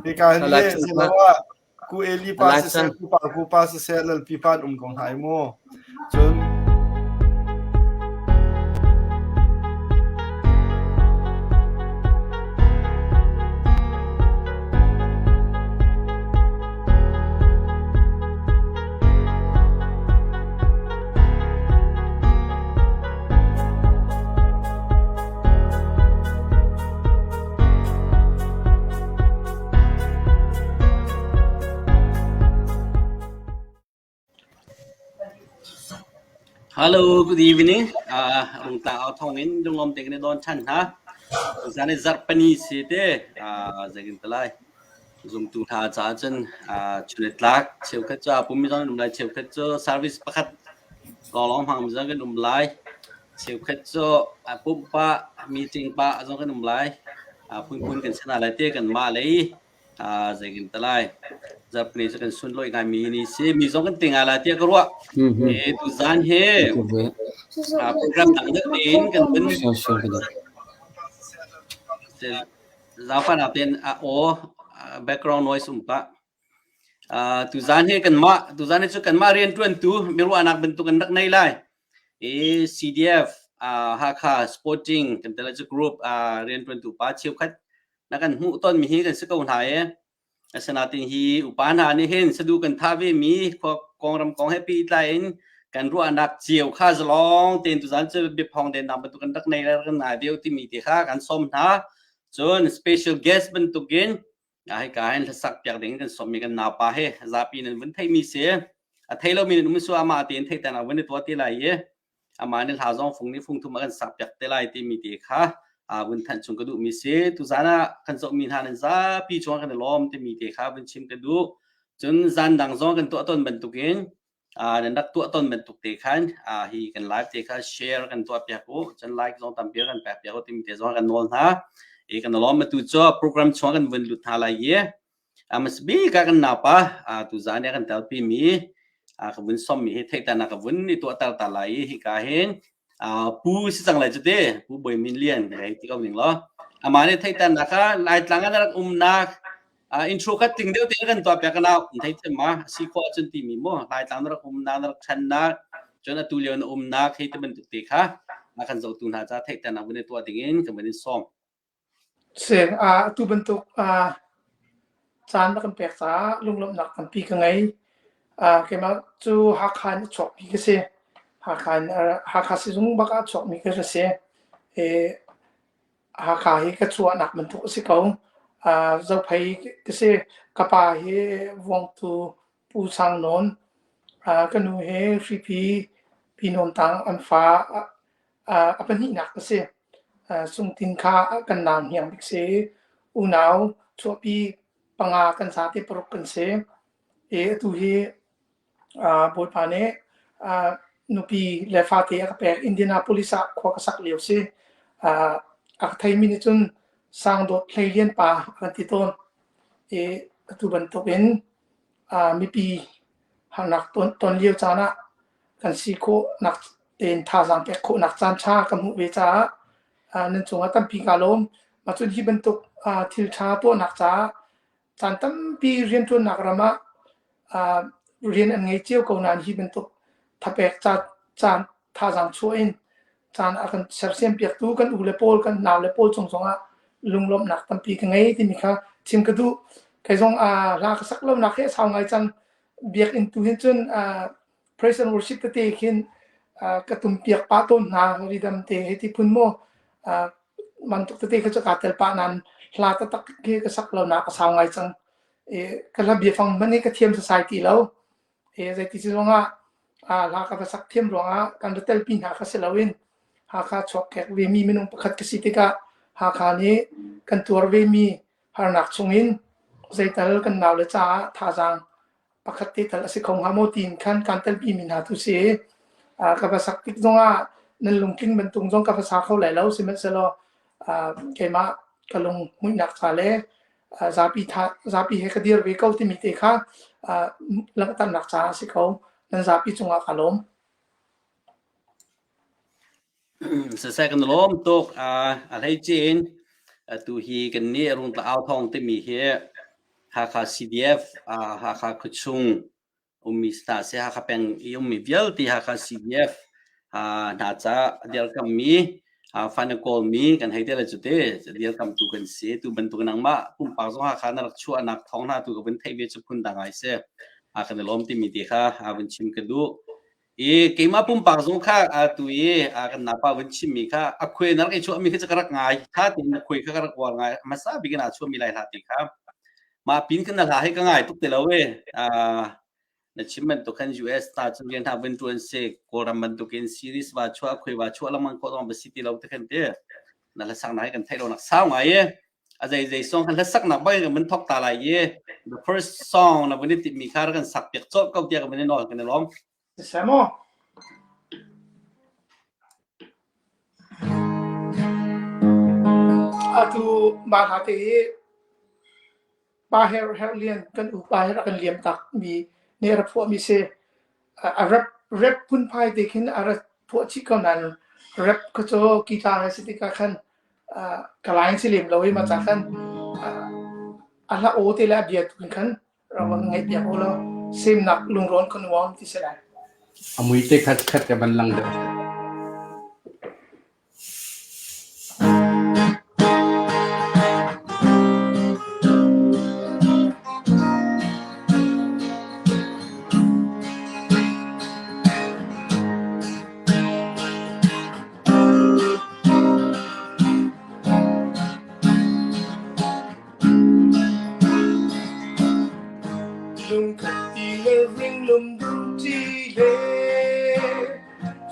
Hika hin Salai le chung siloah ku Eli pa Salai siseh cang. ku pa ku pa siseh lalpi pa an um ko hna i mu. Cun Hello, good evening. Uh, rungtla au thong in lunglawm te kan i don than hna. Zan i zarhpani si te uh, zeitin talai. Zumtu hna caah cun uh, chunitlak cheukhat cu a pummi zong an um lai, cheukhat cu service pakhat lawnglawng hmangmi zong kan um lai. Cheukhat cu a pumh pah, meeting pah zong kan um lai. A phunphun kan si hna lai te kanmah lei zeitin ti lai. Zarhpini cu kan sunlawih ngaimi ni si. Mi zong kan ti ngai lai tiah ka ruah. E, tuzaan hi program dang deuh tein kan vun zaangfahnak tein a aw background noise um pah. Uh, tuzaan hi kanmah tuzaan hi cu kanmah rianṭuantu miruahnak bantuk an rak nei lai. I CDF uh, Hakha Sporting kan tel cu group uh, rianṭuantu pa cheukhat na kan hmuh tonmi hi kan si ko hna i asinain hi upa hna nih hin sadu kan tha ve mi khua kongram kong he pehtlai in kan ruahnak cio kha zalong tein tuzaan cu biaphong den nak bantuk kan rak nei le kan ngai veo timi te kha kan sawm hna. Cun special guest bantukin hika hin hlasak piak ding kan sawmmi kan naupa he zapi nan vun theimi si a thei lomi nan um su amah tein theihternak vun i tuah te lai i amah nih hla zong fung nih fung thum a kan sak piak te lai timi te kha vun thanh chung ka duhmi si tuzan ah kan zohmi hna nan zapi cungah kan i lawm timi te kha vun chim ka duh cun zan dang zong kan tuah tawn bantukin nan rak tuah tawn bantuk te khan hi kan live te kha share kan tuah piak u cun like zong tampi kan pek piak u timi te zong kan nawl hna i kan lawm atu cu program chung kan vun lut hna lai i amasbi ka kan napa tu zan kan telpi mi ka vun som mi hi theihternak ka vun i tuah tar ta lai i hika hin pu si cang lai cu te pu Bawi Min Lian hei ti ko ning law amah nih theihternak kha Laitlang ah rak umnak intro kha tling deuh tein kan tuah piak ka nau thei thiam ma si khawh ahcun timi mu Laitlang na rak umnak na rak ṭhannak cun atu lio na umnak hei ti bantuk te kha a kan zohtu hna ca theihternak vun i tuah dingin kan vun in sawm. Si, atu bantuk caan na kan pek caah lunglawmhnak tampi ka ngei. Keimah cu Hakha in a chuakmi ka si. Hakha in Hakha sizung bak ah a chuakmi ka si. I Hakha hi ka chuahnak bantuk a si ko. Zophei ka si. Ka pa hi Vuangtu Pu Sang Nawn. Ka nu hi Hripi Pi Nawn Tang an fa a pahnihnak a si. Sungtin kha kan nau hniang bik si. Unau chuahpi panga kan zate paruk kan si. I atu hi Bawipa nih nupi le fate a ka pek. Indianapolis ah khua ka sak lio si. A ka theimi nih cun Sangdawt Hleilian pa a kan ti tawn. I atu bantukin mipi harnak ton lio caan ah kan si khawhnak tein thazaang pek khawhnak caan ṭha ka hmuh ve caah nan cungah tampi kaa lawm. Mah cun hi bantuk thil ṭha tuahnak caah caan tampi rianṭuannak ram ah rian an ngei cio ko nain hi bantuk thapek caan thazaang chuah in caan a kan sersiam piaktu kan u le pawl kan nau le pawl cung zongah lunglawmhnak tampi ka ngei timi kha chim ka duh. Kei zong hla ka sak lonak hi a sau ngai cang. Biakinn tu hin cun praise and worship tete khin ka tum piak pah tawn hna rhythm te hei ti phun maw bantuk tete kha cu kaa tel pah nain hla taktak khi ka sak lonak a sau ngai cang. Ka hla biafang hmanh hi ka thiam sasai ti lo. Zeiti si zongah hla ka va sak thiam ruangah kan va telpi hna kha si loin Hakha chuakkek vemi minung pakhat ka si tikah Hakha nih kan tuar vemi harnak chungin zeital kan naule caah thazaang pakhat te tal a si kho hnga maw tiin khan kan telpi mi hna tu si. Ka va sak tik zongah nan lungtling bantuk zong ka va sa kho lai lo sihmanhsehlaw keimah ka lung hmuihnak ca le zapi tha zapi he ka dir ve ko timi te kha langhternak caah a si ko. Nan zapi cungah ka lawm. Siseh kan lawm tuk. A hleice in atu hi kan nih Rungtla Au Thawng timi hi. Hakha CDF, Hakha khuachung ummi hna seh, Hakha peng i ummi vialte Hakha CDF hna ca dirkammi fan a kawlmi kan hei te le cu te dirkamtu kan si. Tu bantuk nangmah pumpak zong Hakha na rak chuahnak thawng hna tu ka vun theih ve cu phun dang ai si. Kan i lawm timi te kha vun chim ka duh. I keimah pumpak zong kha atu i kan napa vun chimmi kha a khuai na rak i chuahmi kha cu ka rak ngai. Tha tein na khuai kha ka rak uar ngai. Hmasa bik in aa chuahmi lai hla te kha. Mah pin khan na hla hi ka ngai tuk ti lo e. Na chim bantuk khan US ta cu rian hna vun ṭuan si. Kawlram bantukin series va chuah, khuai va chuah lengmang khawh zong va si ti lo te khan ti. Na hlasak na hi kan theih lo nak sau ngai e. A zei zei song khan hlasaknak bang kan vun thok ta lai i the first song na vun i timhmi kha rak kan sak piak colh ko tiah ka vun i nawl kan i lawm. Siseh maw? Atu mah hla te hi Pa Herh Herh Lian kan upa he rak kan liam tak mi nih a rak phuah mi si. A rap rap phunphai te khin a rak phuah chih ko nain rap kha cu guitar he si tikah khan ka line si lem lo i mah ca khan a hla aw te le a bia tu in khan rak van ngaih piak u law semnak lungrawn kan uam ti si lai. A mui te khat khat ka van lang deuh. Lungkhat ti le ring lum dum ti le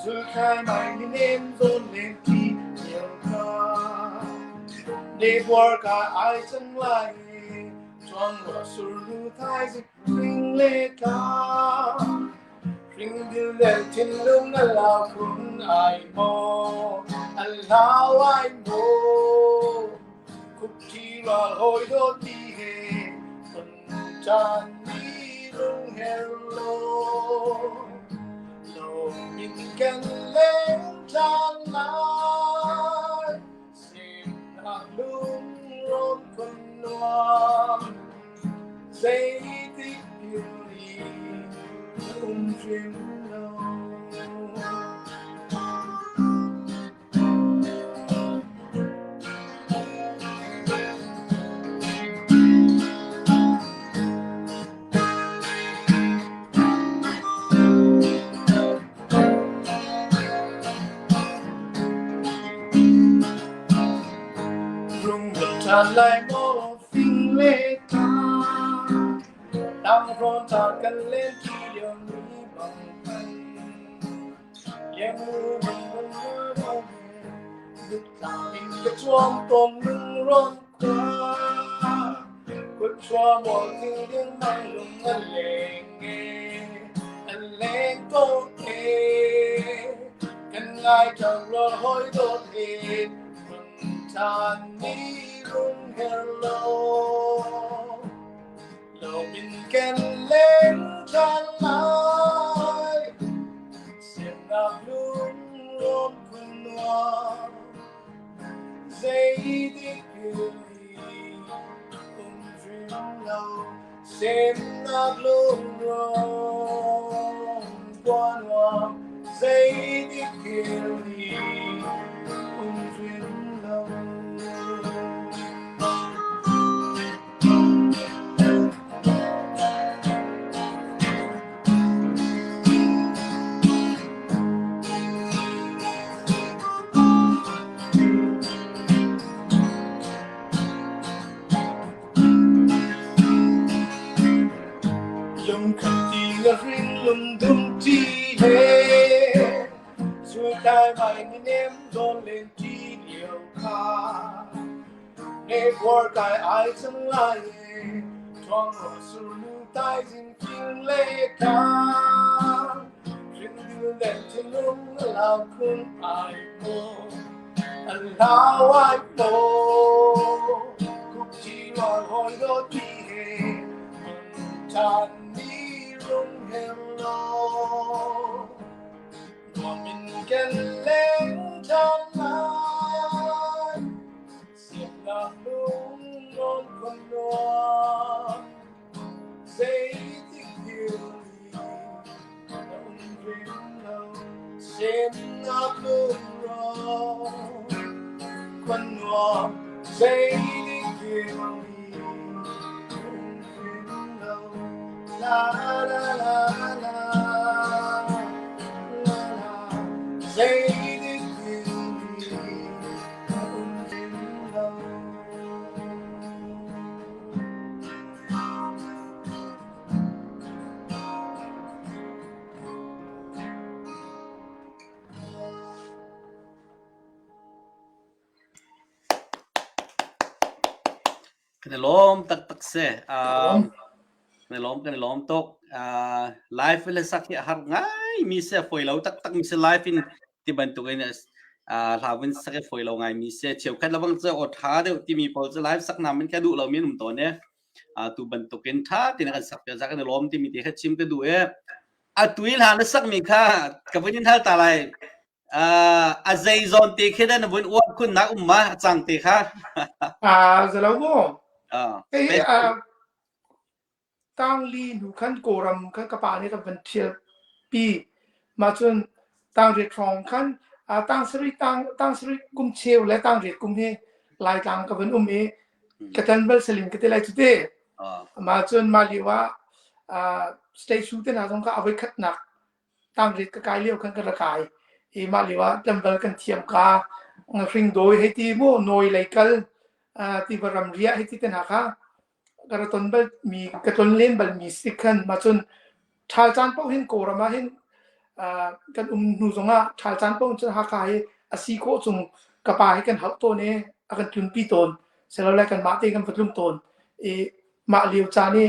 Zulkhai mai ni nem zawn len ti nhiều ka Ne buar ka ai cang lai Chuang rua sur nu thai zik ring le ka Ring dil le thinlung a lau khun ai maw a lau ai maw Khupṭhi ral hawi dawt ti he ton caan ni lung her law Lawm in kan leng ṭhan lai Semnak lungrawn kun nuam Zeitik philh na um hrim lo. Rung ṭhan lai maw fing le tlang Tang rawn ta kan len ṭi lio ni bang khan Ka chuam tawn lungrawn khua Kut chua maw thing ding mang lung a leng e a leng ko e Kan ngai cang rua hoi dawt he Than ni lung her lo Lo min ken leng than lai Semnak lungrawn khun nuam Zeitik hi um hrim lo Semnak lungrawn khua nuam Zeitik hi um hrim lo. Lungkhat ti le hring lungdum ti he Sultai mai ni nem zawn len ti lio kha Nebuar kai ai cang lai e Thuang ro surnu taizing king le kang Ringdil len thinlung a lau khun ai maw A lau ai maw Khupṭi rual hawi dawt ti he Chan ni rung hem law Nuam in kan leng ṭhan lai Siamnak lung nawn khon nuam. La la la la la la Zeidik timi a um ti lo. Kan i lawm taktak si. Kan i lawm, kan i lawm tuk. Live le sak hi a har ngai mi si, a fawi lo taktak mi si live in ti bantuk in hla vun sak hi fawi lo ngai mi si. Cheukhat lebang cu aw ṭha deuh timi pawl cu live sak nam in ka duh lo mi an um tawn i tu bantuk in ṭha tein kan sak piak kan i lawm timi te kha chim ka duh i atu i hla na sakmi kha ka vun in hal ta lai. A zei zawn te khi dah na vun uar khunnak um ma a cang te kha? Zalo mu. Hei tangli hnu khan Kawlram khan ka pa nih kan van ṭhial pi. Mah cun tangriat hrawng khan tang sarih tang tang sarih kum cheu le tangriat kum hi Laitlang ka van um i ka tan bal saling ka ti lai cu te. Mah cun mah lio ah state su te hna zong kha a voikhatnak tangriat ka kai lio khan ka ra kai. I mah lio ah tlangval kan thiam ka ngahring dawi hei ti mu nawi lei kal tiva ram riah hei ti te hna kha ka ra ton bal mi ka ton len bal mi si khan ma cun ṭhal caan paoh hin Kawlram ah hin kan um hnu zongah ṭhal caan paoh cun Hakha hi a si khawh chung ka pa hi kan hauh tawn i a kan tlunpi tawn silole kanmah te kan va tlung tawn i mah lio caan i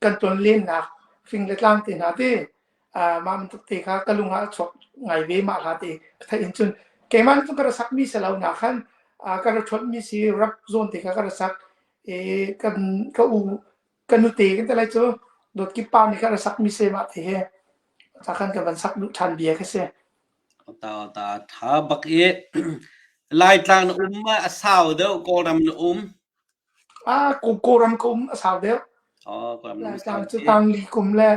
kan ton lennak fing le tlang te hna te mah bantuk te kha ka lung ah a chuak ngai ve mah hla te ka theih in cun keimah nih cun ka ra sak mi si lo na khan ka ra ṭhuat mi si rap zawn te kha ka ra sak i kan ka u ka nute kan ti lai cu dawt kip pa nih kha ra sak mi si mah te he ta khan ka van sak duh ṭhan bia ka si. Ta ta tha bak i Laitlang na um ma a sau deuh Kawlram na um Ah Kawlram ka um a sau deuh. Oh, Kawlram na um Laitlang cu tangli kum le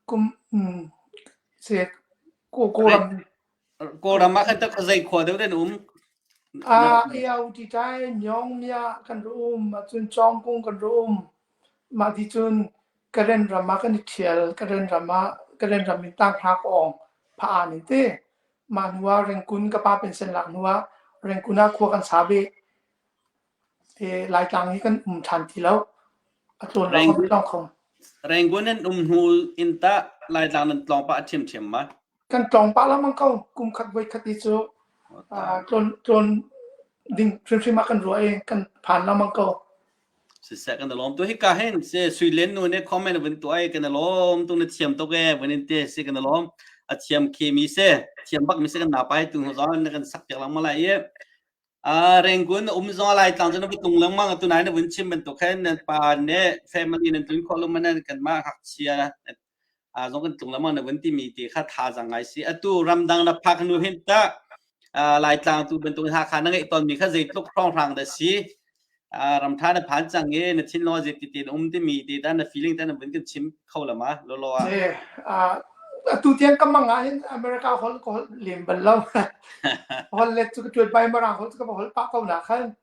kum si Kawlram. Kawlram ah khan tak zei khua deuh den um? Ah iau ti tai Myong Mya kan ru um cun Chawngkung kan ru um. Mah ti cun Karen ram ah kan i ṭhial. Karen ram ah Karen ram in tanghra ka awng pha-an in ti. Mah hnu ah Rengkun ka pa pension lak hnu ah Rengkun ah khua kan sa ve. Laitlang hi kan um ṭhan ti lo. A tlawn lo kan tlawng kho. Rangoon nan um hnu in tah Laitlang nan tlawng pah ṭhiamṭhiam ma? Kan tlawng pah lengmang ko. Kum khat voi khat hi cu tlawn tlawn ding hrimhrim ah kan ruah i kan phan lengmang ko. Siseh kan i lawm tu hika hin si Sui Len nu nih comment vun tuah i kan i lawm tu na thiam tuk e vun in ti si kan i lawm a thiam khi mi si thiam bak mi si kan napa tu zong na kan sak piak lengmang lai i Rangoon um zong Laitlang cu na va tlung lengmang atu nai na vun chim bantuk khin nan pa nih family nan tlun khawh lo man kanmah ngakchia zong kan tlung lengmang na vun timi ti kha thazaang ngai si. Atu ramdang na phak hnu hin tah Laitlang tu bantuk in Hakha na ngeih tawnmi kha zeitluk hrawnghrang dah si? Ramtha na phan cang i na thinlung ah zeiti tein um timi te ta na feeling ta na vun kan chim kho la ma lolo ah? Atu tiang ka mang ah hin America holh ka holh lem bal lo. Holh let cu ka tuan bai marang holh cu ka holh pah ko na khan.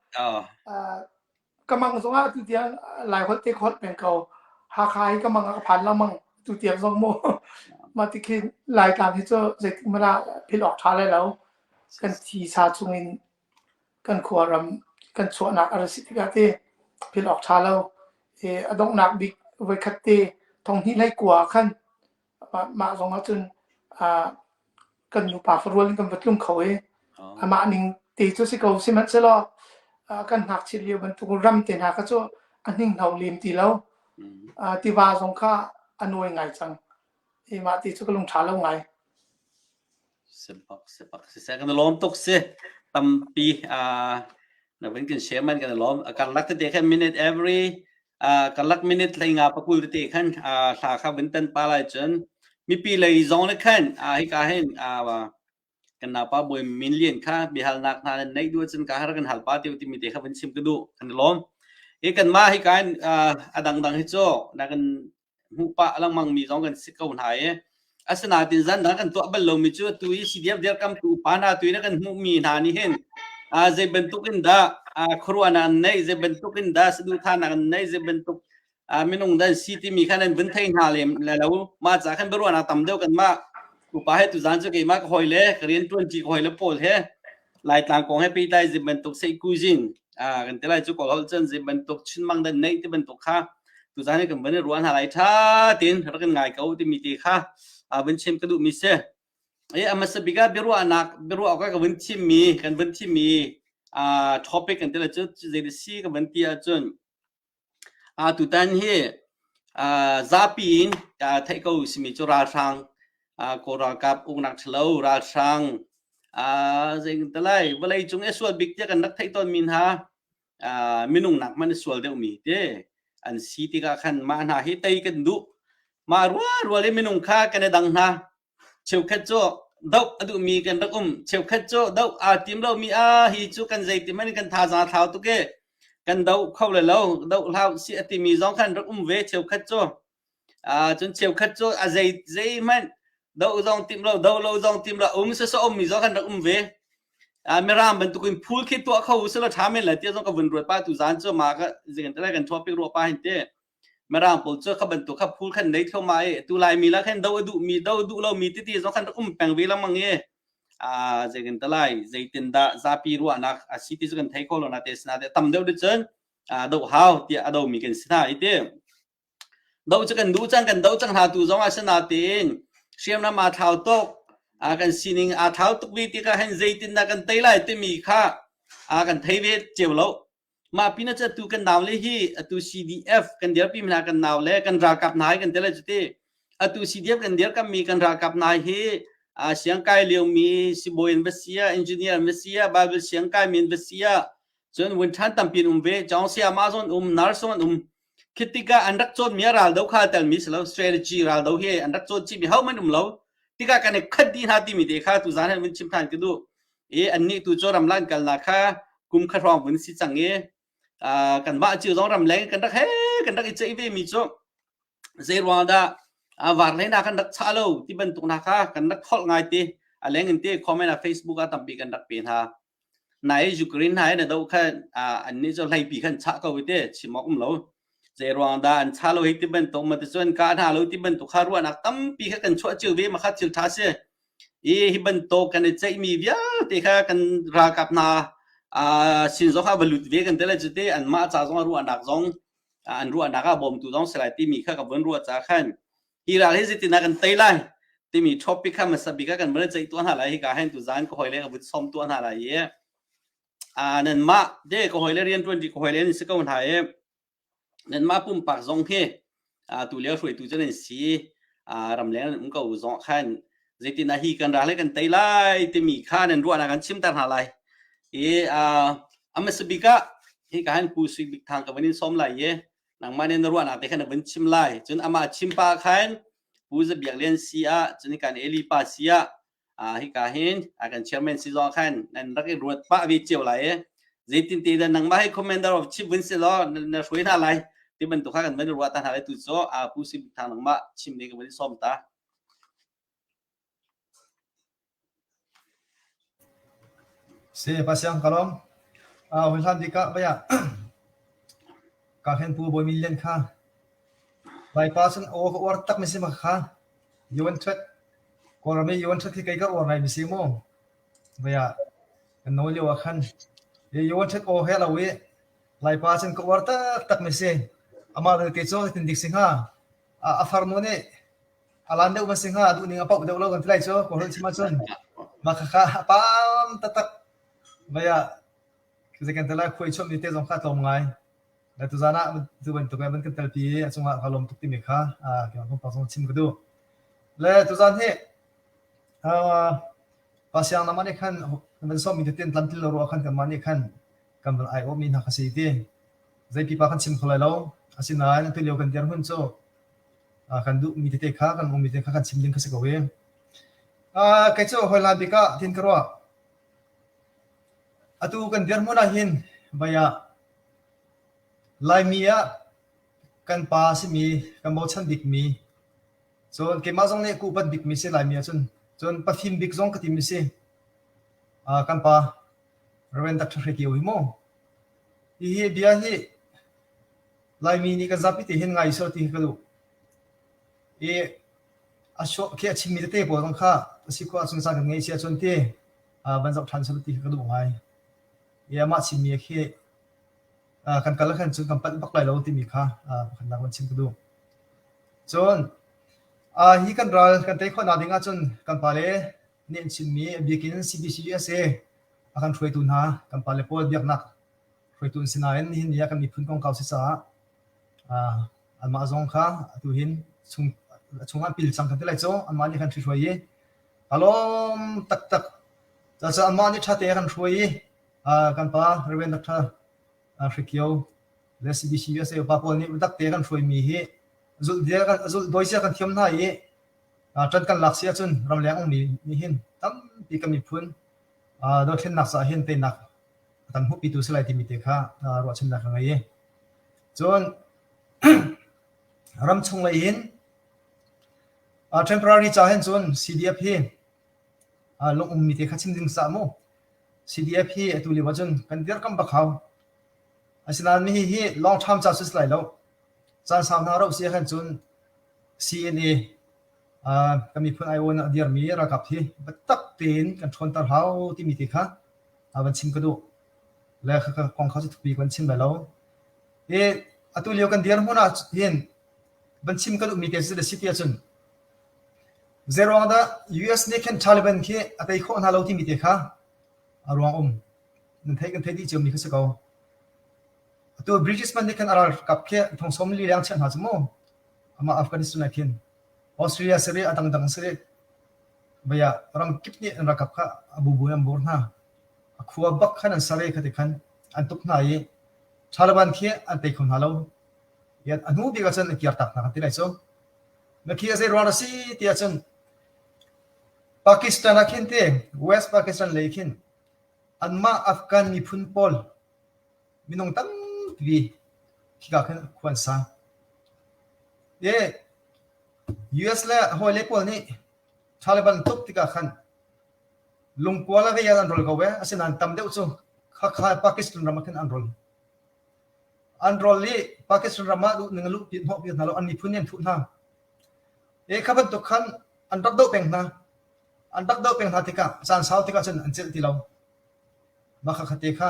Ka mang zong ah atu tiang Lai holh te ka holh peng ko. Hakha hi ka mang ah ka phan lengmang atu tiang zong mu. Mah ti khi Laitlang hi cu zeitik hmanh ah philh awk ṭha lai lo. Kan thi sa chung in kan khuaram kan chuahnak a ra si tikah te philh awk ṭha lo. I a donghnak bik voikhat te thong hnih hlei kua ah khan mah zong ah cun kan nupa farual in kan va tlung kho i amah ning te cu si ko sihmanhsehlaw kan ngakchiat lio bantuk ram te hna kha cu a hninghno lem ti lo. Tiva zong kha a nawi ngai cang. I mah ti cu ka lung ṭha lo ngai. Sepak sepak siseh kan i lawm tuk si. Tampi na vun kan share man kan i lawm. Karlak tete khan minute every karlak minute hlei nga pakul tete khan hla kha vun tan pa lai cun mipi lei zong le khan hika hin kan napa bawi min lian kha biahalnak hna nan neih duh cun ka har kan hal pa te timi te kha vun chim ka duh kan i lawm. Hi kan mah hika hin a dangdang hi cu na kan hmuh pah lengmang mi zong kan si ko hna i asinain zan dang kan tuah bal lomi cu tu i CDF dirkamtu upa hna tu in kan hmuhmi hna nih hin zei bantuk in dah khuaruahnak an neih zei bantuk in dah saduhthahnak an neih zei bantuk. Minung dan si timi kha nan vun thei hna lem le lo. Mah ca khan biaruahnak tam deuh kan mah upa he tuzan cu keimah ka hawi le ka rian ṭuan ṭi ka hawi le pawl he Laitlang kong he pehtlai zim bantuk seihkuzin kan ti lai cu Kawl holh cun zim bantuk Chinmang dan neih ti bantuk kha tuzan hi kan van i ruah hna lai ṭha tein rak kan ngai ko timi te kha vun chim ka duhmi si. I a hmasa bik ah biaruahnak biaruah awk ah ka vun thimmi kan vun thimmi topic kan ti lai cu zei si ka van ti ahcun Tutan hi zapi in theih ko simi cu ralhrang Kawl ralkap uknak ṭhalo ralhrang zei kan ti lai vawleicung i a sual bik tiah kan rak theih tawnmi hna minung nak hmanh a sual deuhmi te an si tikah khan mah hna hi tei kan duh. Mah rualrual i minung kha kan i dang hna. Cheukhat cu doh a duhmi kan rak um. Cheukhat cu doh aa tim lomi ah hi cu kan zeiti hmanh in kan thazaang a thlau tuk i kan doh kho le lo, doh hlah usih a timi zong khan rak um ve cheukhat cu. Uh, cun cheukhat cu a zei zeihmanh doh zong tim lo, doh lo zong tim lo, um sawsawh ummi zong khan rak um ve. Uh, Mirang bantukin phul khi tuah kho usih law ṭha men lai tiah zong ka vun ruat pa tu zan cu ma ka zing kan topic ruah pa hin te. Mirang pawl cu kha bantuk kha phul khan nei thluahmah i tu Laimi la khan do a duhmi do a duh lomi titi zong khan rak um peng ve lengmang i aa zei kan ti lai zeitindah zapi ruahnak a si ti cu kan thei kho lo na te sina te tam deuh cun do hau tiah a domi kan si hna i ti do cu kan duh cang kan do cang hna tu zong ah si natein hriamnam aa thlau tuk a kan sining aa thlau tuk ve tikah hin zeitindah kan tei lai timi kha a kan thei ve cio lo Mah pinah cu atu kan naule hi atu CDF kan dirpi hna kan naule kan ralkap hna hi kan tel cu ti. Atu CDF kan dirkammi kan ralkap hna hi uh, siangkai liomi sibawi an va si ah, engineer an va si ah, Bible siangkai mi an va si ah, cun vun ṭhan tampi an um ve. Cawng sayama zong an um, nurse zong an um. Khi tikah an rak cawnmi ah raldo kha telmi si lo, strategy raldo hi an rak cawn chihmi hohmanh um lo. Tikah kan i khat dih hna timi te kha tuzaan han vun chim ṭhan ka duh. I annih tu cu ramlak an kalnak kha kum kha hrawng vun si cang i kanmah cio zong ramleng kan rak he kan rak i ceih ve mi cu zei ruang dah var hlei na kan rak chah lo ti bantuk hna kha kan rak kholh ngai ti a leng in ti comment ah Facebook ah tampi kan rak pe hna nai Ukraine hna na do khan an nih cu hleipi khan chah ko te chim awk um lo zei ruang dah an chah lo hi ti bantuk ma ti cun ka hna lo ti bantuk kha ruahnak tampi kha kan chuah cio ve ma kha thil tha si I hi bantuk kan i ceihmi vialte kha kan ralkap hna sin zong kha va lut ve kan ti lai cu ti anmah ca zong ah ruahnak zong an ruahnak ah bawmtu zong si lai timi kha ka vun ruah ca khan hi ral hi zeitindah kan tei lai timi topic kha hmasa bik ah kan vun ceih tuah hna lai hika hin tuzaan ka hawile ka vun sawm tuah hna lai i nanmah te ka hawile rianṭuan ṭi ka hawile an si ko hna i Nanmah pumpak zong hi tu lio hruaitu cu nan si. Ramleng nan um ko zong khan zeitin ah hi kan ral hi kan tei lai timi kha nan ruahnak kan chimter hna lai. I a hmasa bik ah hika hin Pu Sui Bik Thang ka van in sawm lai i nangmah nih na ruahnak te kha na van chim lai. Cun amah chim pa khan Pu Za Biak Lian si ah cun hika Eli pa si ah hika hin kan chairman si zong khan nan rak i ruat pah ve cio lai i zeitin te dah nangmah hi commander of chief vun si law na hruai hna lai ti bantuk kha kan van ruah ta hna lai tu cu pu sim thang nangmah chim ne ka van sawm ta. Si pasiang kalom hoi hlan bik ah baya ka khen pu bawi min lian kha Laipa cun aw ka uar tak mi si ma kha Yuan Ṭhet Kawlram i Yuan Ṭhet hi kei ka uar ngaimi si mu. Voi ah kan no lio ah khan i Yuan Ṭhet aw he lo i Laipa cun ka uar taktak mi si. Amah belte cu zeitin dik si hnga? A, a farnu nih a lan deuh ma si hnga? A duhning a pauh deuh lo kan ti lai cu Kawlholh chim ahcun. Mah khakha a paam taktak. Voi ah zei kan ti lai khuai chuahmi te zong kha a tlawm ngai. Le tuzaan ah tu bantuk in van kan telpi i a cungah ka lawm tuk timi kha keimah pumpak zong chim ka duh. Le tuzaan hi pa siang nama nih khan van sawmmi tete an tlamtlin lo ruah khan kanmah nih khan kan van aiawhmi hna kha si ti. Zei pipa kan chim kho lai lo. Asinain atu lio kan dirhmun cu kan duhmi tete kha kan ummi tete kha kan chim ding kha si ko i. Kei cu hawi hlan bik ah tin ka ruah. Atu kan dirhmun ah hin vai ah Laimi ah kan pa a simi, kan bochan bikmi, cun keimah zong nih ka upat bikmi si Laimi ahcun, cun pafim bik zong ka timi si. Kan pa Rev. Dr. Hre Kio hi mu. Hihi bia hi. Laimi nih kan zapi te hin ngai seh ti hi ka duh. I a sawh khi a chimmi tete pawl zong kha a si khawh ahcun caan kan ngeih si ahcun ti van zoh ṭhan seh ti hi ka duh ngai. I amah chimmi khi kan kal khan cun kan palh bak lai lo timi kha pakhatnak van chim ka duh. Cun hi kan ral kan tei khawhnak ding ahcun kan pale nih an chimmi a bik in CBCUSA a kan hruaitu hna kan pale pawl biaknak hruaitu an si nain nihin ni ah kan miphun kongkau si caah anmah zong kha atu hin chung chung ah pil cang kan ti lai cu anmah nih kan hruai i ka lawm taktak. Cucaah anmah nih ṭha te kan hruai i kan pa Reverend Dr. Hrikio le CBC USA upa pawl nih biatak te kan hruaimi hi zulh dia kan zulh dawi sia kan thiam hna i ṭan kan lak si ahcun ramleng ummi nih hin tampi kan miphun dothlennak caah hin teinak a kan hmuhpitu si lai timi te kha ruahchannak ka ngei i cun ramchung lei in temporary ca hin cun CDF hi lung ummi te kha chim ding sah mu CDF hi atu lio ahcun kan dirkamh bak hau. Asinain mi hi long term ca si lai lo. Caan sau hna rauh si ahkhan cun CNA kan miphun aiawh in a dirmi ralkap hi biatak tein kan ṭhawnter hau timi te kha van chim ka duh. Le kha kong kha cu thupi kan chim lai lo. I atu lio kan dirhmun ah hin van chim ka duhmi te cu si ti ahcun Zeiruang dah US nih khin Taliban khi a tei khawh hna lo timi te kha a ruang um. Nan theih kan theih dih ciomi kha si ko. Atu British man nih khan a ralkap khi thong 40 leng chiah hna cu mu. Amah Afghanistan ah khin Australia siri a dangdang siri vaya ram kip nih an ralkap kha a bubu in an bur hna. A khua bak khan an sare kha ti khan an tuk hna i Taliban khi an tei kho hna lo. A hnu bik ahcun an kirtak hna kan ti lai cu. Na khi a zei ruang a si ti ahcun Pakistan ah khin te West Pakistan lei khin anmah Afghan miphun pawl minung tampi khika khin khua an sa. E US le hawile pawl nih Taliban tuk tikah khan lungkua le vei an rol ko ve asinain tam deuh cu khakha Pakistan ram ah khin an rol. An rawl i Pakistan ram ah luh ning a luh hnawh pi hna lo an miphun nih an thuh hna. E kha bantuk khan an rak doh peng hna. An rak doh peng hna tikah caan sau tikah cun an celh ti lo. Mah kha khate kha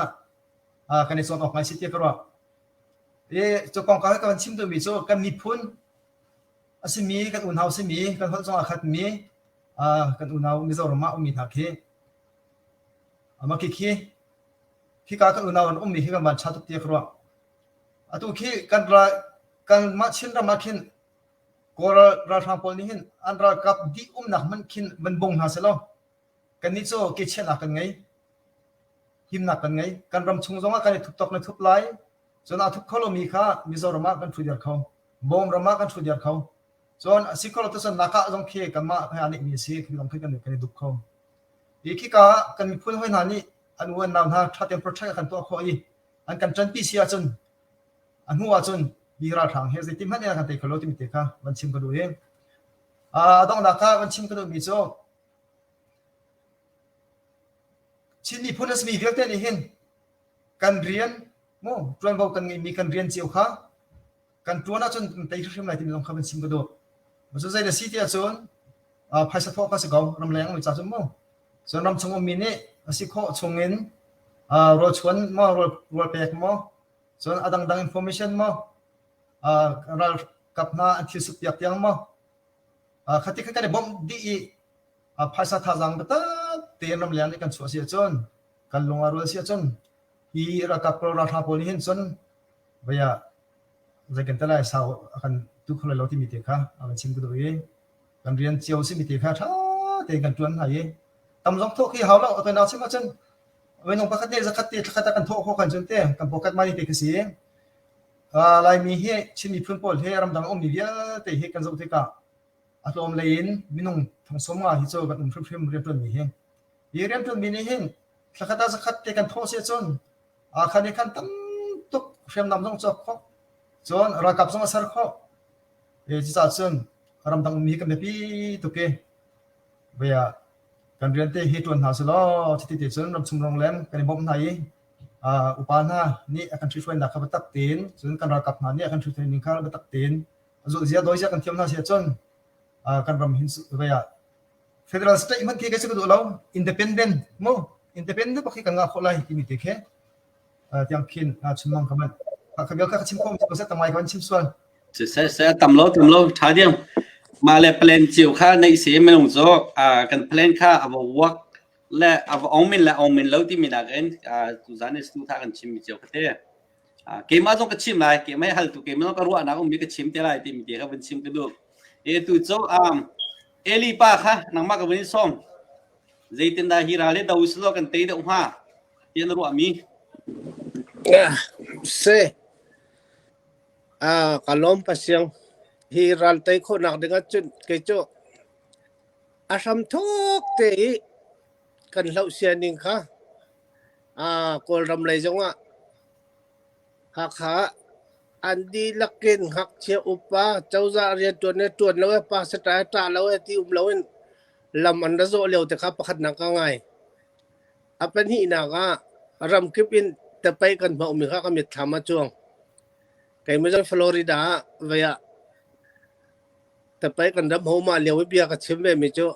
kan i cawn awk ngai si tiah ka ruah. E cu kongkau he ka van chim duhmi cu kan miphun a simi kan unau simi kan holh zong aa khatmi kan unau Mizoram ah ummi hna khi amah khi khi Hika kan unau an ummi hi kan van ṭha tuk tiah ka ruah. Atu khi kan ral kanmah Chinram ah khin Kawl ralhrang pawl nih hin an ralkap dih umnak hmanh khin van bong hna selaw kannih cu kechiahnak kan ngei. Himnak kan ngei. Kan ram chung zongah kan i thup tawk na thup lai. Cun aa thup kho lomi kha Mizoram ah kan ṭhu kho. Bawm ram ah kan ṭhu kho. Cun a si kho lo tucun Naka zong khi kanmah he aa neihmi a si. Khi zong khi kan kan i dup kho. Hi khika kan miphun hawi hna nih an u an nau hna ṭha tein protect a kan tuah khawh i an kan ṭanpi si ahcun a hnu ahcun hi ralhrang hi zeitin hmanh in a kan tei kho lo timi te kha van chim ka duh i a donghnak ah van chim ka duhmi cu Chin miphun a simi vialte nih hin kan rian mu ṭuanvo kan ngeihmi kan rian cio kha kan ṭuan ahcun kan tei hrimhrim lai timi zong kha van chim ka duh. Cu zei na si ti ahcun phaisa thawh kha si ko ramleng ummi ca cun mu. Cun ramchung ummi nih a si khawh chungin rawlchuan maw rawl pek maw cun a dangdang information maw ralkap hna an thil sukpiak tiang maw khati kha kan i bawmh dih i phaisa thazaang biatak tein ramleng nih kan chuah si ahcun kan lung a rual si ahcun hi ralkap pawl ralhrang pawl nih hin cun vaya zei kan te lai sau a kan tu kho lai lo timi te kha a van chim ka duh i kan rian cio simi te kha ṭha tein kan ṭuan hna i tam zong thawh khi hau lo a tuan chim ahcun minung pakhat nih zakhat te thlakhat ah kan thawh khawh kan cun te kan pocket money te khi si Laimi hi Chin miphun pawl hi ramdang ummi vialte hi kan zoh tikah a tlawm lei in minung thong 50 hi cu kan um hrimhrim rianṭuanmi hi hi rianṭuanmi nih hin thlakhat ah zakhat te kan thawh si ahcun khan i khan tam tuk hriamnam zong cawk khawh cun ralkap zong a ser khawh cucaah cun ramdang ummi hi kan biapi tuk i vei ah kan rian te hi ṭuan hna selaw cuti te cun ramchung rongleng kan i bawmh hna i. Upa hna nih a kan ṭhithruainak kha biatak tein cun kan ralkap hna nih a kan ṭhithruai ning kha biatak tein zulhzia dawizia kan thiam hna si ahcun kan ram hin vei ah federal state hmanh khi ka si ka duh lo independent mu independent bak hi kan ngah khawh lai timi te khi tiang khin chunmang ka manh kha bel kha ka chim khawh mi se tamai kan chim sual Se se tam lo tam lo tha diam ma le plan chiu kha nei se minung zo kan plan kha ava work le ava ong min le ong min lo ti mi nak in tu zan is tu tha kan chim mi chiu kha te keimah zong ka chim lai keimah hal tu keimah ka ruahnak um mi ka chim te lai ti mi te kha vun chim ka duh e tu cho um Eli pa kha nangmah ka vun som zeitindah hi ral hi do silo kan tei deuh hnga ti na ruah mi Se ah ka lawm pasiang hi ral tei khawhnak ding ahcun kei cu a hram thuk te i kan hloh sia ning kha ah Kawlram lei zongah Hakha ah an dihlak in ngakchia upa cozah rianṭuan le ṭuan lo e pastor e ṭah lo e ti um loin lam an ra zawh lio te kha pakhatnak ka ngai. A pahnihnak ah ramkip in tapaih kan hmuhmi kha ka mitthlam a cuang. Keimah zong Florida ah vei ah Tapai kan ram ho mah lio i bia ka chim ve mi cu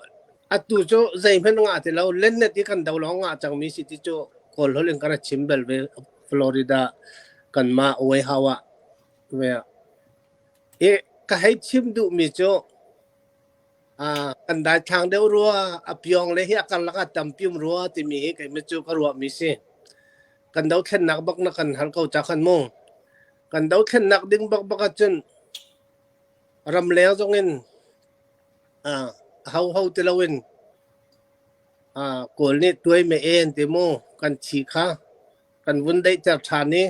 atu cu zeihmanh ngah ti lo lennet i kan do lawng ngah cangmi si ti cu Kawl holh in ka ra chim bel ve Florida kanmah White ah ve i ka hei chim duhmi cu kan daithlang deuh rua a pyawng le hi a karlak ah tampi um rua timi hi keimah cu ka ruahmi si. Kan dothlennak bak na kan hal ko ca khan mu. Kan dothlennak ding bak bak ahcun Ramleng zongin hoho ti loin Kawl nih tuai me en ti mu kan thi kha kan vun daihter ṭhan i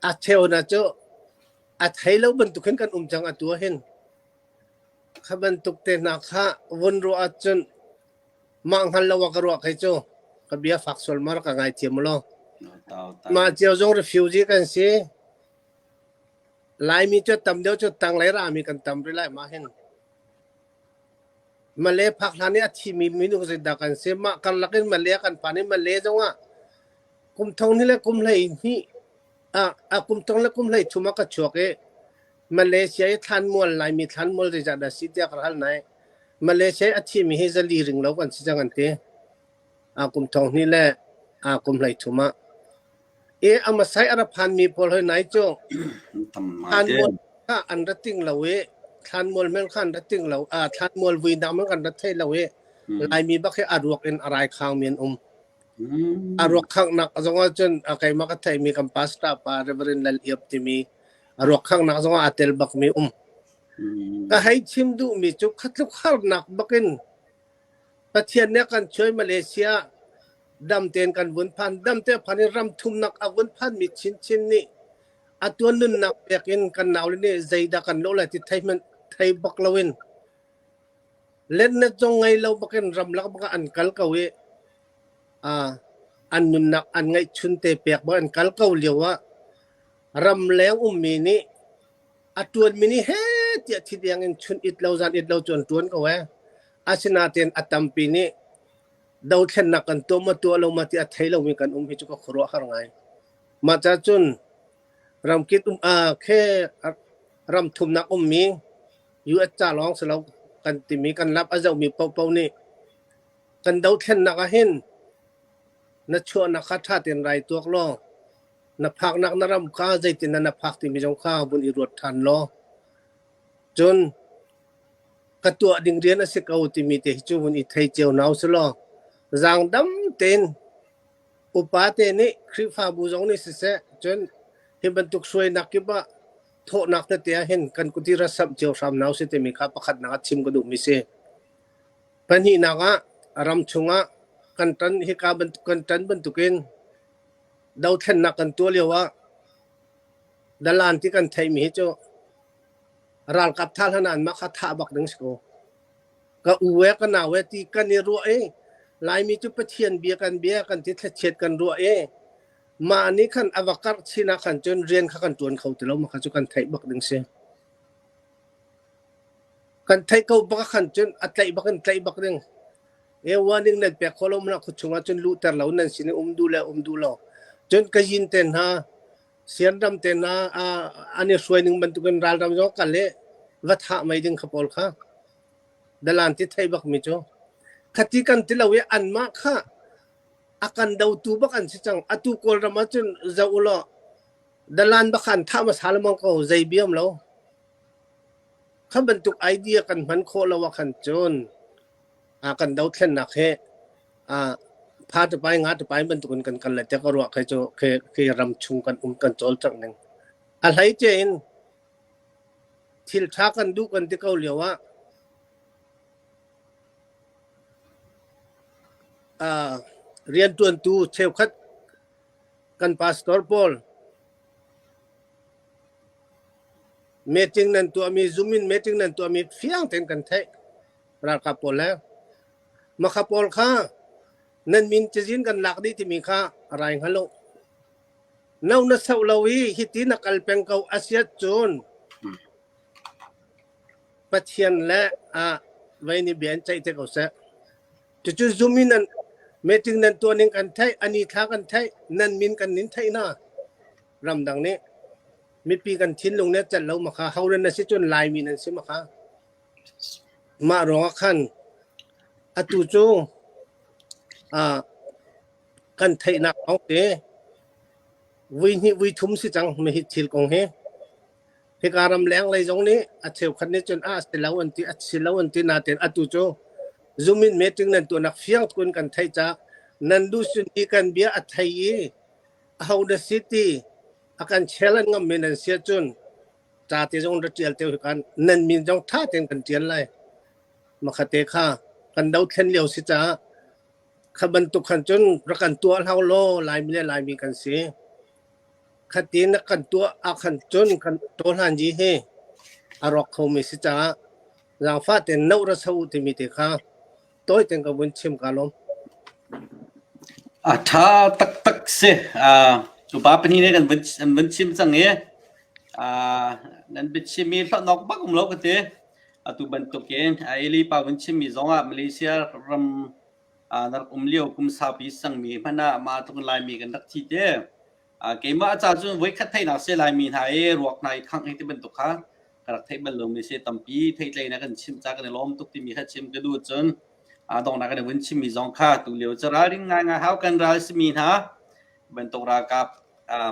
a cheu na cu a thei lo bantuk hin kan um cang atu ah hin. Kha bantuk te hna kha vun ruah ahcun mah hngal lo ah ka ruah kei cu ka bia fak sual ma rak ka ngaithiam u law. Mah cio zong refugee kan si. Laimi cu tam deuh cu tanglei rami kan tam rih lai mah hin. Malay phak hlan i a thimi minung zeidah kan si? Mah karlak in Malay kan phan i Malay zongah kum thong hnih le kum 12 ah a kum thong le kum 13 ah ka chuak i Malaysia i thlanmual Laimi thlanmual zeizah dah si tiah ka hal nai. Malaysia i a thimi hi zali ring lo kan si cang an ti. A kum thong hnih le a kum 13 ah. I a hmasai a ra phanmi pawl hoi nai cu thlanmual kha an ra ting lo i thlanmual hmel kha an ra ting lo a thlanmual vuinak hmanh kan ra thei lo i Laimi bak hi a ruak in a rai khangmi an um. A ruak khanghnak zong ah cun keimah ka theihmi kan pastor pa Reverend Lal Iap timi a ruak khanghnak zong ah aa tel bakmi um. Ka hei chim duhmi cu khatluk harnak bakin Pathian nih a kan chuai Malaysia dam tein kan vun phan. Dam te phan in ram thumnak a vun phanmi chinchin nih a tuan nunnak pek in kan naule nih zeidah kan lawh lai ti thei hmanh thei bak loin letnet zong ngei lo bakin ramlak bak ah an kal ko i an nunnak an ngeihchun te pek bak an kal ko lio ah ramleng ummi nih A ṭuanmi nih heh tiah thi deng in chun it lo zan it lo cu an ṭuan ko ee. Asinain a tampi nih dothlennak kan tuah maw tuah lo maw ti a thei lomi kan um hi cu ka khuaruahhar ngai. Mah ca cun ramkip um ah khe ram thumnak ummi US ca lawng si lo kan timi kan lap a zohmi paohpaoh nih kan dothlennak ah hin na chuahnak kha ṭha tein rai tuak law Na phaknak na ram kha zeitin dah na phak timi zong kha vun i ruat ṭhan law cun ka tuah ding rian a si ko timi te hi cu vun i thei cio hna usih law zaangdam tein upa te nih Khrihfabu zong nih siseh cun hi bantuk hruainak kip ah thawhnak tete ah hin kan kuti ra samh cio hram hna usih timi kha pakhatnak ah chim ka duhmi si. Pahnihnak ah ram chungah kan ṭan hika bantuk kan ṭan bantukin Dothlennak kan tuah lio ah dalan ti kan theihmi hi cu ralkap thah hlan ah anmah kha thah bak ding si ko. Ka u e ka nau e ti kan i ruah i Laimi cu Pathian bia kan bia kan ti thlachiat kan ruah i mah nih khan a va karh chin ah khan cun rian kha kan ṭuan kho ti lo mah kha cu kan theih bak ding si. Kan theih ko bak ah khan cun a tlaih bak in tlaih bak ding. E warning nan pek khawh lo mana khuachung ah cun luhter lo nan sin i um duh le um duh lo. Cun ka yin te hna sianram te hna an i hruai ning bantukin ralram zong kal i va thah mei ding kha pawl kha dalan ti thei bak mi cu khati kan ti lo i anmah kha a kan dotu bak an si cang atu kawlram ah cun zoh ulaw dalan bak kha an thah hmasa lengmang ko zei biam lo kha bantuk idea kan hman khawh lo ah khan cun a kan dothlennak hi a pha tapai nga tapai bantukin kan kal lai te ka ruah khi cu khi khi ram chung kan um kan cawlcangh ning a hlei ce in thil tha kan duh kan ti ko lio ah uh, riantuantu cheukhat kan pastor pawl meeting nan tuahmi zoom in meeting nan tuahmi fiang tein kan theih ralkap pawl le makha pawl kha nan min cazin kan lak dih timi kha rai hngal lo no na soh lo i hiti na kal peng ko asiat cun Pathian le a vei nih bia in ceih te ko seh cucu zoom in nan meeting nan tuah ning kan theih ani thla kan theih nan min kan nin theih hna ramdang nih mipi kan thinlung nih celh lo makha ho nan si cun laimi nan si makha Mah ruangah khan atu cu ah kan theihnak kong te vui hnih vui thum si cang mi hi thil kong hi. Hika ramleng lei zong nih a cheukhat nih cun a si lo an ti a si lo an ti nain atu cu Zoom in meeting nan tuahnak fiang tuk in kan theih caah nan duh sin i kan bia a thei i aho na si ti a kan challenge ngammi nan si ahcun ca te zong ra ṭial te kan nan min zong ṭha tein kan ṭial lai. Makhate kha kan dothlen lio si caah kha bantuk khan cun rak kan tuah hlah law Laimi le Laimi kan si. Khatin na kan tuah ah khan cun kan tawhlan ji hi a rawk khomi si caah zaangfah tein noh ra so u timi te kha tawi tein ka vun chim ka lawm. A ṭha taktak si. Uh, upa pahnih nih kan vun, an vun chim cang i uh, nan biachim i hlawtnawk bak um lo ka ti. Atu bantukin Eli pa vun chimmi zongah Malaysia ram uh, na rak um lio kum saupi sangmi hmanh ah mah tluk in Laimi kan rak thi te. Uh, keimah ca cun voikhat theihnak si Laimi hna i ruak hna i khangh hi ti bantuk kha ka rak theih bal lomi si tampi theihtlei na kan chimh ca kan i lawm tuk timi kha chim ka duh cun a donghnak kan i vun chimmi zong kha tu lio cu ralring ngaingai hau kan ral simi hna bantuk ralkap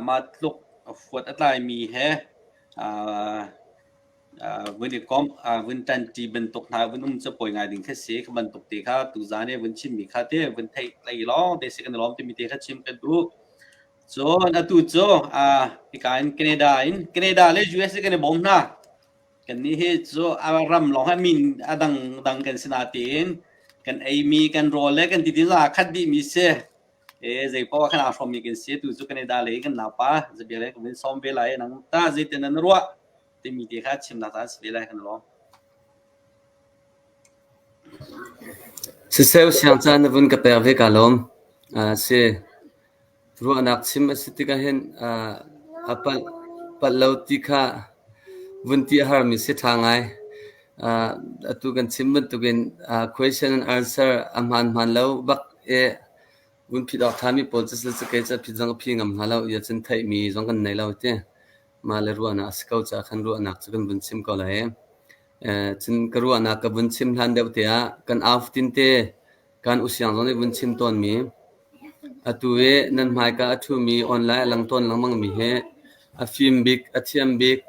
mah tluk fuat a tlaimi he vun i komh vun ṭanṭi bantuk hna vun um cu pawi ngai ding kha si kha bantuk te kha tuzaan i vun chimmi kha te vun theih tlei lawng te si kan i lawm timi te kha chim ka duh Cun atu cu hika in Canada in Canada le US kan i bawm hna. Kannih hi cu a ram lawng hi min a dang dang kan si natein kan eimi kan rawl le kan titin zong aa khat dihmi si. E zei paoh ah khan aa hrawmmi kan si. Tu cu Canada lei kan naupa zabia le kan vun sawm ve lai. Nang ta zeitin nan ruah timi te kha chimnak caan si ve lai kan lawm. Siseu siang caan na vun ka pek ve ka lawm. Si. Ruahnak chim a si tikah hin a palh palh lo ti kha vun ti a harmi si ṭha ngai. Atu kan chim bantukin question and answer a hmaan hmaan lo bak i vun phit awk ṭhami pawl cu cu kei cu a phit zong a phi ngam hnga lo. Ia cun theihmi zong kan nei lo ti. Mah le ruahnak a si ko caah khan ruahnak cu kan vun chim ko lai. Cun ka ruahnak ka vun chim hlan deuh te ah kan au fatinte Kan usiang zong nih vun chim tawnmi, atu i nan hmaika a ṭhumi online a lang tawn lengmangmi hi a fim bik, a thiam bik,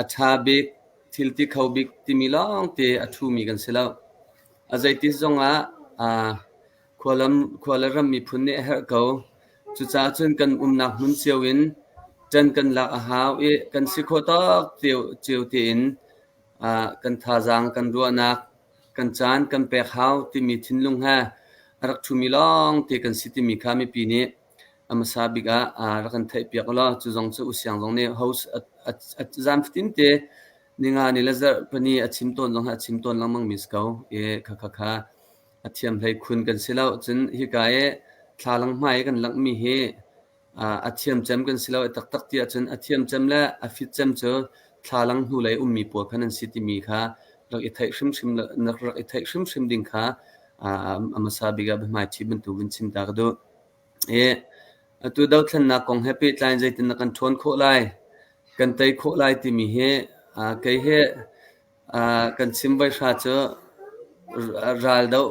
a ṭha bik, thil ti kho bik timi lawngte a ṭhumi kan si lo. A zeiti zongah aa khualam, khua le ram miphun nih a herh ko. Cucaah cun kan umnak hmun cio in ṭan kan lak a hau i kan si khawh tawk cio tein kan thazaang, kan ruahnak, kan caan kan pek hau timi thinlung he a rak ṭhumi lawngte kan si timi kha mipi nih a hmasa bik ah rak kan theihpiak ulaw cu zong cu Usiang zong nih host zan fatinte ninga ni le zarh pahnih a chim tawn zong hi a chim tawn lengmang mi si ko i kha kha kha a thiam hlei khun kan si lo cun hika i thlalang hmai i kan langhmi hi A thiamcem kan si lo taktak ti ahcun a thiamcem le a fitcem cu thlalang hnulei ummi pawl kha nan si timi kha rak i theih hrimhrim rak i theih hrimhrim ding kha. A hmasa bik ah biahmaiṭhi bantuk vun chim ta ka duh. I atu dothlennak kong he pehtlai in zeitin dah kan ṭhawn khawh lai, kan tei khawh lai timi hi kei hi kan chim voihra cu ral doh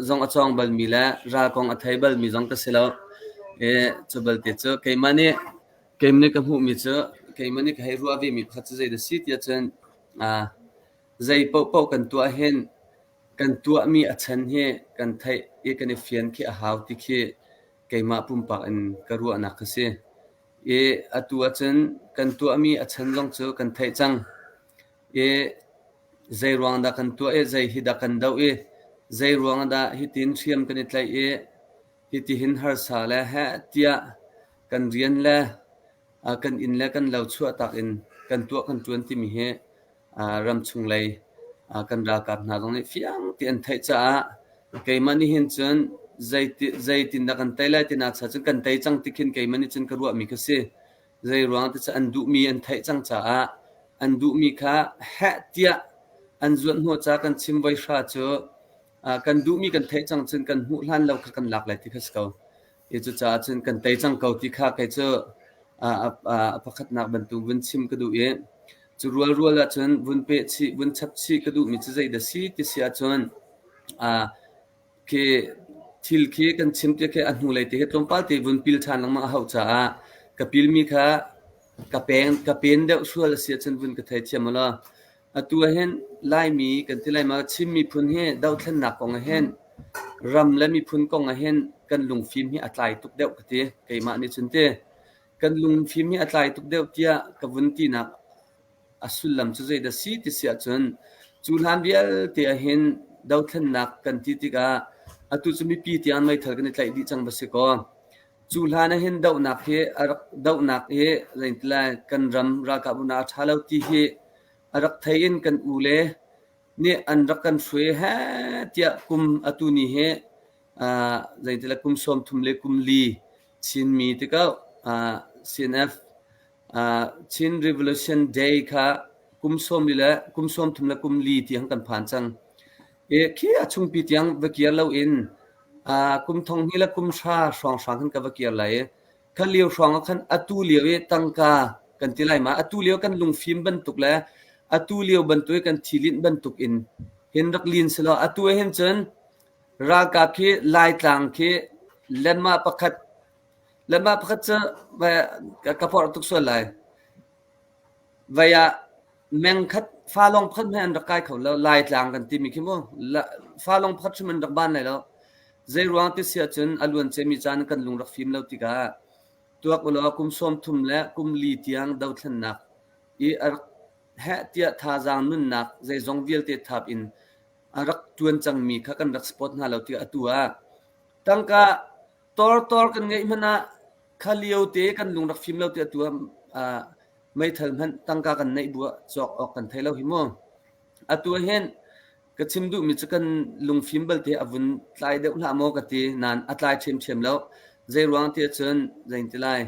zong a cawng balmi le ral kong a thei balmi zong ka si lo. I cu balte cu keimah nih keimah nih ka hmuhmi cu keimah nih ka hei ruah vemi pakhat cu zeidah a si tiah cun zei paohpaoh kan tuah hin kan tuahmi a chan hi kan theih i kan i fian khi a hau ti khi keimah pumpak in ka ruahnak a si. I atu ahcun kan tuahmi a chan zong cu kan theih cang. I zei ruang dah kan tuah i zei hi dah kan doh i zei ruang dah hitin hriam kan i tlaih i hitihin harsa le heh tiah kan rian le kan inn le kan lo chuahtak in kan tuah kan ṭuan timi hi ramchung lei kan ralkap hna zong nih fiang ti an theih caah keimah nih hin cun zeitindah kan tei lai ti nak cha cun kan tei cang ti khin keimah nih cun ka ruahmi kha si. Zei ruang ti cu an duhmi an theih cang caah an duhmi kha heh tiah an zuanh hnawh ca kan chim voi hra cu kan duhmi kan theih cang cun kan hmuh hlan lo kha kan lak lai ti kha si ko. I cucaah cun kan tei cang ko ti kha kei cu a pakhatnak bantuk vun chim ka duh i cu rualrual ahcun vun peh chih, vun chap chih ka duhmi cu zeidah si ti si ahcun khi thil khi kan chim ti khi a hnulei te khi tlawmpal te vun pil ṭhan lengmang a hauh caah ka pilmi kha ka peng ka pen deuh sual a si ahcun vun ka theithiam u law Atu ahhin Laimi kan ti lai ma Chin miphun hi dothlennak kong ahhin ram le miphun kong ahhin kan lungfim hi a tlai tuk deuh ka ti. Keimah nih cun ti. Kan lungfim hi a tlai tuk deuh tiah ka vun tinak a sullam cu zeidah si ti si ahcun cu hlan vialte ahhin dothlennak kan ti tikah atu cu mipi tiang meithal kan i tlaih dih cang va si kaw cu hlan ahhin dohnak hi a rak dohnak hi zeitilai kan ram ralkap unau a ṭha lo ti hi A rak thei in kan ule nih an rak kan hruai heh tiah kum atu ni hi zeitila kum 30 le kum li Chinmi ti ko CNF Chin Revolution Day kha kum sawm li le kum 30 le kum li tiang kan phan cang. E khi a chungpi tiang va kir lo in kum thong hnih le kum hra hrawnghrang khan ka va kir lai i Kha lio hrawng ah khan atu lio i tangka kan ti lai ma atu lio kan lungfim bantuk le atu lio bantuk i kan thilinh bantuk in hin rak lin selaw atu ah hin cun ralkap khi Laitlang khi lenmah pakhat lenmah pakhat cu ka forh tuk sual lai. Vai ah meng khat falong pakhat hmanh an rak kai kho lo Laitlang kan timi khi mu falong pakhat hrim an rak ban lai lo zei ruang ti si ahcun a luan ciami caan kan lung rak fim lo tikah tuak ulaw kum 30 le kum li tiang dothlennak i a rak heh tiah thazaang nunnak zeizong vialte thap in a rak tuan cangmi kha kan rak support hna lo tikah atu ah tangka tortor kan ngeih hmanh ah kha lio te kan lung rak fim lo tiah atu ah meithal hmanh tangka kan neih bu ah cawk awk kan thei lo hi mu. Atu ah hin ka chim duhmi cu kan lungfim balte a vun tlai deuh hlah maw ka ti nain a tlai ṭhiamṭhiam lo. Zei ruang ti ahcun zein ti lai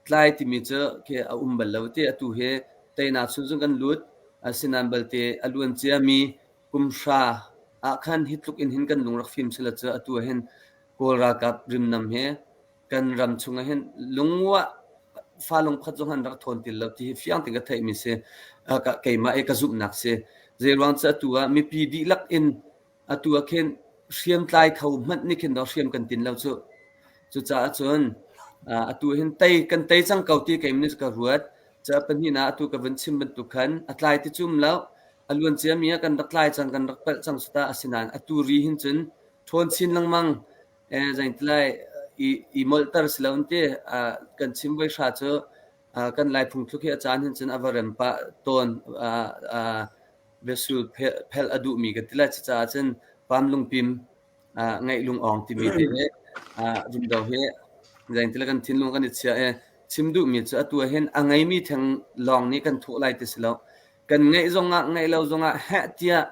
tlai timi cu khi a um bal lo ti atu hi teinak chung cun kan lut asinain balte a luan ciami kum hra ah khan hi tluk in hin kan lung rak fim sila cu atu ah hin Kawl ralkap rimnam hi kan ram chung ah hin lungua fa lung pakhat zong an rak thawn ti lo ti hi fiang tein ka theihmi si keimah i ka zumhnak si zei ruang cu atu ah mipi dihlak in atu ah khin hriamtlai kho hmanh nih khin hriam kan tin lo cu cucaah cun atu hin tei kan tei cang ko ti keimah nih ka ruat ca pahnihnak atu ka vun chim bantuk khan a tlai ti cum lo a luan ciami ah kan rak tlai cang kan rak palh cang suta asinain atu ri hin cun ṭhawn chin lengmang Zeitilai i molhter si lo an ti. Kan chim voi hra cu kan Lai phungthluk hi a caan hin cun a va rem pah tawn. Biasul phelh a duhmi ka ti lai. Cucaah cun pam lungpim ngeih lungawng timi te hi rumro hi zeitilai kan thinlung kan i chiah i chim duhmi cu atu ah hin a ngeimi theng lawng nih kan thawh lai ti si lo. Kan ngeih zongah ngeih lo zongah heh tiah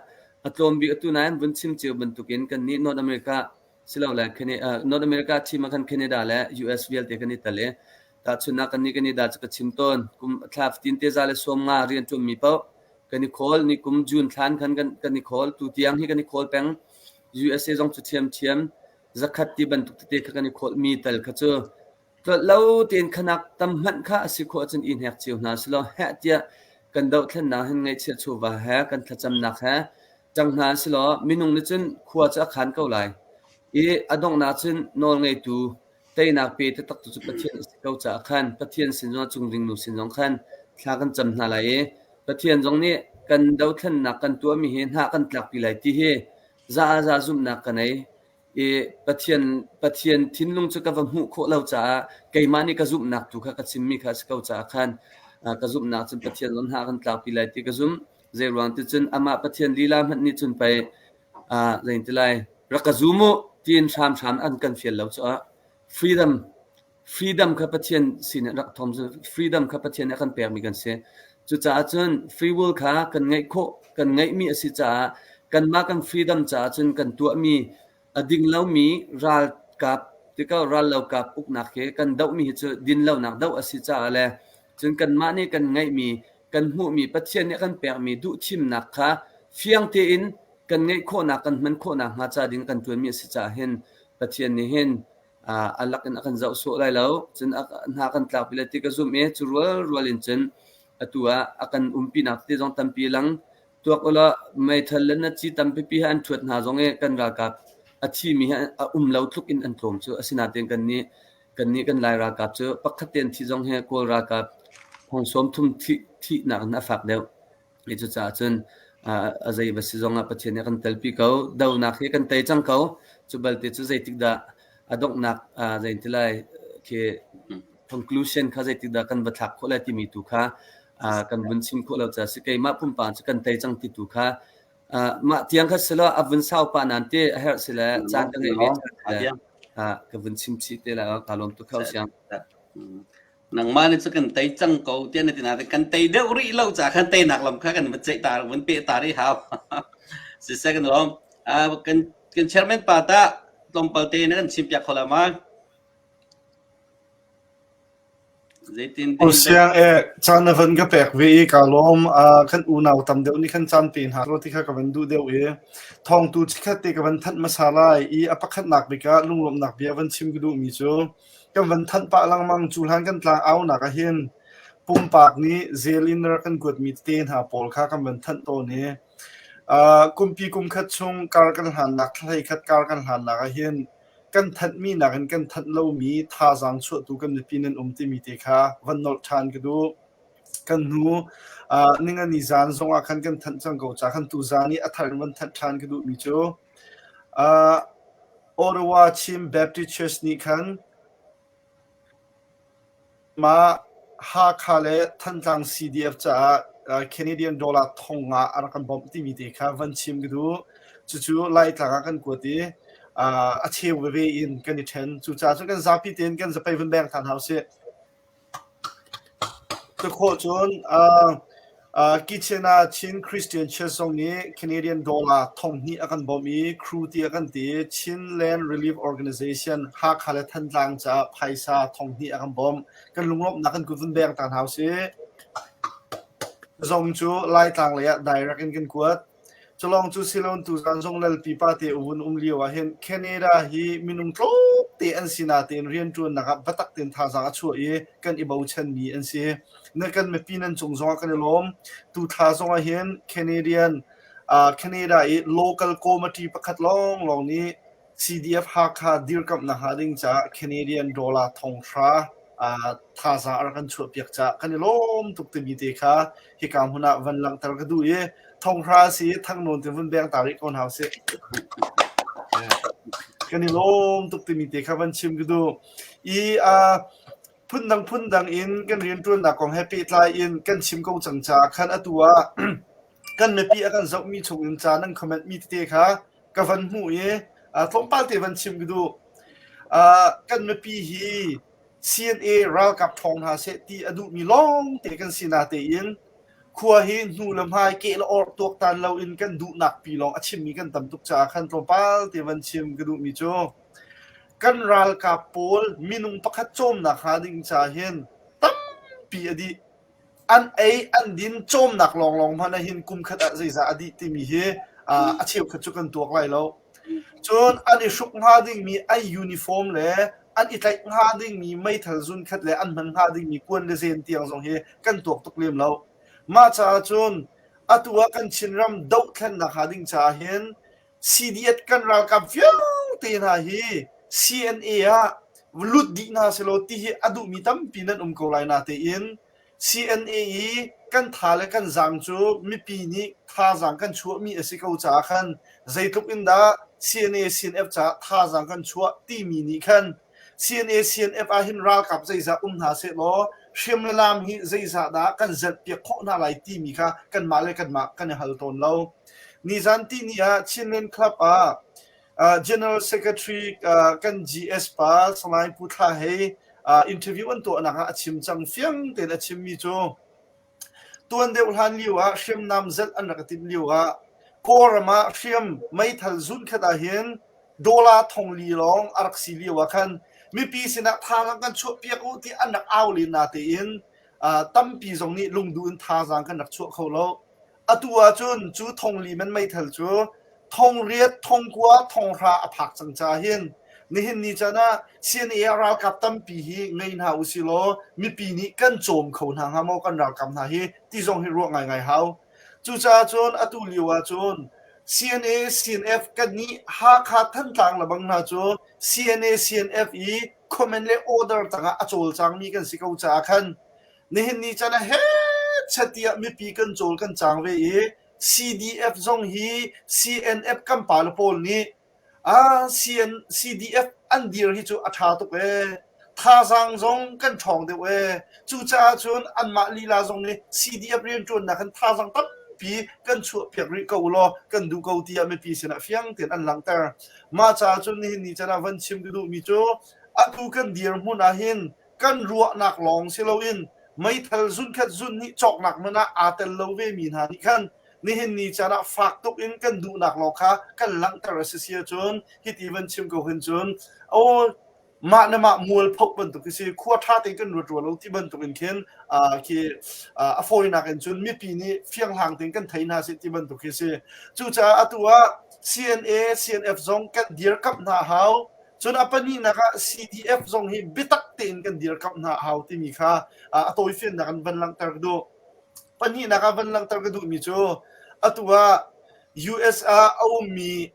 a tlawm bik atu nain vun chim cio bantukin kannih North America silole North America team ah khan Canada le US vialte kan i tel i tahchunhnak kannih Canada cu ka chim tawn. Kum thla fatin te za le sawm nga rian ṭuanmi paoh kan i khawl. Ni kum June thlan khan kan, kan i khawl. Tu tiang hi kan i khawl peng. USA zong cu ṭhiamṭhiam zakhat ti bantuk tete kha kan i khawlhmi tal kha cu tlolh lo tein khanak tam hmanh kha a si khawh ahcun i hnek cio hna selaw heh tiah kan dohthlennak hin ngaihchiah chawva he kan thlacamnak he ṭang hna silaw minung nih cun khua cu a khan ko lai i a donghnak cun nawl ngeitu teinak pe taktak tu cu Pathian a si ko caah khan Pathian sin zong cung ringnu sin zong khan thla kan cam hna lai i Pathian zong nih kan dothlennak kan tuahmi hi hna kan tlakpi lai ti hi za a za zumhnak ka nei i Pathian Pathian thinlung cu ka va hmuh khawh lo caah keimah nih ka zumhnak tu kha ka chimmi kha a si ko caah khan ka zumhnak cun Pathian zong hna kan tlakpi lai ti ka zumh. Zei ruang ti cun amah Pathian lila hmanh nih cun pei zei ti lai rak ka zum u tiin hramhram an kan fial lo caah freedom freedom kha Pathian sin rak thom freedom kha Pathian nih a kan pekmi kan si. Cucaah cun free will kha kan ngeih khawh kan ngeihmi a si caah kanmah kan freedom caah cun kan tuahmi a ding lomi ralkap tikah rallokap uknak hi kan dohmi hi cu dinlonak doh a si caah le cun kanmah nih kan ngeihmi kan hmuhmi Pathian nih a kan pekmi duhthimnak kha fiang tein kan ngeih khawhnak kan hman khawhnak hnga ca ding kan ṭuanmi a si caah hin Pathian nih hin a lak in a kan zoh sawh lai lo. Cun hna kan tlakpi lai ti ka zumh i cu rualrual in cun atu ah a kan umpinak te zong tampi lang. Tuak ulaw meithal le naci tampipi he an ṭhuat hna zong i kan ralkap a thimi hi a um lo tluk in an tlawm cu. Asinain kannih kannih kan Lai ralkap cu pakhat te an thih zong hi Kawl ralkap thong sawm thum thihnak in a fak deuh. I cucaah cun a zei va si zongah Pathian nih a kan telpi ko. Donak hi kan tei cang ko. Cu balte cu zeitik dah a donghnak zei ti lai khi conclusion kha zeitik dah kan va thlak khawh lai timi tu kha kan vun chim khawh lo caah si keimah pumpak cu kan tei cang ti tu kha mah tiang kha silo a vun sau pah nan te a herh si le caan ka ngei ve ka vun chim chih te lai ka lawm tuk kho siang. Nangmah nih cu kan tei cang ko tiah na ti nain kan tei deuh rih lo caah khan teinak lam kha kan va ceih ta vun peh ta rih hau. Siseh kan lawm. Kan kan chairman pa tah tlawmpal te na kan chimpiak kho la ma? Zeitin Siang e caan na van ka pek ve i ka lawm. Kan unau tam deuh nih khan caan pe hna ro ti kha ka van duh deuh i thawngtu chikhat te ka van thanh hmasa lai i a pakhatnak bik ah lunglawmhnak bia van chim ka duhmi cu Kan van thanh pah lengmang. Cu hlan kan tlang aunak ah hin pumpak nih zel in rak kan kuatmi tete hna pawl kha kan van thanh tawn i uh, kumpi kum khat chung kar kan hlannak thlahlei khat kar kan hlannak ah hin kan thanhmi nakin kan thanh lomi thazaang chuahtu kan mipi nan um timi te kha van nolh ṭhan ka duh. Kan hnu uh, ningani zan zongah khan kan thanh cang ko ca khan tu zan i a thar in van thanh ṭhan ka duhmi cu uh, Ottawa Chin Baptist Church nih khan mah Hakha le Thantlang CDF caah Canadian dollar thong nga a rak kan bawmh timi te kha van chim ka duh. Cucu Laitlang ah kan kuat i a cheu veve in kan i ṭhen. Cucaah cun kan zapi tein kan zapei vun beng ṭhan hau sih. Tukhawh cun Kitchener Chin Christian Church zong nih Canadian dollar 2000 a kan bawmh i crew ti a kan ti. Chinland Relief Organization Hakha le Thantlang caah phaisa 2000 a kan bawmh. Kan lunglawmhnak kan kut vun beng ta hna usih. Zong cu Laitlang lei ah direct in kan kuat. Culawng cu siloin tuzaan zong Lalpi pate a vun um lio ahhin Canada hi minung tlawmte an si natein rianṭuannak ah biatak tein thazaang a chuah i kan i bochanmi an si. Na kan mipi nan cung zongah kan i lawm. Tuthla zongah hin Canadian uh, Canada i local committee pakhat lawnglawng nih CDF Hakha dirkamhnak hnga ding caah Canadian dollar thonghra uh, thazaang a rak kan chuahpiak caah kan i lawm tuk timi te kha hika hmun ah van langhter ka duh i thonghra si thangnawn te vun beng ta rih ko hna usih. Kan i lawm tuk timi te kha van chim ka duh. I uh, phundang phundang in kan rianṭuannak kong he pehtlai in kan chim ko cang caah khan atu ah kan mipi a kan zohmi chung in ca nan comment mi tete kha ka van hmuh i uh, tlawmpal te van chim ka duh. Uh, kan mipi hi CNA ralkap ṭhawng hna seh ti a duhmi lawng te kan si natein khua hi hnu le hmai keh le orh tuaktan loin kan duhnak pi lawng a chimmi kan tam tuk caah khan tlawmpal te van chim ka duhmi cu kan ralkap pawl minung pakhat cawmnak hnga ding caah hin tampi a dih. An ei an din cawmnak lawnglawng hmanh ah hin kum khat ah zeizah a dih timi hi a cheukhat cu kan tuak lai lo. Cun an i hruk hnga dingmi an uniform le an i tlaih hnga dingmi meithal zunkhat le an hman hnga dingmi kuan le zen tiang zong hi kan tuak tuk lem lo. Mah caah cun atu ah kan Chinram dohthlennak hnga ding caah hin CDF kan ralkap vialte hna hi CNA ah lut dih hna selaw ti hi a duhmi tampi nan um ko lai natein CNA i kan tha le kan zaang cu mipi nih thazaang kan chuahmi a si ko caah khan zeitluk in dah CNA CNF caah thazaang kan chuah timi nih khan CNA CNF ah hin ralkap zeizah um hna sehlaw hriam le lam hi zeizah dah kan zelhpiak khawh hna lai timi kha kanmah le kanmah kan i hal tawn lo. Nizan tihni ah Chinland Club ah General Secretary kan GS pa Salai Pu Thla Hei interview an tuahnak ah a chim cang fiang tein a chimmi cu tuan deuh hlan lio ah hriamnam zelh an rak i timh lio ah Kawlram ah hriam meithal zunkhat ah hin dollar thongli lawng a rak si lio ah khan mipi sinah thazaang kan chuahpiak u ti an rak au len na tein tampi zong nih lungduh in thazaang kan rak chuah kho lo. Atu ahcun cu thongli man meithal cu thongriat, thongkua, thonghra a phak cang caah hin nihin ni caan ah CNA ralkap tampi hi ngei hna usilaw mipi nih kan cawm kho hna hnga maw kan ralkap hna hi ti zong hi ruah ngaingai hau. Cucaah cun atu lio ahcun CNA, CNF kannih Hakha Thantlang lebang hna cu CNA, CNF i comment le order tangah a cawlcangmi kan si ko caah khan Nihin ni caan ah hechet tiah mipi kan cawl kan cang ve i CDF zong hi CNF kan pale pawl nih ah CN, CDF an dir hi cu a ṭha tuk ee. Thazaang zong kan ṭhawng deuh ee. Cucaah cun anmah lila zong nih CDF rianṭuannak hin thazaang tampi kan chuahpiak rih ko ulaw kan duh ko tiah mipi sinah fiang tein an langhter. Mah caah cun nihin ni caan ah van chim ka duhmi cu atu kan dirhmun ah hin kan ruahnak lawng si loin meithal zunkhat zun nih cawknak hmanh ah aa tel lo vemi hna nih khan nihin ni caan ah fak tuk in kan duhnak lawng kha kan langhter a si si ahcun hiti van chim ko hin cun aw mah le mah mualphoh bantuk khi si khua ṭha tein kan ruat rua lo ti bantuk in khin khi a fawinak in cun mipi nih fianghlang tein kan thei hna seh ti bantuk khi si cucaah atu ah CNA CNF zong kan dirkamh hna hau Cun a pahnihnak ah CDF zong hi biatak tein kan dirkamh hna a hau timi kha a tawifiannak in van langhter ka duh. Pahnihnak ah van langhter ka duhmi cu atu ah US ah a ummi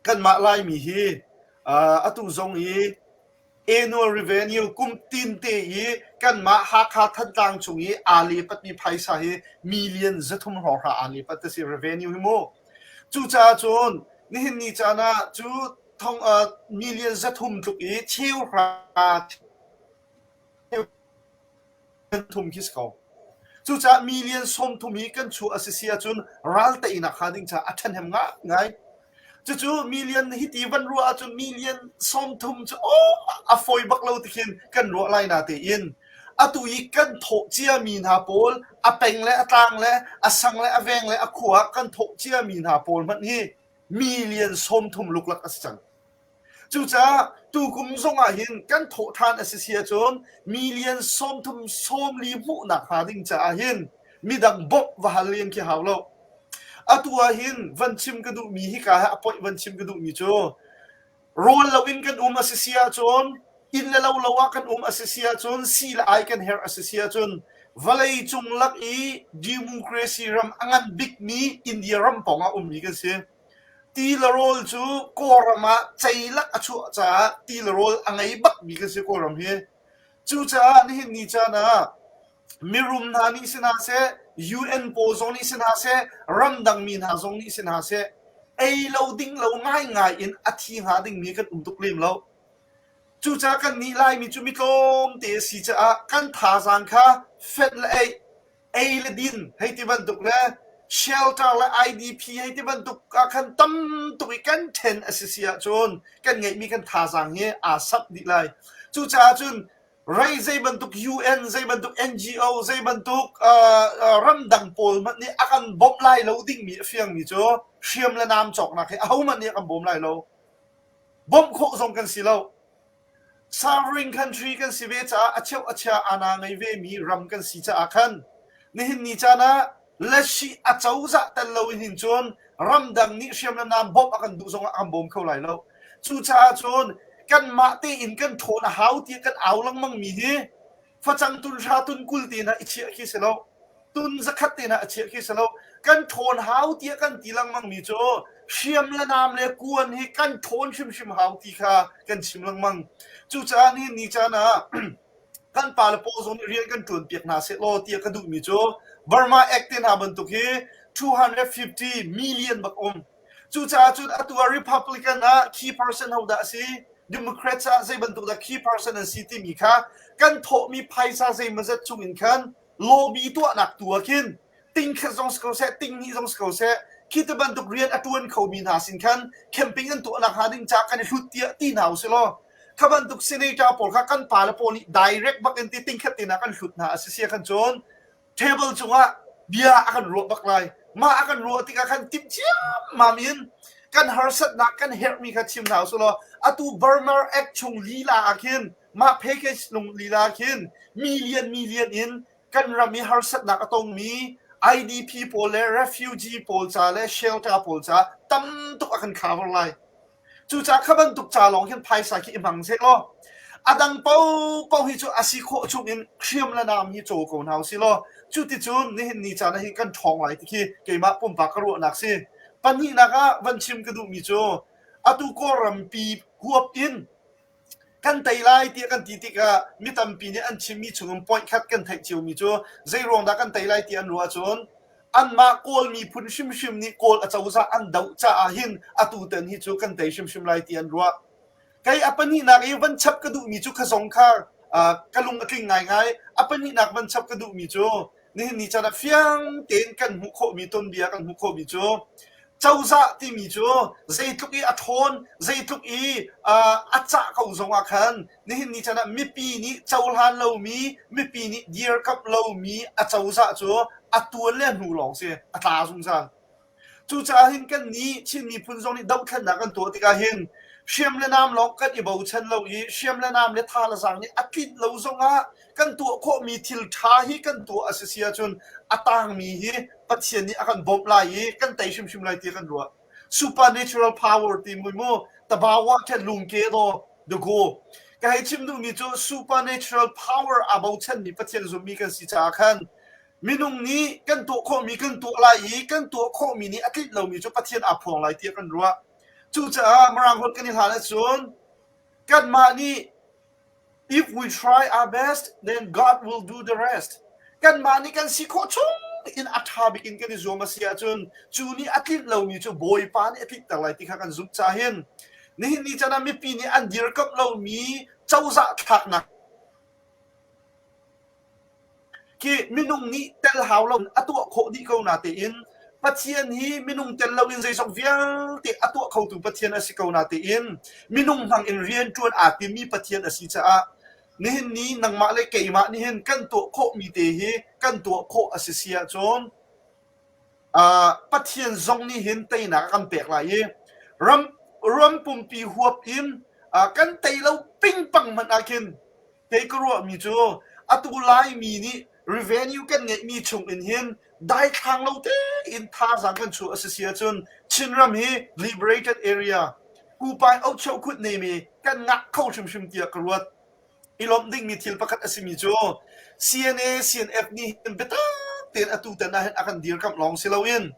kanmah Laimi hi atu zong i annual revenue kum tin te i kanmah Hakha Thantlang chung i aa lepatmi phaisa hi million 300 hrawng aa lepat a si revenue hi mu. Cucaah cun nihin ni caan ah cu thong million 300 tluk i cheuhra thum khi si ko. Cucaah million 30 hi kan chuah a si si ahcun ral teinak hnga ding caah a ṭhahnem ngaingai. Cucu million hiti van ruah ahcun million 30 cu aw a fawi bak lo ti khin kan ruah lai na tein atu i kan thawh ciami hna pawl a peng le a tlang le a sang le a veng le a khua ah kan thawh ciami hna pawl hmanh hi million 30 luklak a si cang. Cucaah tukum zong ah hin kan thawh ṭhan a si si ahcun million 30 40 hmuhnak hnga ding caah hin midang bawmh va hal len khi hau lo. Atu ah hin van chim ka duhmi hika he a point van chim ka duhmi cu rawl loin kan um a si si ahcun inn le lo lo ah kan um a si si ahcun si le ai kan herh a si si ahcun vawlei cung lak i democracy ram a ngan bikmi India ram pawng ah ummi kan si. Ti le rawl cu Kawlram ah ceilak a chuah caah ti le rawl a ngei bakmi kan si Kawlram hi. Cucaah nihin ni caan ah mirum hna nih si hna seh, UN pawl zong nih si hna seh, ramdang mi hna zong nih si hna seh, ei lo ding lo ngaingai in a thi hnga dingmi kan um tuk lem lo. Cucaah kannih Laimi cu mi tlawmte a si caah kan thazaang kha fenh le eih, ei le din hei ti bantuk le shelter le IDP hei ti bantuk ah khan tam tuk i kan ṭhen a si si ahcun kan ngeihmi kan thazaang hi aa samh dih lai. Cucaah cun rei zei bantuk UN, zei bantuk NGO, zei bantuk ramdang pawl hmanh nih a kan bawmh lai lo dingmi a fiangmi cu hriam le naam cawknak hi ahohmanh nih a kan bawm lai lo. Bawmh khawh zong kan si lo. Sovereign country kan si ve caah a cheuh a chia ana ngei vemi ram kan si caah khan nihin ni caan ah Lashih a cozah tel lo in hin cun Ramdang nih hriam le nam bawmh a kan duh zongah a kan bawm kho lai lo. Cucaah cun kanmah tein kan ṭhawn a hau tiah kan au lengmang mi hi facang tun hra tun 20 te hna i chiah khi si lo. Tun zakhat te hna a chiah khi si lo. Kan ṭhawn hau tiah kan ti lengmang mi cu hriam le nam le kuan hi kan ṭhawn hrimhrim hau ti kha kan chim lengmang. Cucaah nihin ni caan ah kan pale pawl zong nih rian kan ṭuan piak hna sehlaw tiah ka duhmi cu Burma Act te hna bantuk hi 250 million bak um. Cucaah cun atu ah Republican ah key person hodah a si, Democrats ah zei bantuk dah key person an si timi kha kan thawhmi phaisa zeimawzat chung in khan lobby tuahnak tu ah khin ting khat zong si ko seh, ting hnih zong si ko seh, khi ti bantuk rian a ṭuan khomi hna sin khan camping an tuahnak hnga ding ca kan i hlut tiah ti hna usih law kha bantuk senator pawl kha kan pale pawl nih direct bak in ti ting khat te hna kan hlut hna a si sia khan cun table cungah bia a kan ruah bak lai. Mah a kan ruah tikah khan timh ciammam in kan harsatnak kan herhmi kha chim hna usih law atu Burma Act chung lila ah khin mah package lung lila khin million million in kan ram i harsatnak a tongmi IDP pawl le refugee pawl ca le shelter pawl ca tam tuk a kan cover lai. Cucaah kha bantuk ca lawng hin phaisa khi i hmang seh law a dang paohpaoh hi cu a si khawh chung in hriam le nam hi caw ko hna usih law cuticun nihin ni caan ah hin kan ṭhawng lai ti khi keimah pumpak ka ruahnak si. Pahnihnak ah van chim ka duhmi cu atu Kawlrampi huap in Kan tei lai tiah kan ti tikah mi tampi nih an chimmi chungin point khat kan theih ciomi cu zeiruang dah kan tei lai ti an ruah ahcun anmah Kawl miphun hrimhrim nih Kawl acozah an doh caah hin atutan hi cu kan tei hrimhrim lai ti an ruah. Kei a pahnihnak i van chap ka duhmi cu kha zong kha ka lung a tling ngaingai. A pahnihnak van chap ka duhmi cu nihin ni caan ah fiang tein kan hmuh khawhmi tuanbia kan hmuh khawhmi cu cozah timi cu zeitluk i a ṭhawn zeitluk i a cah ko zongah khan nihin ni caan ah mipi nih cohlan lomi mipi nih dirkamh lomi a cozah cu a tuan le a hnu lawng si a tla zungzal. Cucaah hin kannih Chin miphun zong nih dohthlennak kan tuah tikah hin hriam le nam lawng kan i bochan lo i hriam le nam le tha le zaang nih a tlinh lo zongah kan tuah khawhmi thil ṭha hi kan tuah a si si ahcun a tangmi hi Pathian nih a kan bawmh lai i kan tei hrimhrim lai ti kan ruah. Supernatural power ti mui mu tabawa khe lungke do the go. Ka hei chim duhmi cu supernatural power aa bochanmi Pathian zummi kan si caah khan Minung nih kan tuah khawhmi kan tuah lai i kan tuah khawhmi nih a tlinh lomi cu Pathian aa phuang lai tiah kan ruah. Cucaah Mirang holh kan i hlan ahcun kanmah nih if we try our best, then God will do the rest. Kanmah nih kan si khawh chung in a ṭha bik in kan i zuam a si ahcun cu nih a tlinh lomi cu Bawipa nih a tlinhter lai ti kha kan zumh caah hin nihin ni caan ah mipi nih an dirkamh lomi cozah thlaknak Khi minung nih tel hau lo a tuah khawh dih ko natein Pathian hi minung tel loin zeizong vialte a tuah khotu Pathian a si ko natein minung hmang in rianṭuan aa timmi Pathian a si caah nihin ni nangmah le keimah nih hin kan tuah khawhmi te hi kan tuah khawh a si si ahcun uh, Pathian zong nih hin teinak a kan pek lai i ram ram pumpi huap in uh, kan tei lo pingpang hmanh ah khin Kei ka ruahmi cu atu Laimi nih revenue kan ngeihmi chung in hin daithlang lo tein thazaang kan chuah a si si ahcun Chinram hi liberated area Kupai Ohchokhut nemi kan ngah kho hrimhrim tiah ka ruat. I lawmh dingmi thil pakhat a simi cu CNA, CNF nih hin biatak tein atu tan ah hin a kan dirkamh lawng si loin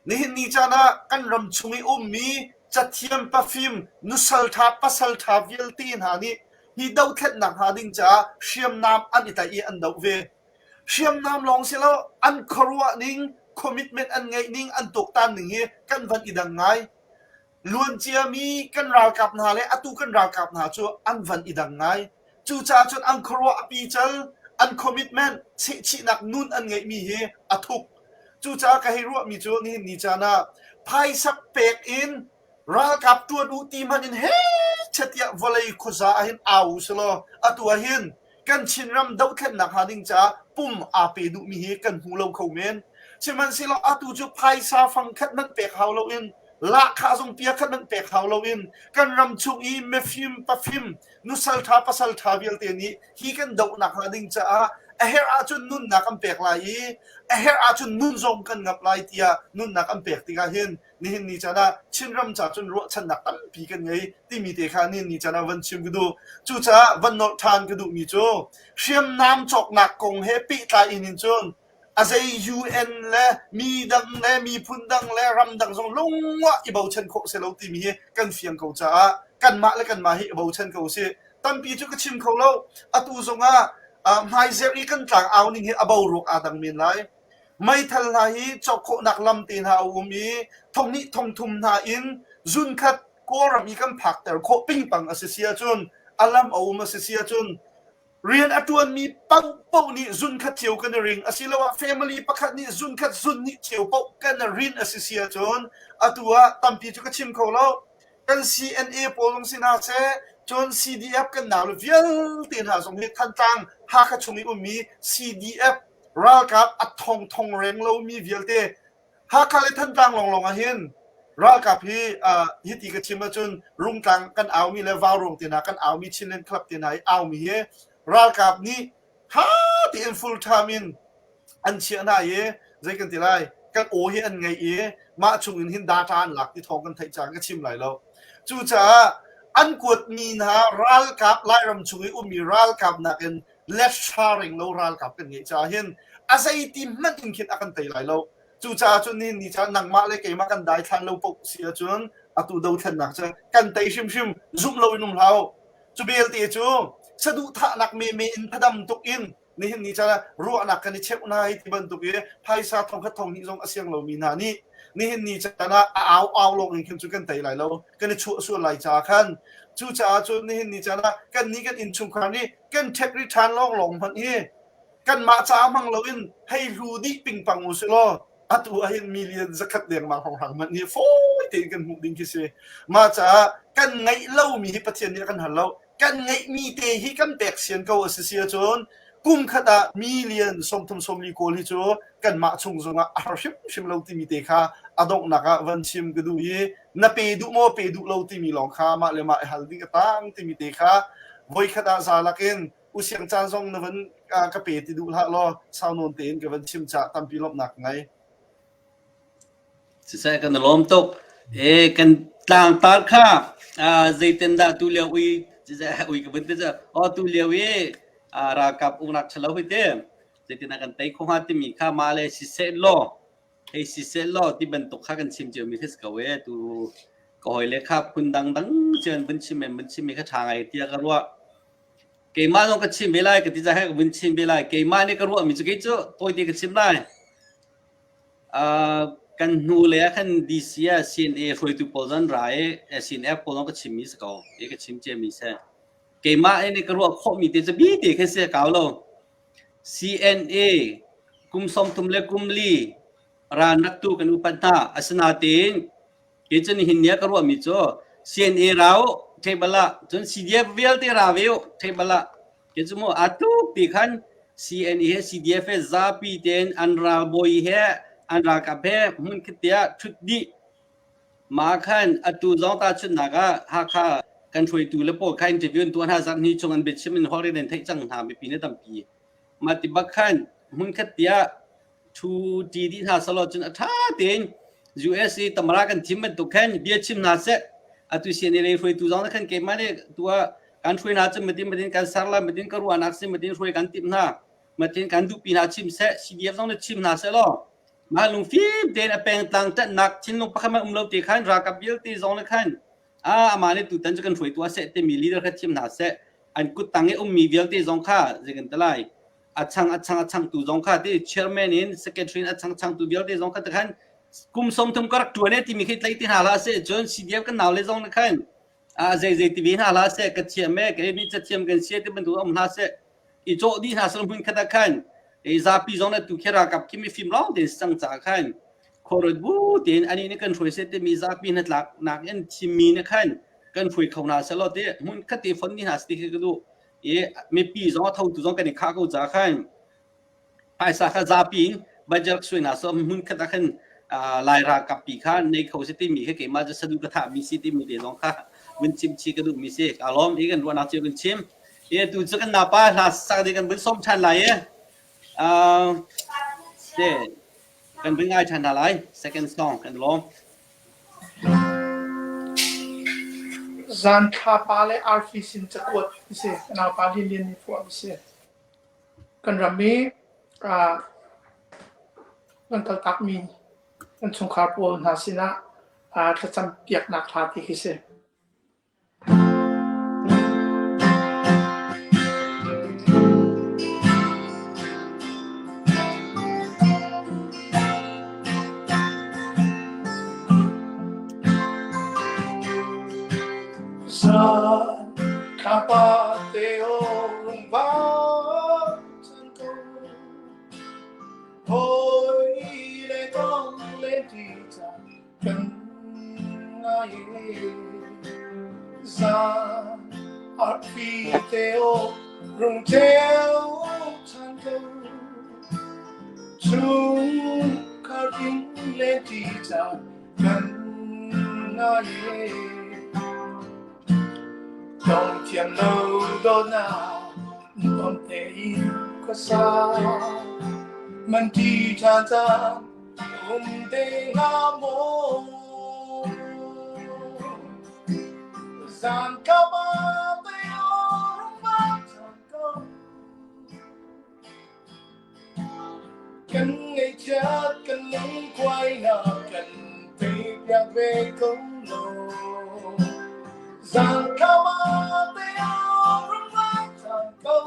nihin ni caan ah kan ram chung i ummi cathiam pafim nusal ṭha pasal ṭha vialte hna nih Hi dothlennak hnga ding caah hriamnam an i tlaih i an doh ve. Hriamnam lawng si lo, an khuaruah ning, commitment an ngeih ning, an tuaktan ning hi kan van i dang ngai. Luanciami kan ralkap hna le atu kan ralkap hna cu an van i dang ngai. Cucaah cun an khuaruah a pical, an commitment, chehchihnak nun an ngeihmi hi a thuk. Cucaah ka hei ruahmi cu nihin ni caan ah phaisa pek in Ralkap ṭuan u ti hmanh in hehchet tiah vawlei khuaza ah hin au u selaw atu ah hin kan Chinram dohthlennak hnga ding caah pum aa pe duhmi hi kan hmu lo kho men. Sihmanhsehlaw atu cu phaisa fangkhat hmanh pek hau loin lahkhah zong pia khat hmanh pek hau loin kan ram chung i mifim pafim nusal ṭha pasal ṭha vialte nih hi kan dohnak hnga ding caah A herh ahcun nunnak an pek lai i a herh ahcun nun zong kan ngap lai tiah nunnak an pek tikah hin nihin ni caan ah Chinram ca cun ruahchannak tampi kan ngei timi te kha nihin ni caan ah van chim ka duh. Cucaah van nolh ṭhan ka duhmi cu hriamnam cawknak kong he pehtlai in hin cun a zei UN le mi dang le miphun dang le ramdang zong lungah i bochan khawh si lo timi hi kan fiang ko caah kanmah le kanmah hi i bochan ko usih. Tampi cu ka chim kho lo. Atu zongah hmaizerh i kan tlang au ning hi a boruak aa dang men lai. Meithal hna hi cawk khawhnak lam te hna a um i thonghnih thongthum hna in zunkhat Kawlram i kan phakter khawh pingpang a si si ahcun a lam a um a si si ahcun rian a ṭuanmi paohpaoh nih zunkhat cio kan i ring asiloah family pakhat nih zunkhat zunhnih cio paoh kan i rin a si si ahcun atu ah tampi cu ka chim kho lo. Kan CNA pawl zong si hna seh, cun CDF kan naule vialte hna zong hi Thantlang Hakha chung i ummi CDF ralkap a thongthong reng lomi vialte Hakha le Thantlang lawnglawng ah hin ralkap hi uh, hiti ka chim ahcun Rungtlang kan aumi le Vauruang te hna kan aumi Chinland Club te hna i aumi hi ralkap nih tha tein full time in an chiah hna i zei kan ti lai kan aw hi an ngeih i mah chung in hin data an lak ti thawng kan theih caah ka chim lai lo cucaah an kuatmi hna ralkap Lairam chung i ummi ralkap nakin left ring lo ralkap kan ngeih caah hin a zeiti hmanh in khin a kan tei lai lo cucaah cun ni ni caah nangmah le keimah kan daithlan lo paoh si ahcun atu dothlennak cu kan tei hrimhrim zumh lo in um hlah u cu belte cu saduhthahnak meme in thadam tuk in nihin ni caan ah ruahnak kan i cheuh hna hi ti bantuk i phaisa thongkhat thonghnih zong a siang lomi hna nih nihin ni caan ah a au au lawng in khin cu kan tei lai lo kan i chuah sual lai caah khan cucaah cun nihin ni caan ah kan nih kan innchungkhar nih kan ṭhek ri ṭhan lawnglawng hmanh hi kanmah caah hmang loin hei hlu dih pingpang u si law atu ah hin million zakhat dengmang hrawnghrang hmanh hi fawi tein kan hmuh ding khi si mah caah kan ngeih lomi hi Pathian nih a kan hal lo kan ngeihmi te hi kan pek sian ko a si si ahcun kum khat ah million 30 40 kawl hi cu kanmah chung zongah a har hrimhrim lo timi te kha a donghnak ah van chim ka duh i na pe duh maw pe duh lo timi lawng kha mah le mah i hal ding a tang timi te kha voikhat ah za lakin usiang caan zong na van ka pe ti duh hlah law sau nawn tein ka van chim cah tampi lawmhnak ka ngei. Siseh kan i lawm tuk. E kan tlangtar kha zeitin dah tu lio ui ui ka vun ti cu aw tu lio i ralkap uknak ṭhalo hi te zeitin dah kan tei kho hnga timi kha mah le siseh law hei siseh law ti bantuk kha kan chim cio mi khi si ko e tu ka hawi le kha phun dang dang cio in vun chim men vun chim mi kha ṭha ngai tiah ka ruah. Keimah zong ka chim ve lai ka ti caah ka vun chim ve lai. Keimah nih ka ruah mi cu kei cu tawite ka chim lai. Uh, kan hnu le ah khan DC ah CNA hruaitu pawl zan ra i CNF pawl zong ka chim mi si ko. E ka chim cia mi si. Keimah nih ka ruah khawh mi te cu bi te khin si kau lo. CNA kum 30 le kum li ran rak tu kan upat hna. Asinain Kei cu nihin ni ah ka ruahmi cu CNA ra u table ah cun CDF vialte ra ve u table ah kei cu mu aa tuk ti khan CNA he CDF he zapi tein an ralbawi he an ralkap he hmun khat te ah ṭhut dih mah khan atu zong tahchunhnak ah Hakha kan hruaitu le pawl kha interview an tuah hna zarh hnih chung an biachim in holh in an theih cang hna mipi ne tampi mah ti bak khan hmun khat tiah ṭhu ṭi dih hna selaw cun a ṭha tein US i tamara kan thim bantuk khan bia chim hna seh. Atu CNA lei hruaitu zong nih khan keimah nih tu ah kan hruai hna cun matin matin kan ser lai matin ka ruahnak si matin hruai kan timh hna matin kan duhpi hna chim seh CDF zong nih chim hna seh law mah lungfim tein a pengtlang ṭanhnak thinlung pakhat hmanh um lo te khan ralkap vialte zong nih khan ah amah nih tutan cu kan hruaitu ah seh timi leader kha thim hna seh an kuttang i ummi vialte zong kha zei kan ti lai a chang a chang a changtu zong kha ti chairman in secretary in a chang changtu vialte zong kha khan kum 30 ka rak tuan e timi khi tlai ti hna hlah seh cun CDF kan nau le zong nih khan a zei zei ti ve hna hlah seh ka thiam e ka mi cathiam kan sia ti bantuk um hna seh i cawh dih hna sel hmun khat ah khan i zapi zong na tu khi ralkap khi mi fim lawng tein sang ca khan khuaruat bu tein ani nih kan hruai seh timi zapi hnatlak nak in thimmi nih khan kan hruai kho hna seh law ti hmun khat te fon dih hna seh ti khi ka duh i mipi zong a thotu zong kan i khah ko ca khan phaisa kha zapi in budget suai hna so hmun khat ah khan lai ralkap pi kha nei kho si timi kha keimah cu sadu ka thah mi si timi te zong kha vun chim chi ka duh mi si ka lawm i kan ruahnak cio kan chim i tu cu kan napa hla sak ding kan vun som than lai e. Te kan vun ngai ṭhan hna lai. Second song kan lawm. Zan thlapa le arfi sin cakuat ti si. Ka naupa Lian Lian nih phuah mi si. Kan ram i kan kaltakmi kan chungkhar pawl hna sinah thlacam piaknak hla ti khi si. Zan thlapa te aw rung vang cang ko. Hawi le tong le ti cang kan ngai Zan arfi te aw rung ceu than ko. Chungkhar inn le ti cang kan ngai Tong thiam lo dawtnak nuam tein khuasa man ti ṭhan caan um te hnga maw? Zan ka ba te rung ba ṭhan ko Kan ngaihchiat kan lungkuainak kan teipiak ve ko law. Zangkham ah te ram ṭhan ko.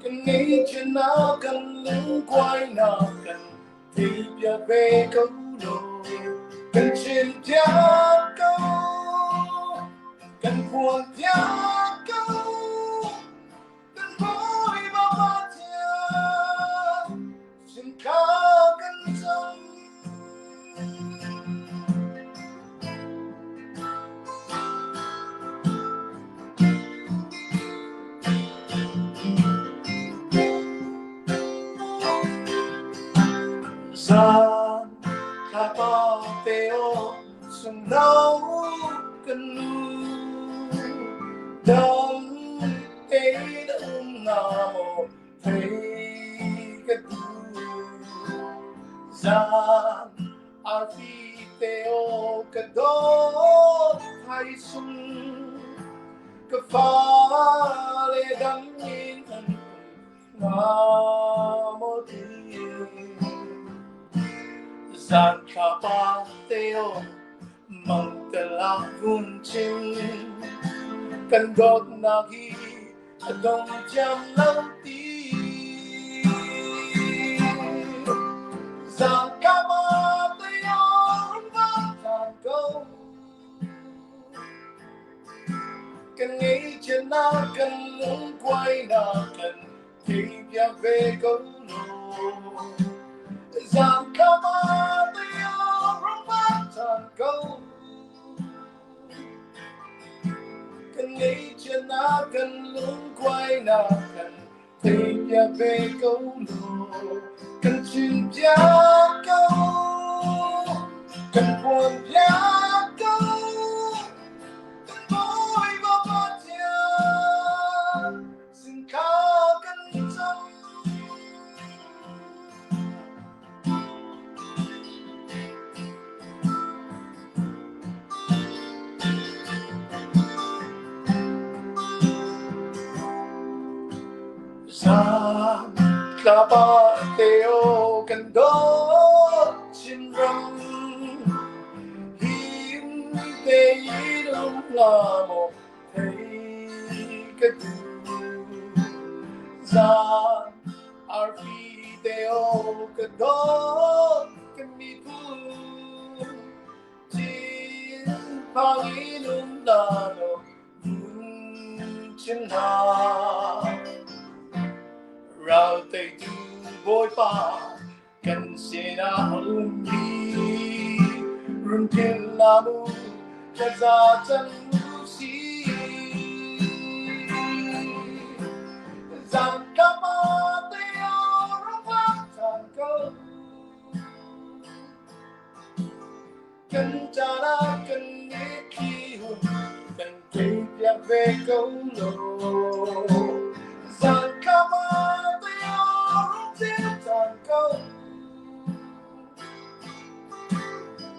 Kan ngaihchiatnak kan lungkuainak kan teipiak ve ko law. Kan chimpiak ko. Kan phuanpiak ko. Kan Bawipa Pathian sin kha kan cam. Zan thlapa te aw sungno kan nu dam tein um hnga maw thei ka duh. Zan arfi te aw ka dawt thaisung ka fale dang in an hnga maw ti. Zan thlapa te aw Mangtel ah vun chim kan dawtnak hi a dong thiam lo ti. Zangkam ah tayor van ko kan ngaihchiatnak kan lungkuainak kan theipiak ve ko law. Zangkam ah tayor van ko Kan ngaihchiatnak kan lungkuainak kan theipiak ve ko law. Kan chimpiak ko, kan phuanpiak ko. Kan Bawipa Pathian sin kha kan cam. Zan tlapa te aw kan dawt Chinram him tein um la maw thei ka duh. Zan arfi te aw ka dawt kan miphun Chin phang in um la law vun chim hna. Ral teitu Bawipa kan sinah a um hi run philh hlah mu thlaza cang u sih. Zangkam ah te ram than ko. Kan caan ah kan mitthli hun kan theipiak ve ko law. than ko.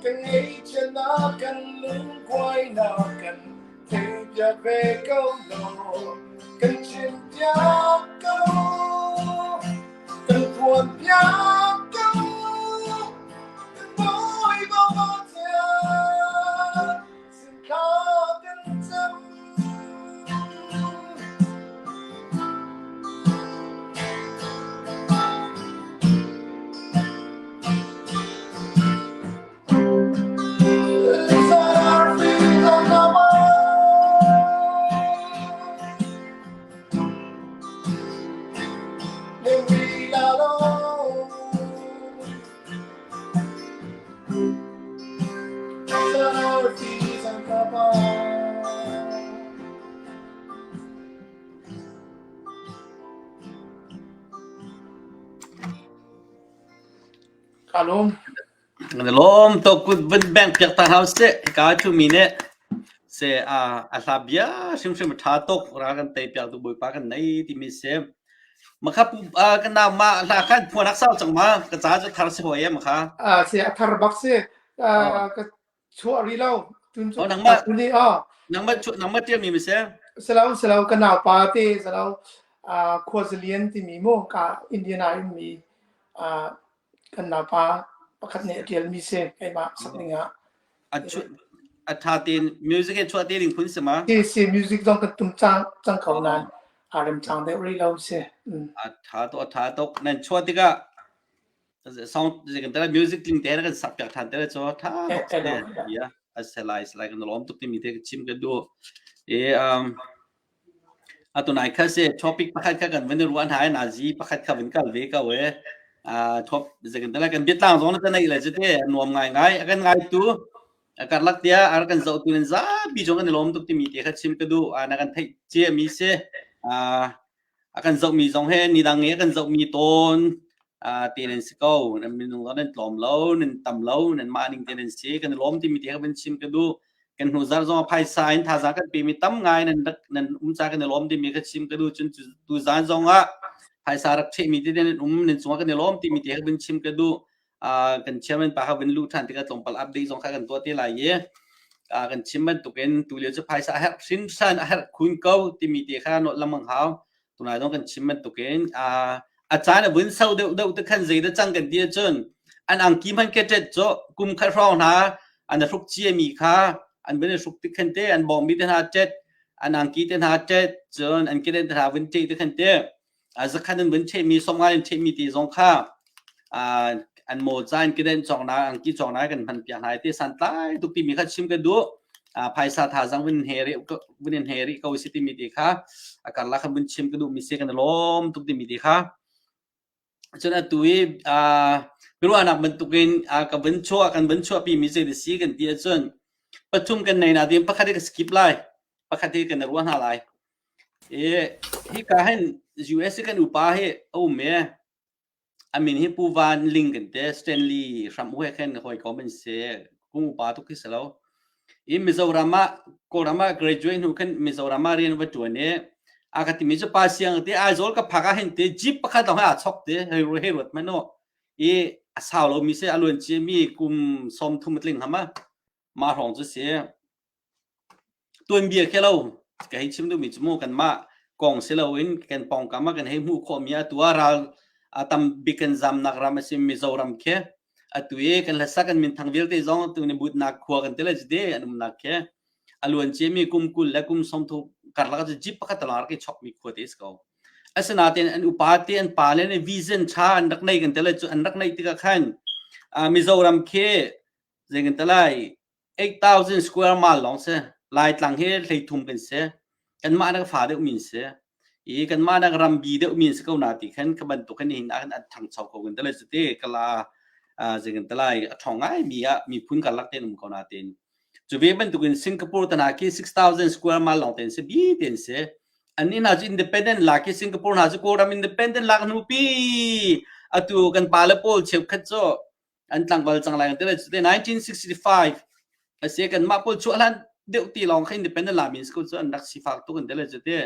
Kan ngeihchiatnak kan lungkuainak kan theihpiak ve ko law kan chimpiak ko. Kan phuanpiak ko. Kan bawi bawa tiang sin thla kan cam. Ka lawm. Kan lawm to kut vun bank piak ta hau se ka thu mi ne se a a hla bia hrimhrim tha tuk ra kan tei piak tu bawipa kan nei ti mi se makha pu kan nau ma hla khan phuan ak sau chang ma ka cha chu thar si hoi ma kha A si a thar bak si. Ka chuah rih lo. Tun cu Oh, nangmah tuni ah. Nangmah chu nangmah tial mi mi se. Salo salo ka nau pa te salo khuazalian timi mu ka Indiana in mi kan nau pa pakhat nih a tial mi si keimah sak ning ah. A chu a tha tin music he chuah te ding phun si ma? Si si music zong kan tum cang cang ko nan a rem cang deuh rih lo si. A tha to a tha tuk nan chuah tikah song kan tala music tling te kan sak piak than te cho tha tuk se ya a selai selai kan lom tuk ti mi te chim ka du e um atu nai kha se topic pakhat kha kan van ruan hai na zi pakhat kha van kal ve ka we a top zekan tala kan biatlang zong na nei le chete nuam ngai ngai kan ngai tu karlak tia ar kan zo tu nan za bi jong kan lom tuk ti mi te kha chim ka du na kan thei che mi se a A kan zohmi zong hi nidang i a kan zohmi tawn te nan si ko. Nan minung zong nan tlawm lo, nan tam lo, nan mah ning te nan si. Kan i lawm timi te kha van chim ka duh. Kan hnu zarh zong ah phaisa in thazaang kan pemi tam ngai nan rak nan um ca kan i lawm timi kha chim ka duh. Cun tuzaan zong ah phaisa rak ṭhehmi te nan um, nan cungah kan i lawm timi te kha van chim ka duh. kan chairman pa kha vun luh ṭhan tikah tlawmpal update zong kha kan tuah te lai i kan chim bantukin tulio cu phaisa a herh hrinhran a herh khun ko timi te kha nawt lengmang hau tunai zong kan chim bantukin a caan a vun sau deuh deuh te khan zei dah cang kan ti ahcun an angki hman ke ṭet cu kum khat hrawng hna an hruk ciami kha an vun i hruk tik khan te an bawngbi te hna ṭet an angki te hna ṭet cun an kedenh te hna vun ṭeh te khan te zakhat an vun ṭhehmi sawmnga in ṭhehmi ti zong kha an mawca in kedenh cawknak angki cawknak kan hman piak hna i ti santlai tuk timi kha chim ka duh phaisa thazang vun he rih vun in he rih ko si timi ti kha a karlak khan vun chim ka duh mi si kan lawm tuk timi ti kha cun atu i biaruahnak bantukin ka vun chuah kan vun chuahpi mi zei si kan ti ahcun pathum kan nei na ding pakhat hi ka skip lai pakhat hi kan ruah hna lai I hika hin US i kan upa hi a um i a min hi Pu Van Ling kan ti Stanley hram u he khin hawikom an si kum upa tuk khi si lo. I Mizoram ah Kawlram ah graduate hnu khin Mizoram ah rian va ṭuan i a ka timi cu pa siang ti Aizawl ka phak ah hin ti jeep pakhat lawng hi aa chok ti hei hei ruat hmanh u. I a sau lomi si a luan ciami kum 30 a tling hama mah hrawng cu si. Tuanbia khi lo ka hei chim duhmi cu mu kanmah kong si loin kan pawngkam ah kan hei hmuh khawhmi atu ah ral a tam bik kan zamnak ram a si Mizoram khi atu i kan hlasak kan minthang vialte zong atu ni butnak khua kan ti le cite an umnak khi a luan ciami kum 20 le kum 30 karlak cu jeep pakhat lawng rak i chokmi khua te si ko. Asinain an upa te an pa le nih vision ṭha an rak nei kan ti le cu an rak neih tikah khan Mizoram khi zei kan ti lai 8,000 square mile lawng si. Laitlang hi hleithum kan si. Kanmah nak fa deuh min si. I kanmah nak rambi deuh min si ko na ti khan ka bantuk hin hin ah an ṭhangcho ko kan tale cute kala zei kan talai a ṭhawng ngai mi ah miphun karlak ten um ko na tin. Cu ve bantukin Singapore tana khi 6,000 square mile lawng ten si bi ten si. Annih hna cu independent lak hi Singapore hna cu Kawlram independent lak hnu pi atu kan pale pawl cheukhat cu an tlangval cang lai te 1965 ase kan mah pawl chuah hlan deuh ti lawng kha independent la min school cu an rak sifak tuk an te le cu te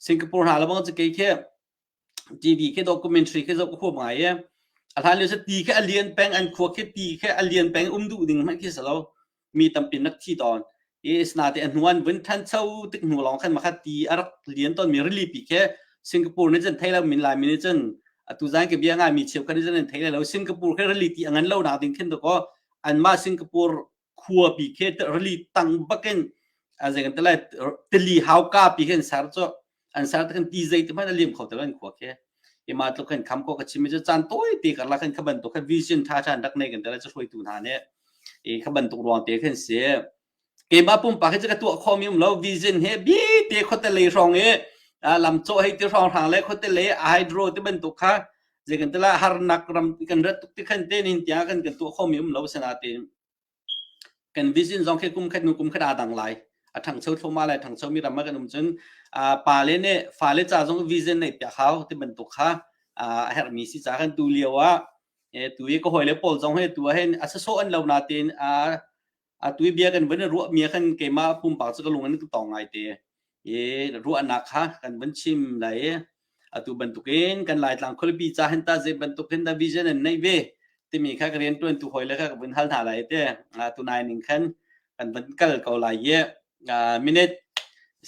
Singapore hna lebang cu kei khi TV khi documentary khi zoh ka huam ngai e. A hlan lio cu ti khi a lian peng an khua khi ti khi a lian peng um duh ding hmanh khi si lo. Mi tampi nak thi tawn. I asinain a hnu an vun ṭhancho tik hnu lawng khan makha ti a rak lian tawnmi rili pi khi Singapore nih cun thei lo min Laimi nih cun atu zan ka bia ngaimi cheukhat nih cun an thei lai lo. Singapore khi rili ti a ngan lo nak ding khin dakaw anmah Singapore khuapi khi rili tang bakin a zei kan ti lai tili hauka pi khi an ser cu an ser te khan ti zei te hmanh a liam kho te lo an khua khi ima tluk khan kham ko ka chim mi cu caan tawi te karlak khan kha bantuk khan vision tha tha rak nei kan ti lai cu hruaitu hna nih i kha bantuk ruang te khan si keimah pumpak hi cu ka tuah khawh mi um lo vision he bi te khuate lei hrawng i lam cawh hei ti hrawng hrang le khuate lei hydro te bantuk kha zei kan ti la harnak ram kan rat tuk ti khan te nin tiang kan kan tuah khawh mi um lo sanatin Kan vision zong khi kum khat hnu kum khat aa dang lai. A ṭhangcho thluahmah lai. Ṭhangcho mi ram ah kan um cun pale nih fale ca zong vision neih piak hau ti bantuk kha a herhmi si ca kan tu lio ah tu i ka hawile pawl zong hi tu ah hin a sasawh an lo natein a tu i bia kan van i ruahmi ah khan keimah pumpak cu ka lung an ka tong ngai te. I ruahnak kha kan van chim lai i atu bantukin kan Laitlang khualipi ca hin ta zei bantuk hin dah vision an neih ve timi kha ka riantuan tu hawi le kha ka vun hal hna lai te tunai ning khan kan van kal ko lai i minute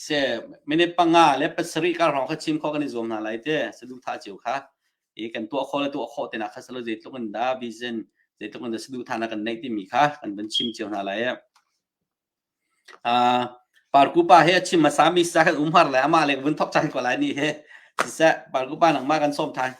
se minute panga le pasarih kar hrawng kha chim kho kan i zuam hna lai te saduhthah cio kha i kan tuah kho le tuah khawh te nak kha salo zeitluk in dah vision zeitluk in dah saduhthah na kan neih timi kha kan van chim cio hna lai Uh, Parku pa he a chim hmasa mi sa kan um har le amah le vun thok chan ko lai ni he siseh Parku pa nangmah kan sawm than.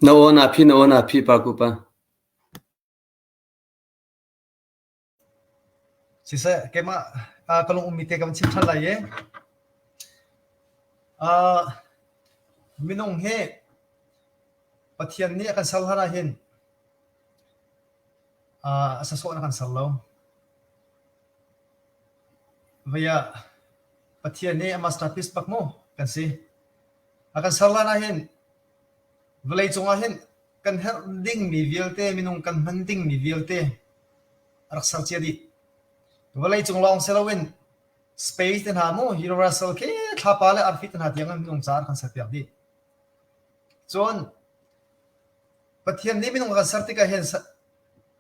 Na aw na phi na aw na phi Parku pa. Siseh, keimah ka lung ummi te ka van chim ṭhan lai i uh, minung hi Pathian nih a kan ser hlan ahhin uh, a sasawh in a kan ser lo. Vei ah Pathian nih a masterpiece bak mu kan si. A kan ser hlan ahhin vawlei cung ahhin kan herh dingmi vialte minung kan hman dingmi vialte a rak ser cia dih. Vawleicung lawng si loin space te hna mu universal khi thlapa le arfi te hna tiang in minung ca kan serpiak dih. Cun Pathian nih minung a kan ser tikah hin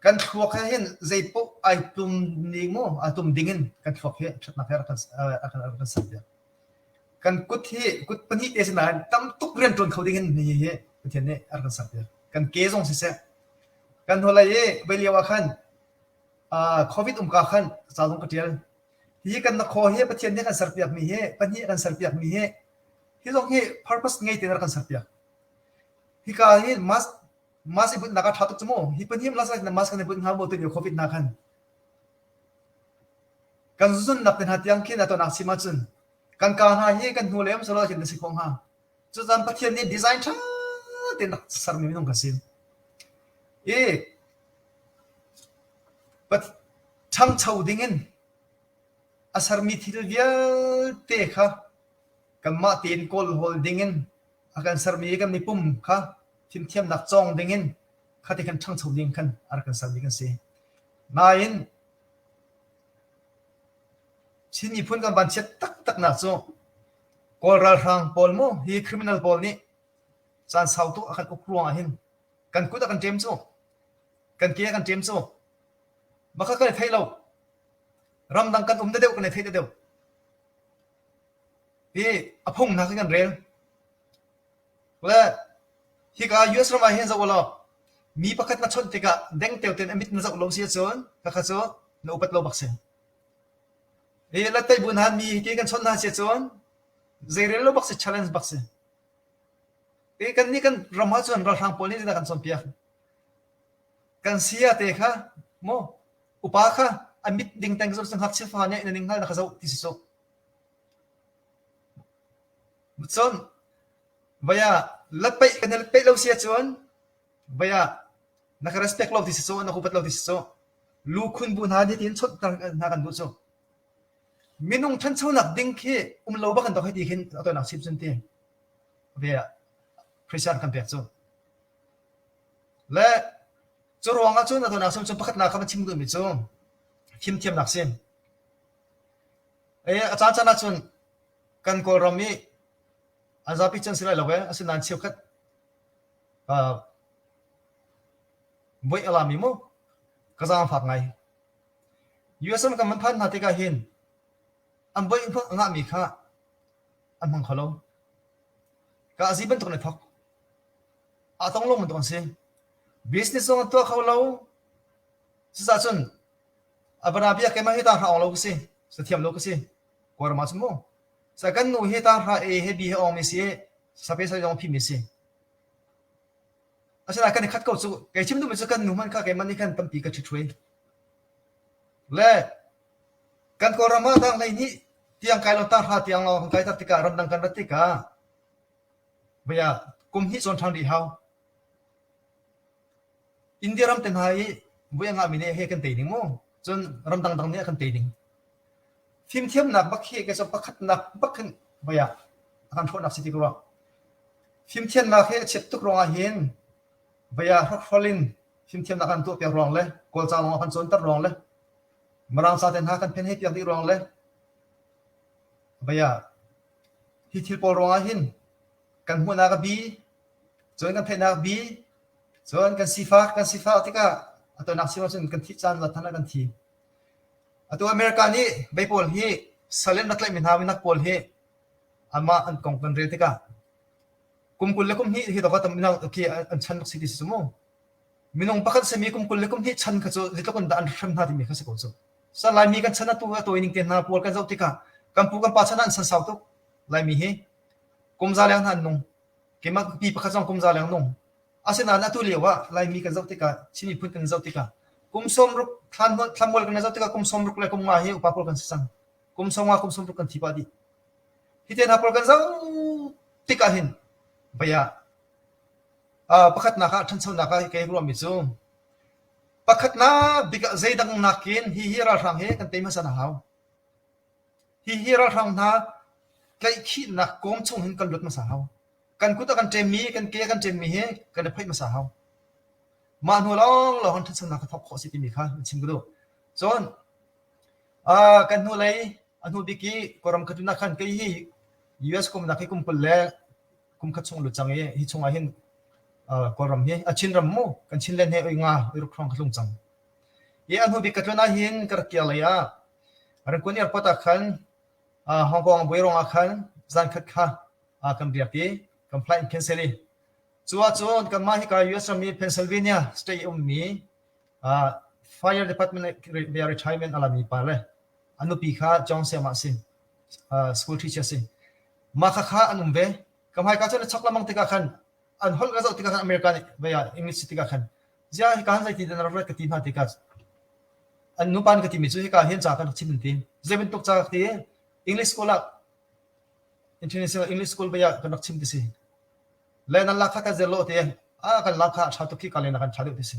kan thluak he hin zeipaoh ai tum ning mu ai tum ding in kan thluak hi ṭhatnak he a kan a kan a kan serpiak. Kan kut hi kut pahnih te si nain tam tuk rian ṭuan kho ding in hi hi Pathian nih a rak kan serpiak. Kan ke zong siseh kan hnulei i voi lio ah khan COVID um ka khan ca zong ka ṭial. Hi kan nakhaw hi Pathian nih a kan serpiakmi hi pahnih a kan serpiakmi hi hi zong hi purpose ngei tein a rak kan serpiak. Hika hi mask mask i bunhnak a ṭha tuk cu mu. Hi pahnih las mask kan i bunh hnga maw tuni COVID hna khan. Kan zunnak te hna tiang khin a tuahnak chim ahcun kan kaa hna hi kan hnu lem selaw hin na si khawh hnga. Cucan Pathian nih design ṭha tein rak sermi minung kan si. I ṭhangcho dingin a sermi thil vialte kha kanmah tein kawlhawl dingin a kan sermi kan mipum kha fimthiamnak cawng dingin khati khan ṭhangcho ding khan a rak kan sermi kan si. Nain Chin miphun kan vanchiat taktaknak cu Kawl ralhrang pawl mu hi criminal pawl nih caan sau tuk a kan uk ruang ah hin kan kut a kan ṭem cu kan ke a kan ṭem cu maka kan i thei lo ramdang kan um da deuh kan i thei da deuh hi a phung hna khi kan rel le hika US ram ah hin zoh law mi pakhat na chawnh tikah dengteo tein a mit na zoh lo si ahcun khakha cu na upat lo bak si. Hi latei bu hna mi hi kan chawnh hna si ahcun zeirel lo bak si challenge bak si. Hi kan nih kan ram ahcun ralhrang pawl nih zeidah kan cawnpiak. Kan saya te kha mu upa kha a mit ding teng zoh ngakchia fa nih na ning hngal na kha zoh ti si cu. Cun Vai ah latpeih kan i latpeih lo si ahcun vai ah na ka respect lo ti si cu, na ka upat lo ti si cu. Lukhun bu hna nih tin chawnh hna kan duh cu. Minung ṭhanchonak ding khi um lo bak an tok hei ti khin a tawinak chim cun ti. Ve ah pressure kan pek cu. Le cu ruang ah cun a tawinak chim cun pakhatnak kha van chim duhmi cu fimthiamnak si. E a caan caan ahcun kan Kawlram i an zapi cun si lai lo e asinain cheukhat uh, voih a lami mu ka zaangfak ngai. US ram kan van phan hna tikah hin an voih a ngahmi kha an hmang kho lo. Ka azi bantuk in a thok. A tong lo bantuk an si. Business zong an tuah kho lo. Cucaah cun a bana bia keimah hi tanghra ong lo ka si. Sathiam lo ka si. Kawlram ah cun mu. Sa kan nu hi tanghra A he B he ong mi si i sape sa zong phimi si. Asinain kan i khat ko cu. Kei chim duhmi cu kan nu hmanh kha keimah nih khan tampi ka ṭhitṭhuai. Le kan Kawlram ah tang 12 tiang kai lo tanghra tiang lawng kan kai tak tikah ramdang kan rat tikah vaya kum hnih cawn ṭhan rih hau. India ram te hna i vui a ngahmi nih he kan tei ding mu. Cun ramdang dang nih a kan tei ding. Fimthiamnak bak hi kei cu pakhatnak bak khin vaya a kan hrawhnak si ti ka ruah. Fimthiamnak hi a chiat tuk ruangah hin vaya hrokhrol in fimthiamnak an tuahpiak ruang le Kawlca lawng a kan cawnter ruang le Mirang ca te hna kan phen hei piak dih ruang le vaya hi thil pawl ruangah hin kan hmuhnak a bi cun kan theihnak bi cun kan sifak kan sifak tikah a tonak sim ahcun kan thih caan zat hmanh ah kan thi. Atu America nih bei pawl hi sal in rak tlaihmi hna minak pawl hi amah an kong kan rel tikah kum 20 le kum hnih hi dawk tam khi an chan rak si ti si mu. Minung pakhat simi kum 20 le kum hnih chan kha cu zeitluk in dah an hrem hna timi kha si ko cu. Sa Laimi kan chan atu a tawi ning te hna pawl kan zoh tikah kan pu kan pa chan ah an san sau tuk. Laimi hi kum za leng hna an nung. Keimah pi pakhat zong kum za leng nung. Asinain atu lio ah Laimi kan zoh tikah Chin miphun kan zoh tikah kum 60 thlanmual kan zoh tikah kum 60 le kum nga hi upa pawl kan si cang. Kum 50 kum 60 kan thi pah dih. Hi te hna pawl kan zoh tikah hin baya pakhatnak ah ṭhanchonak ah kei ruahmi cu pakhatnak bik ah zeidang nakin hihi ralhrang hi kan tei hmasa hna hau. Hihi ralhrang hna tlaihkhihnak kawm chung hin kan luat hmasa hau. Kan kut a kan ṭemmi, kan ke a kan ṭemmi hi kan i phoih hmasa hau. Mah hnu lawnglawng in ṭhanchonak ka thawk khawh a si timi kha chim ka duh. Cun kan hnulei a hnu bik i Kawlram ka tlun ah khan kei hi US kumnak hi kum 20 le kum khat chung lut cang i hi chungah hin Kawlram hi a Chinram mu kan Chinland he oi nga oi ruk hrawng ka tlung cang. I a hnu bik ka tlun ah hin ka rak kir lei ah Rangoon airport ah khan Hong Kong buai ruangah khan zan khat kha kan riak i kan flight in cancel i cu ahcun kanmah hika US ram i Pennsylvania state ummi fire department retirement a lami pa le a nupi kha John Siam ah si school teacher si mah kha kha an um ve ka hmaika cun a chok lamang tikah khan an holh ka zoh tikah khan America nih vei ah English si tikah khan zia hika han zeiti dan rak ka ti hna tikah an nupa ka timi cu hika hin ca kan rak chim an ti zei bantuk ca ka ti English school ah International English School vei ah kan rak chim ti si le nan lak kha kan zel lo ti a kan lak kha tha tuk khi ka le na kan tha deuh ti si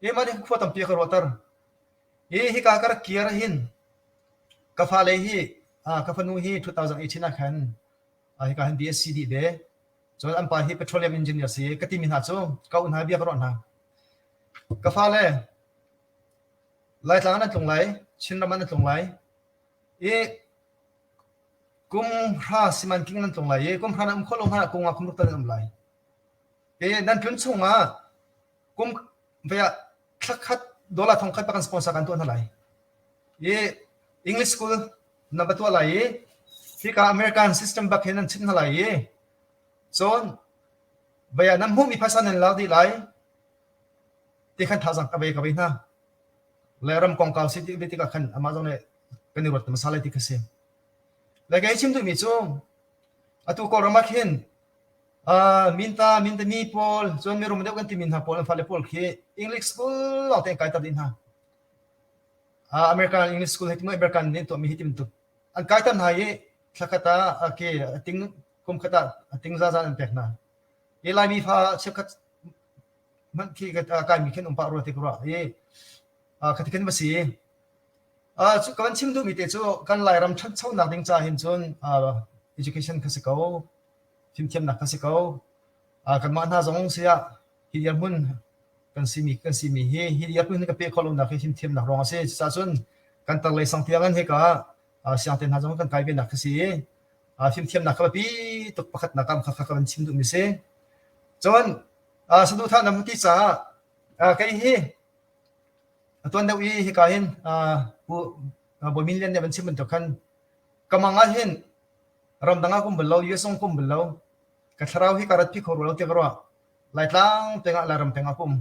e mah nih khua tampi ka ruahter hi hika ka rak kir hin ka fale hi ka fanu hi 2018 ah khan hika hin BSc dih ve cun an pa hi petroleum engineer si ka timi hna cu ka u hna bia ka ruah hna ka fale Laitlang an tlung lai Chinram an tlung lai i kum hra simanking nan tlung lai i kum hra nan um khawh lo hmanh ah kum nga kum ruk tal nan um lai i nan tlun chungah kum vei ah thla khat dollar thong khat kan sponsor kan tuah hna lai i English school na va tuah lai i hika American system bak hin nan chimh hna lai i cun vei ah nan hmuhmi phaisa nan lak dih lai ti khan thazang ka ve ka ve hna le ram kongkau si ti tikah khan amah zong nih kan i ruat hmasa lai ti kha si le kei chim duhmi cu atu Kawlram ah khin minta mintami pawl cun mirum deuh kan timi hna pawl an fale pawl khi English school lawng te an kaiter dih hna. American English school hei ti American nih tuahmi hi ti bantuk an kaiter hna i thlakhat ah ke ting kum khat ah a ting zazan an pek hna. I Laimi fa cheukhat hmanh khi kaimi khin um pah rua ti ka ruah i khati khin va si. Cu ka van chim duhmi te cu kan Lairam ṭhanchonak ding ca hin cun education kha si ko. Fimthiamnak kha si ko. Kanmah hna zong siah hi dirhmun kan simi kan simi hi hi dirhmun hi ka peh khawh lonak hi fimthiamnak ruang a si. Cucaah cun. Kan tar lei sang tiang in hika siangte hna zong kan kai ve nak khi si i fimthiamnak kha biapi tuk pakhatnak ah kha kha ka van chim duhmi si. Cun saduhthah na ti caah kei hi tuan deuh i hika hin Pu Bawi Min Lian nih a van chim bantuk khan ka mang ah hin ramdang ah ka um bal lo, US zong ka um bal lo. Ka thlarau hi ka ratpi kho rua lo tiah ka ruah. Laitlang peng ah Lairam peng ah ka um.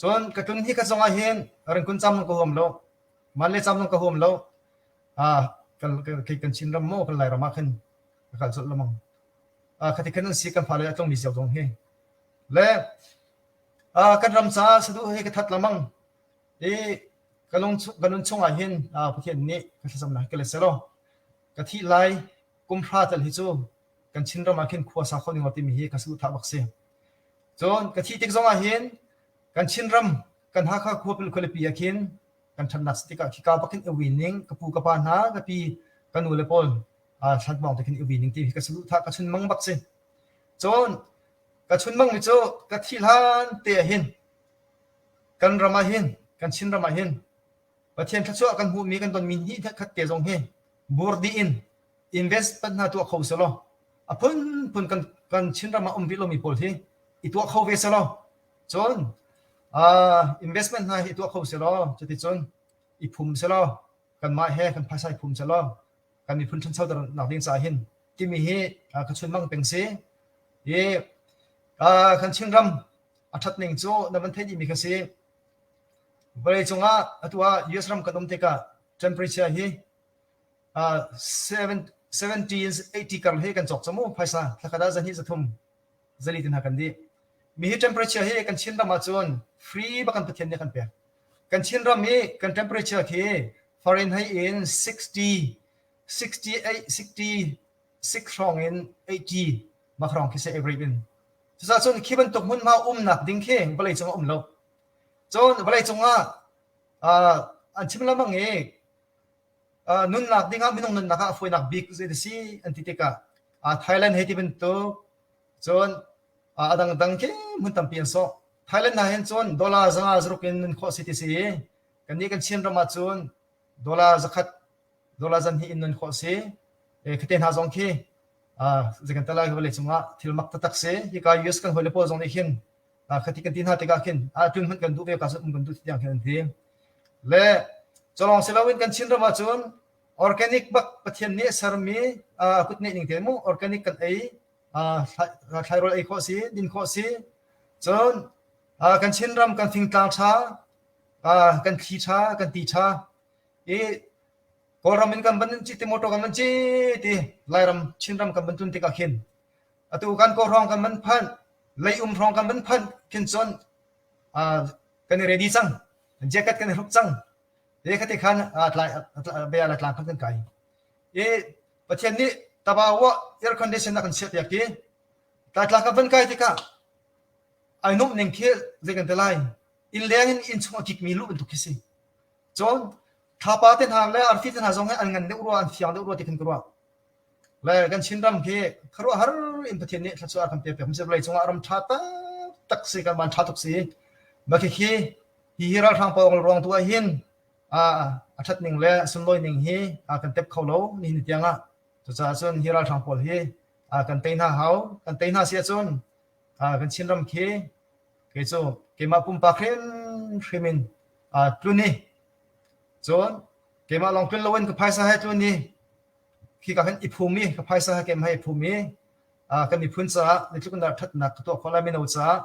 Cun ka tlun hi ka zong ah hin ringkun cam ka huam lo. Man le cam zong ka huam lo. Ah kan kan Chinram maw kan Lairam ah khin ka kal colh lamang. Ah khati khan an si kan fale a tlungmi cio zong hi. Le ah kan ram caah saduh hi ka that lamang. I ka lung ka nun chungah hin Pathian nih ka thlacamnak ka let selaw ka thih lai kum hra tal hi cu kan Chinram ah khin khua sa kho ning timi hi ka saduhthah bak si. Cun ka thih tik zongah hin kan Chinram kan Hakha khua khualipi ah khin kan ṭhatnak si tikah khika bak hin i wi ning ka pu ka pa hna ka pi ka nu le pawl thlanmawng te khin i wi ning ti hi ka saduhthah ka chunmang bak si. Cun ka chunmang mi cu ka thih hlan te ah hin kan ram ah hin kan Chinram ah hin Pathian thluachuah kan hmuhmi kan tonmi hnih khat te zong hi bur dih in investment hna tuah kho selaw a phunphun kan kan Chinram ah um rih lomi pawl hi i tuah kho ve selaw cun uh, investment hna hi tuah kho selaw cuticun i phum selaw kanmah he kan phaisa i phum selaw kan miphun ṭhancho nak ding caah hin timi hi ka chunmang peng si i kan Chinram a ṭhat ning cu na van theih dihmi kha si vawlei cungah atu ah US ram kan um tikah temperature hi 70 80 kar hi kan cawk camu phaisa thlakhat ah zahnih zathum zali tin ha kan dih mi hi temperature hi kan Chin ram ah cun free bak kan Pathian nih kan pek kan Chin ram hi kan temperature khi Fahrenheit in 60 68 66 hrawng in 80 mak hrawng khi se average in cucaah cun khi bantuk hmunhma umnak ding khi vawlei cung ah um lo cun vawlei cung ah an chim lengmang i nunnak dingah minung nunnak ah a fawinak bik zei si an ti tikah Thailand hei ti bantuk cun a dangdang khi hmun tampi an sawh Thailand hna hin cun dollar zanga zaruk in nun khawh si ti si i kannih kan Chin ram ah cun dollar zakhat dollar zan hnih in nun khawh si khate hna zong khi zei kan talai vawlei cungah thil mak taktak si hika US kan hawile pawl zong nih khin khati kan ti hna tikah khin a tlun hmanh kan duh ve ka um kan duh tiang khin an ti le cawlong si loin kan Chin ram ah cun organic bak Pathian nih sermi kut neih ning te mu organic kan ei thlairawl ei khawh si din khawh si cun kan Chin ram kan fingtlang tha kan thli tha kan ti tha i Kawlram in kan van ci ti motor kan van ci ti Lairam Chinram kan van tlun tikah khin atu kan kaw hrawng kan van phanh leium hrawng kan van phanh khin cun kan i ready cang jacket kan i hruk cang te khati khan tlai bia la tlang khan kan kai i Pathian nih tabawa air condition a kan chiah piak i tlaitla kan van kai tikah ai nuamh ning khi zei kan ti lai inn leng in inn chung a kikmi luh bantuk khi si cun thlapa te hna le arfi te hna zong hi an ngan deuh rua an fiang deuh rua ti khin ka ruah Le kan Chinram khi khuaruahhar in Pathian nih thluachuah a kan pek piak. Vawlei cungah ram ṭha taktak si, kan van ṭha tuk si. Mah khikhi hi hi ralhrang pawl ruang tu ah hin a ṭhat ning le a sunlawi ning hi kan tep kho lo nihin ni tiang ah. Cucaah cun hi ralhrang pawl hi kan tei hna hau. Kan tei hna si ahcun kan Chinram khi kei cu keimah pumpak hrimhrim in tlun i cun keimah lawng tlun loin ka phaisa he tlun i Khika khan i phum i ka phaisa he keimah he i phum i kan miphun caah zeitluk in dah ṭhatnak ka tuah khawh lai mino caah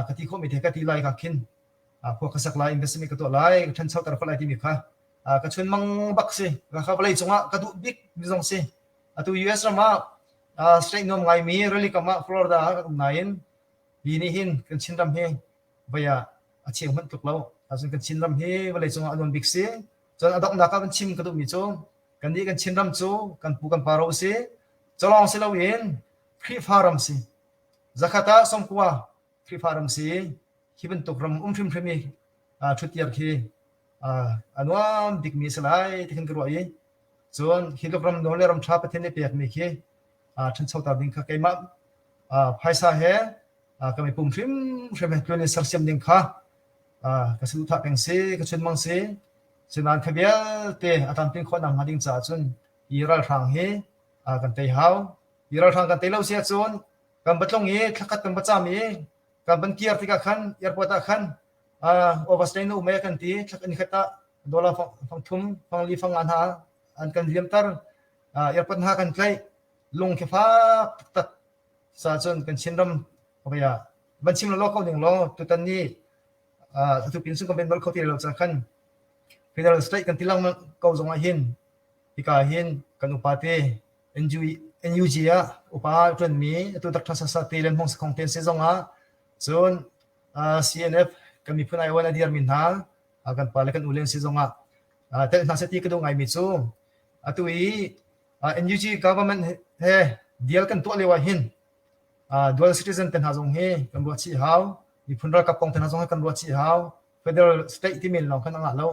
ka ti khawhmi te ka ti lai ka khin khua ka sak lai investment ka tuah lai ka ṭhanchoter khawh lai timi kha ka chunmang bak si ka vawlei cungah ka duh bik mi zong si atu US ram ah state nuam ngaimi rili kam ah Florida ah kan um nain hi nih hin kan Chinram hi voi ah a cheu hmanh tluk lo ahcun kan Chinram hi vawlei cungah a nuam bik si cun a donghnak ah kan chim ka duhmi cu Kannih kan Chinram cu kan pu kan pa ro si. Culawng si loin Khrihfa ram si. Zakhat ah sawmkua Khrihfa ram si. Hi bantuk ram um hrimhrim i ṭhuttiar khi a nuam bikmi a si lai ti khin ka ruah i cun hi tluk ram nuam le ram ṭha Pathian nih pekmi khi ṭhanchoter ding kha keimah phaisa he ka mipum hrimhrim he tlun in sersiam ding kha ka saduhthah peng si, ka chunmang si. Sinain kha vialte a tlamtlin khawh nakhnga ding caah cun hi ralhrang hi kan tei hau. Hi ralhrang kan tei lo si ahcun kan va tlung i thlakhat kan va cam i kan van kir tikah khan airport ah khan overstay na um e kan ti thlak in khat ah dollar fang thum fang li fang nga hna an kan liamter airport hna kan tlaih lung khi fak taktak sa cun kan Chinram ah van chim lo ko ning law tutan ni atu pin sung kan ben bal kho ti lo ca khan federal state kan ti lang ko zong ah hin hika hin kan upa te NUG ah upa ṭuanmi atu Dr. Sasa te le Hmong Sakhong te an si zong ah cun CNF kan miphun aiwan a dirmi hna kan pa le kan u le an si zong ah telh hna seh ti ka duh ngaimi cu atu i NUG government he deal kan tuah lio ah hin dual citizen te hna zong hi kan ruah chih hau miphun ralkap kong te hna zong hi kan ruah chih hau federal state ti men lawng khan a ngah lo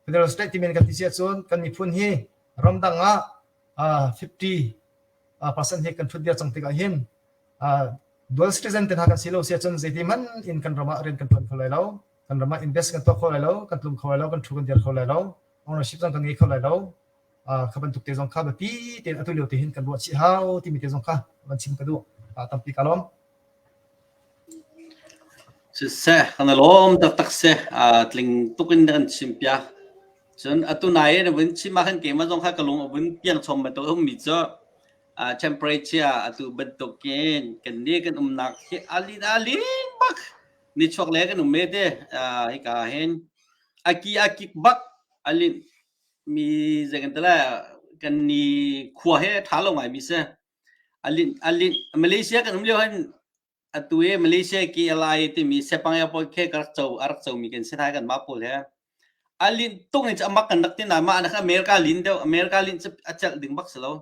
federal state ti men kan ti si ahcun kan miphun hi ramdang ah 50 percent hi kan thut dir cang tikah hin dual citizen te hna kan si lo si ahcun zeiti hmanh in kan ram ah rian kan tuan kho lai lo kan ram ah invest kan tuah kho lai lo kan tlum kho lai lo kan thu kan dir kho lai lo ownership zong kan ngei kho lai lo kha bantuk te zong kha biapi tein atu lio te hin kan ruah chih hau timi te zong kha van chim ka duh tampi ka lawm Siseh, kan i lawm taktak si. Tling tuk in na kan chimpiak. Cun atu nai na vun chim ah khan keimah zong kha ka lung a vun piang chom bantuk a ummi cu temperature atu bantukin kan nih kan umnak hi a lin a lin bak. Nichuak le kan um e te hika hin a ki a kik bak a linh mi zei kan ti lai kan ni khua he ṭha lo ngai mi si. A linh a linh Malaysia kan um lio hin atu i Malaysia KLI timi Sepang Airport khi ka rak co a rak comi kan si thai kan mah pawl he. A linh tuk in cu amak kan rak ti na mah na kha America lin deuh America lin cu a celh ding bak si lo.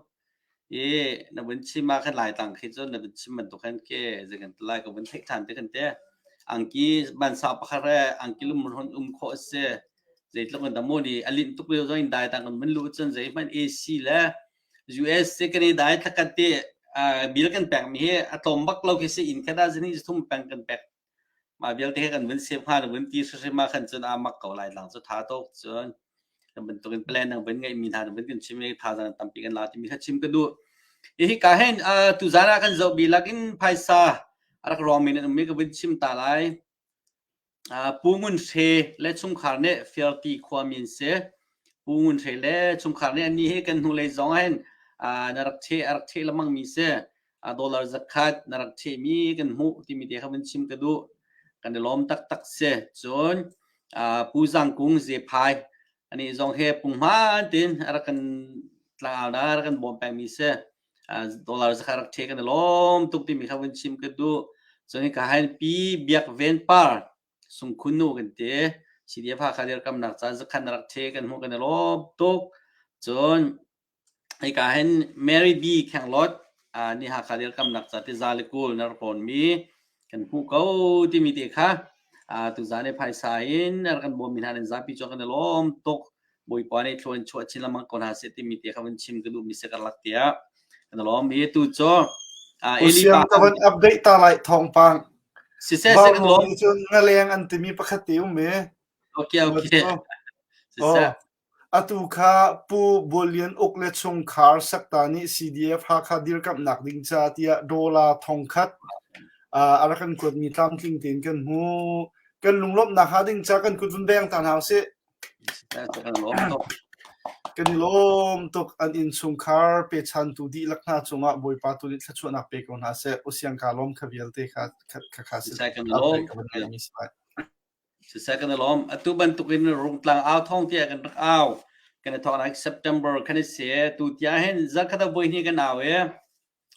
I na vun chim ah khan Laitlang khi cu na vun chim bantuk khan ke zei kan ti lai ka vun theih ṭhan te kan te. Angki bansa pakhat he angki lum hon um khawh a si. Zeitluk in dah maw ni a linh tuk lio zong in dai tang kan vun luh cun zeihmanh AC le US si kan i dai thlakhat ti bill kan pek mi hi a tlawm bak lo khi si inn khat ah zini thum peng kan pek mah vialte he kan vun save hnga vun ti hrimhrim ah khan cun a mak ko lai tlang cu tha tuk cun kan bantuk in plan nang vun ngeih mi hna vun kan chim i thazaang tampi kan la timi kha chim ka duh hi ka hen tu zan ah kan zoh bi lakin phaisa a rak rawng mi nan um mi ka vun chim ta lai Pu Ngun Hre le chungkhar nih Fiarti khuami an si. Pu Ngun Hre le chungkhar nih annih hi kan hnulei zong ah hin na rak ṭheh a rak ṭheh lengmangmi si. Dollar zakhat na rak ṭhehmi kan hmuh timi te kha vun chim ka duh. Kan i lawm taktak si. Cun Pu Zang Kung Zephai anih zong hi punghman tein a rak kan tlangaunak a rak kan bawm pengmi si. Dollar zakhat rak ṭheh kan i lawm tuk timi kha vun chim ka duh. Cun hika hin Pi Biak Ven Par Sungkhun nu kan ti. CDF Hakha dirkamnak ca zakhat na rak ṭheh kan hmuh kan i lawm tuk. Cun hika hin Mary B Khenglawt ni Hakha dirkamnak ca ti za le 20 na rak rawnmi kan hmuh ko timi te kha tuzan i phaisa in a rak kan bawmmi hna nan zapi cu kan i lawm tuk. Bawipa nih thlua in chuah chin lengmang ko hna seh timi te kha vun chim ka duhmi si karlak tiah kan i lawm i tu cu Eli pa ka van update ta lai thawngpang. Siseh se kan lawm. Cun ngaleng an timi pakhat te um e. Okay okay. Siseh. Atu kha Pu Buallian Uk le chungkhar sakta nih CDF Hakha dirkamhnak ding ca tiah dollar thongkhat a rak kan kuatmi tlamtling tein kan hmu. Kan lunglawmhnak hnga ding ca kan kut vun beng ta hna usih. Kan i lawm tuk. An innchungkhar pechantu dihlak hna cungah Bawipa tu nih thluachuahnak pe ko hna seh. Usiang kaa lawm kha vialte kha kha kha si. Siseh kan i lawm. Atu bantukin Rungtlang au thawng tiah kan rak au. Kan i thawknak September khan i si. Tu tiang hin zarkhat ah voi hnih kan au i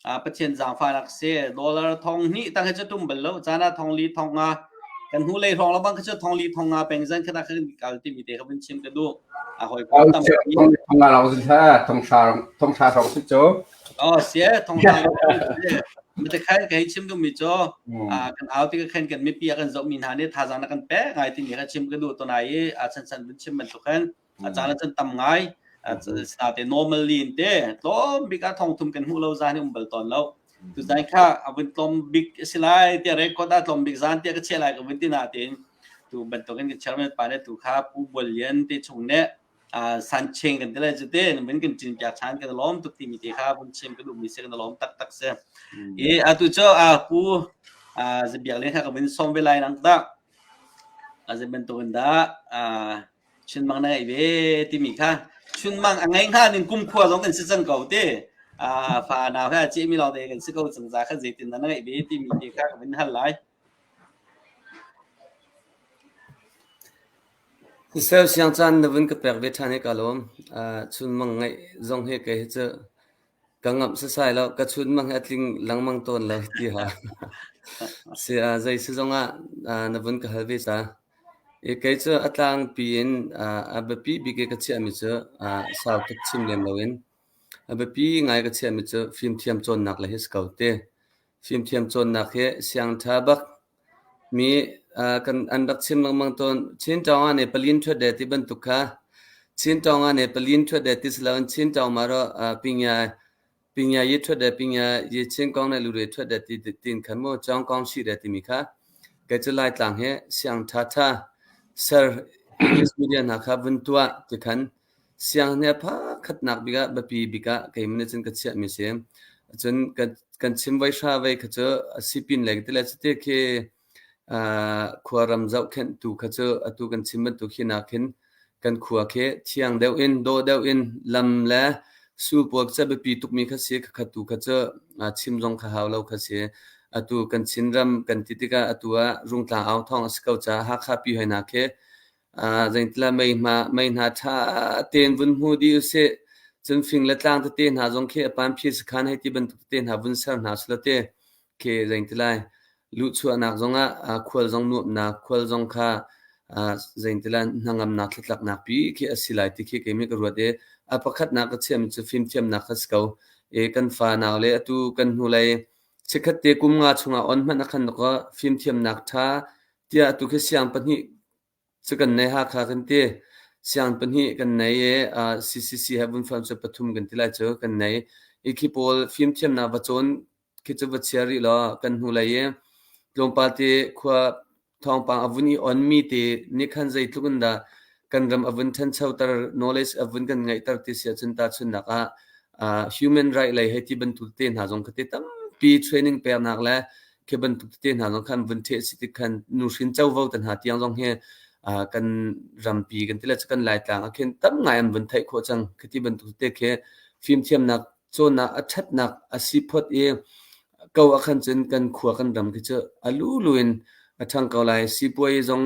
Pathian zaangfahnak si. Dollar thong hnih tang hi cu tum bal lo. Caan ah thong li thong nga kan hnu lei hrawng labang kha cu thong li thong nga peng zan khat ah khan kal timi te kha vun chim ka duh. A hawi kom tam thong nga long sin ha thong sha thong sha rong si cu. Oh sia thong sha Mate khan ka hei chim duhmi cu kan au tik khan kan mipi a kan zohmi hna nih thazaang na kan pek ngai timi kha chim ka duh to nai i a chan chan vun chim bantuk khan a caan a chan tam ngai te normally in te tlawm bik ah thong thum kan hmuh lo zan hi um bal tawn lo tu zan kha a vun tlawm bik a si lai tiah record ah tlawm bik zan tiah ka chiah lai ka vun ti na tein. Tu bantukin kan chairman pa le tu kha Pu Bual Lian te chung nih sancheng kan ti lai cu te min kan cin piak than kan lawm tuk timi te kha vun chim ka duhmi si kan lawm taktak si. I atu cu pu Zabiak Lian kha ka vun sawm ve lai nang tak. Zei bantukin dah chunmang na ngeih ve timi kha chunmang a ngei hnga ning kumkhua zong kan si cang ko te. Fa nau he a cehmi lawng te kan si ko cang za kha zeitin dah na ngeih ve timi te kha ka vun hal lai. Siseh siang caan na vun ka pek ve ṭhan hi kaa lawm. Chunmang ngeih zong hi kei hi cu ka ngamh sasai lo. Ka chunmang hi a tling lengmang tawn lo ti ha. Si zei si zong ah na vun ka hal ve ca. I kei cu a tlangpi in a biapi bik i ka chiahmi cu sau tuk chim lem loin a biapi ngai ka chiahmi cu fimthiam cawnnak le hi si ko ti. Fimthiam cawnnak hi siang ṭha bak mi kan an rak chim lengmang tawn. Chin ṭawng ah nih palin ṭhuat de ti bantuk kha Chin ṭawng ah nih palin ṭhuat de ti si loin Chin ṭawng ma rawh pinya pinya yi ṭhuat de pinya yi Chin kong ne lure ṭhuat de ti tin khan mu cawng kong si de timi kha kei cu Laitlang hi siang ṭha ṭha ser English media hna kha vun tuah ti khan Sianginn hi a pakhatnak bik ah biapi bik ah keimah nih cun ka chiahmi a si. Cun kan, kan chim voi hra vei kha cu a sipin lei ti le cuti khi uh, khuaram zohkhenhtu kha cu atu kan chim bantuk hi nakin kan khua khi thiang deuh in dawh deuh in lam le sul pawl cu biapi tukmi kha si khakhat tu kha cu chim zong kha hau lo kha si. Atu kan Chinram kan ti tikah atu ah Rungtlang au thawng a si ko caah Hakha pi hoi hna khi Zeitilah mei hna ṭha tein vun hmu dih usih. Cun fing le tlang tete hna zong khi a panphi sakhan hei ti bantuk tete hna vun ser hna usih law ti khi zeitilai luhchuahnak zongah khual zong nuamhnak, khual zong kha zeitilai hnangamnak thlatlaknak pi khi a si lai ti khi keimah ka ruat i a pakhatnak ka chiahmi cu fimthiamnak kha si ko. I kan fa nau le atu kan hnulei chikkhat te kum nga chungah on hmanh a khan dawkaw fimthiamnak ṭha tiah atu khi siang pahnih Cu kan nei Hakha kan ti. Siang pahnih kan nei i uh, CCC he vunfam cu pathum kan ti lai cu kan nei. I khi pawl fimthiamnak va cawn khi cu va chia rih law kan hnulei i tlawmpal te khua thawngpang a vun i on mi te nih khan zeitluk in dah kan ram a vun ṭhanchoter knowledge a vun kan ngeihter ti si ahcun tahchunhnak ah uh, human right lei hei ti bantuk te hna zong kha te tampi training peknak le khi bantuk tete hna zong khan vun ṭheh si tik khan nuhrin covo te hna tiang zong hi kan rampi kan ti le kan Laitlang ah khin tam ngai an vun theih khawh cang. Khiti bantuk tete khi fimthiamnak cawnnak a ṭhatnak a si phot i ko ah khan cun kan khua kan ram khi cu a lulu in a ṭhang ko lai. Sipuai zong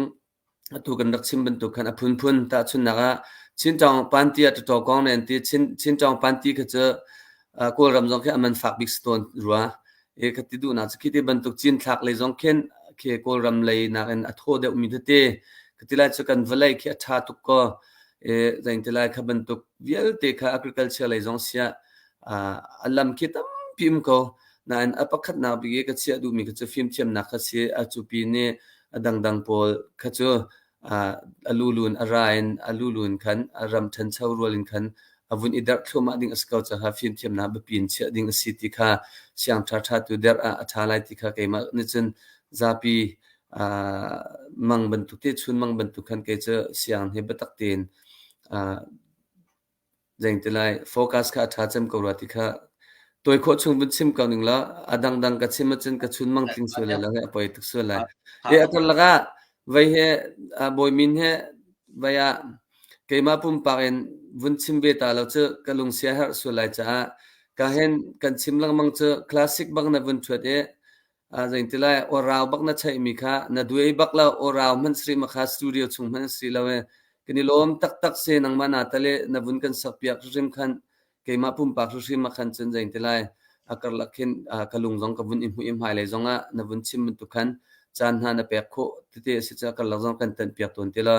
Atu kan rak chim bantuk khan a phunphun tahchunhnak ah Chinṭawng panti ah ṭataw kong ne an ti. Chin, Chinṭawng panti kha cu uh, Kawlram zong khi a man fak bik si tawn rua. E kha ti duhnak cu khi ti bantuk cinthlak lei zong khin khi Kawlram lei nakin a thaw deuhmi tete ka ti lai cu kan vawlei khi a ṭha tuk ko. E zein ti lai kha bantuk vialte kha agriculture lei zong siah uh, a lam khi tampi um ko. Nain a pakhatnak bik i ka chiah duhmi kha cu fimthiamnak kha si. A cupi nih a dangdang pawl kha cu a lulun a ra in a lulun khan a ram ṭhancho rual in khan a vun i derh thluahmah ding a si ko caah fimthiamnak biapi in chiah ding a si ti kha siang ṭhaṭha tu derh ah a ṭha lai ti kha keimah nih cun zapi mang bantuk te chun mang bantuk khan kei cu siang hi biatak tein Zeiti lai focus kha a ṭha cem ko rua ti kha tawi khawh chung vun chim ko ning law a dangdang ka chim ahcun ka chunmang tling sual lai lo he a poi tuk sual lai. E a karlak ah vei he bawi min he vei ah keimah pumpak in vun chim ve ta lo cu ka lung sia herh sual lai caah ka hen kan chim lengmang cu classic bang na vun ṭhuat i Zeiti lai awrau bak na chaihmi kha na duai bak lo awrau hmanh sri ma kha studio chung hmanh si lo e kan i lawm taktak se nangmah na tale na vun kan sak piak hrim khan keimah pumpak hrim ma khan cun zeiti lai a karlak khin ka lung zong ka vun i hmuh i hmailei zong ah na vun chim bantuk khan caan hna na pek khawh tete a si ca karlak zong kan tanh piak tawn ti la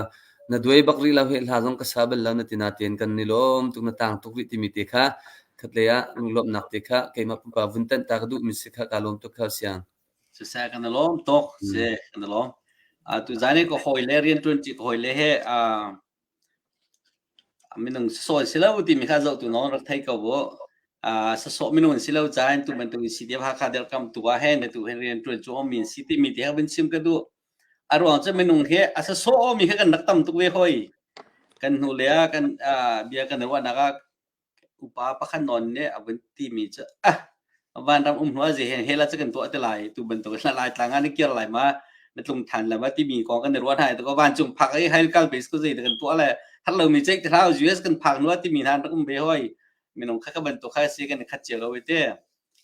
na duai bak rih lo he hla zong ka sa bal lo na ti na tein kan ni lawm tuk na tang tuk rih timi te kha Khatlei ah lunglawmhnak te kha keimah pumpak vun tanh ta ka duhmi si kha kaa lawm tuk kha siang. Siseh kan i lawm tuk. Si kan i lawm. Uh, tu zan i ka hawi le rianṭuanṭi ka hawi le he uh, minung sawi si lo timi kha zoh tu nawn rak thei ko bu. Uh, sasawh minung si lo cain tu bantuk in CDF Hakha dirkam tu ah hen tu hen rianṭuan cu om min si timi te ha vun chim ka duh. A ruang cu minung hi a sasawmi kha kan rak tam tuk ve hoi. Kan hnu le ah kan bia kan ruahnak ah upa pakhat nawn nih a vun timi cu ah vanram um hnu ah zei he la cu kan tuah te lai tu bantuk in lai tlang ah na kir lai ma na tlung than lai ma timi kong kan i ruah hna i ko vancung phak i hel kal base ko zei kan tuah le har lo mi ceik te hlau US kan phak hnu ah timi hna rak um ve hoi minung kha ka bantuk kha si kan i khat cio lo i te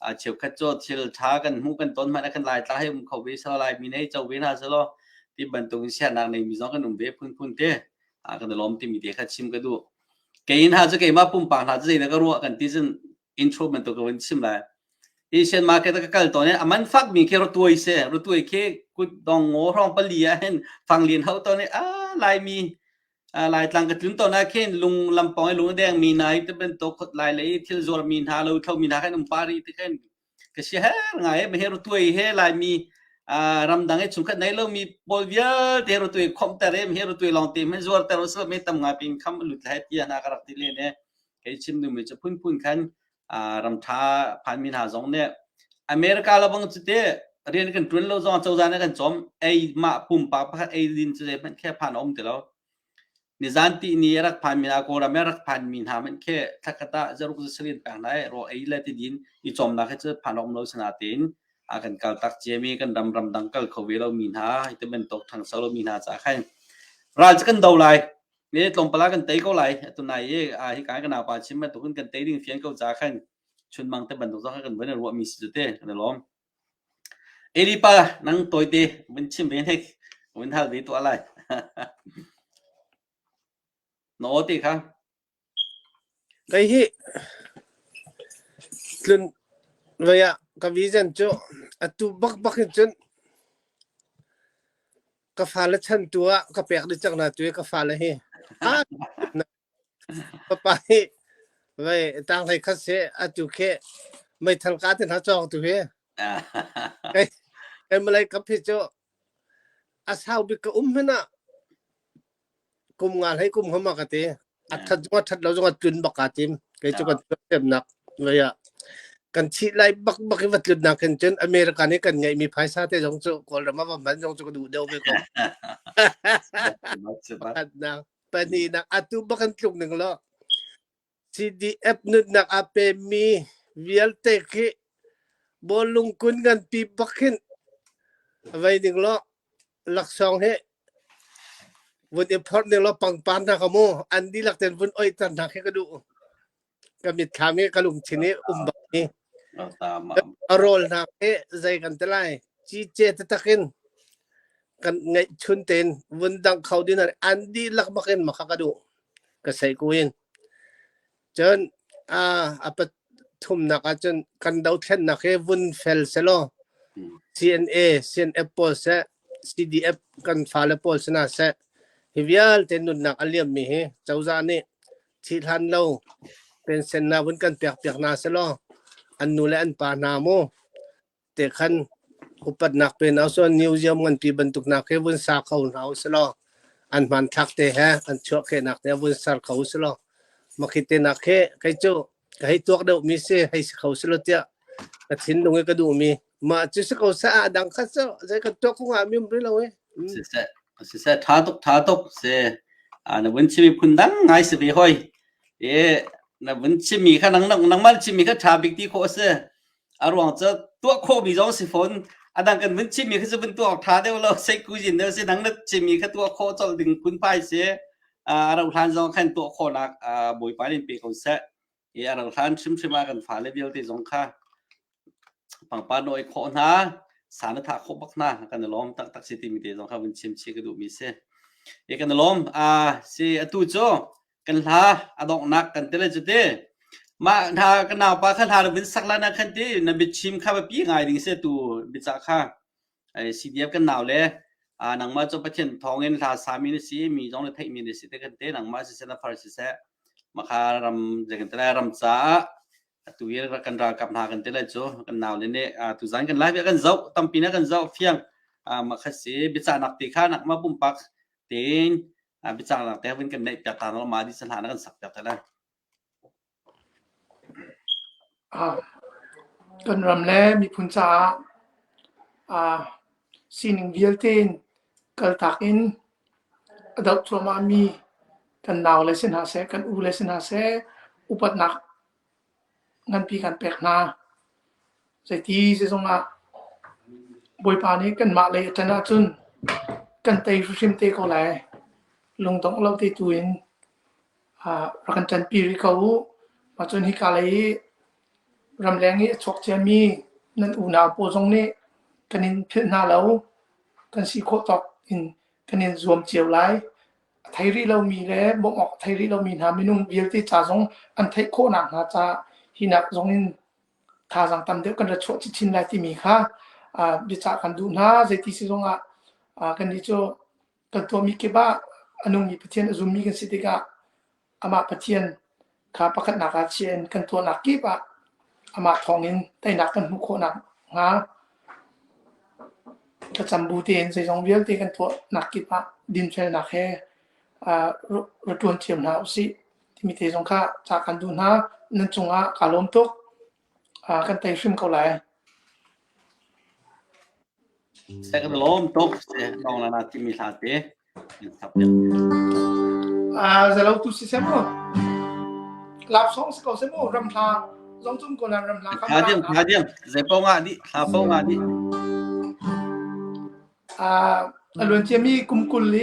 a cheukhat cu thil ṭha kan hmuh kan ton hmanh ah kan Laitlang hei um kho ve selaw Laimi nih hei co ve hna selaw ti bantuk in sianak neimi zong kan um ve phunphun te a kan i lawm timi te kha chim ka duh. Kei hna cu keimah pumpak hna cu zeidah ka ruah kan ti cun intro bantuk ka vun chim lai. Asian market ah ka kal tawn i a man fakmi khi ratuai si ratuai khi kut dong ngaw hrawng pali ah hin fang lian hau tawn i a Laimi Laitlang ka tlun tawn ah khin lung lampawng i lung a dengmi hna hi ti bantuk khot lai lei thil zuarmi hna lo thlomi hna khan um pah rih ti khin ka si her ngai he rutuai he Laimi ramdang i chungkhat nei lomi pawl vialte he rutuai khomhter he he rutuai lawng te hmanh zuarter usih me tam ngai pin kham lut lai ti hna ka rak ti len e kei chim duhmi cu phunphun khan ram ṭha phanmi hna zong nih America le bang cu te rian kan ṭuan lo zong cozah nih kan cawm ei mah pumpak pakhat ei din cu zei hmanh khe phan a um ti lo nizan ti ni a rak phanmi hna Kawlram i a rak phanmi hna hmanh khi thlakhat ah zaruk za sarin pek hna i rawl ei le tidin i cawmnak hi cu phan a um lo sinain a kan kal tak ciami kan ram ramdang kal kho ve lomi hna hi ti bantuk ṭhangso lomi hna caah khan ral cu kan do lai Ne tlawmpal ah kan tei ko lai. Atu nai i hi ka ka naupa chim bantukin kan tei ding fian ko ca khan chunmang te bantuk zong kha kan vun i ruahmi si cu te kan i lawm. Eli pa nang tawite vun chim ve hnek vun hal ve tuah lai. Na aw te kha. Kei hi tlun vei ah ka vision cu atu bak bak hin cun Ka fale chan tu ah ka pek dih cang hna tu i ka fale hi papa hi vei tang hlei khat se atu khi meithal ka te hna cawng tu hi kai kai malay kap hi cu a sau bik ka um hmanh ah kum nga hlei kum hama ka ti a that zong a that lo zong a tlun bak aa tim kei cu kan tuahsemnak lei ah kan thih lai bak bak i va tlun nak hin cun America nih kan ngeihmi phaisa te zong cu Kawlram ah va hman zong cu ka duh deuh ve ko pakhatnak pahnihnak atu bak kan tluk ning law CDF nunnak a pemi vialte khi bawlung kun nganpi bak hin vei ning law laksawng hi vun i phorh ning law pangpar hna kha mu an dihlak ten vun oihter hna khi ka duh ka mitthlam hi ka lungthin hi um bak hi a rawl hna hi zei kan ti lai cice taktak in kan ngeih chun tein vun dang kho din an dihlak bak in makha ka duh ka sei ku in cun a a pathumnak ahcun kan dothlennak hi vun fel selaw CNA CNF pawl seh CDF kan fale pawl sina seh hi vialte nunnak a liammi hi cozah nih thih hlan lo pension na vun kan pek piak hna selaw an nu le an pa hna mu te khan upatnak pe hna usih museum nganpi bantuk nak khi vun sa kho hna usih law an hmanthlak te he an chuahkhehnak te vun ser kho usih law makhi te nak khi kei cu ka hei tuak deuh mi si hei si kho si lo tiah ka thinlung i ka duh mi mah cu si ko sa a dang kha cu zei kan tuak ko nga mi um ri lo e siseh siseh tha tuk tha tuk se na vun chimi phun dang ngai si ve hoi e na vun chimi kha nang nangmah chimi kha tha bik ti khawh si A ruang cu tuah khawhmi zong si fawn. A dang kan vun chimmi kha cu vun tuah awk ṭha deuh lo. Seikuzin deuh si nang na chimmi kha tuah khawh colh ding phunphai si. A rauh hlan zong khan tuah khawhnak Bawipa nih pe ko seh. I a rauh hlan hrimhrim ah kan fale vialte zong kha pangpar na oih khawh hna, sa na thah khawh bak hna. Kan i lawm taktak si timi te zong kha vun chim chih ka duhmi si. I kan i lawm. Si atu cu kan hla a donghnak kan ti le cu ti mah hna ka naupa kha hla vun sak lan ah khan ti na biachim kha biapi ngai ding si tu biacah kha CDF kan nau le nangmah cu Pathian thawngin hla sami na si mi zong na theihmi na si te kan te nangmah siseh na far siseh makha ram kan te lai ram caah atu hi kan ralkap hna kan te lai cu kan nau le nih tuzan kan live kan zoh tampi na kan zoh fiang makha si biacahnak te kha nakmah pumpak tein biacahnak te vun kan neih piak ta na ma di sa hla na kan sak piak te lai. Kan ram le miphun caah sining vialte in. Kaltak in a doh cuahmahmi kan naule si hna seh, kan ule si hna seh, upatnak nganpi kan pek hna. Zeiti zeizong ah Bawipa nih kanmah lei a ṭan ahcun kan tei hrimhrim te ko lai. Lungdongh lo te tu in rak kan ṭanpi rih ko u. Mah cun hika lei i ramleng i a chuak ciami nan unau pawl zong nih kan in philh hna lo. Kan si khawh tawk in kan in zuam cio lai. A thei rih lomi le bawmh awk a thei rih lomi hna minung vialte ca zong an theih khawhnak hnga caah hinak zong in thazaang tam deuh kan ra chuah chinchin lai timi kha biacah kan duh hna. Zeiti si zongah kannih cu kan tuahmi kip ah a nungmi Pathian a zummi kan si tikah amah Pathian kha pakhatnak ah chia in kan tuahnak kip ah amah thawngin teinak kan hmuh khawhnak hnga thlacam bu tein zeizong vialte kan tuahnak kip ah dinfelnak he ra ṭuan cio hna usih timi te zong kha ca kan duh hna. Nan cungah kaa lawm tuk. Kan tei hrim ko lai. Kan lawm tuk. Lawng lana timi hla te. Zalo tu si seh mu. Lap song si ko seh mu. Ram hla zong cung ko nan ram hla Thla diam thla diam zei po nga di thla po nga di. A luan ciami kum 20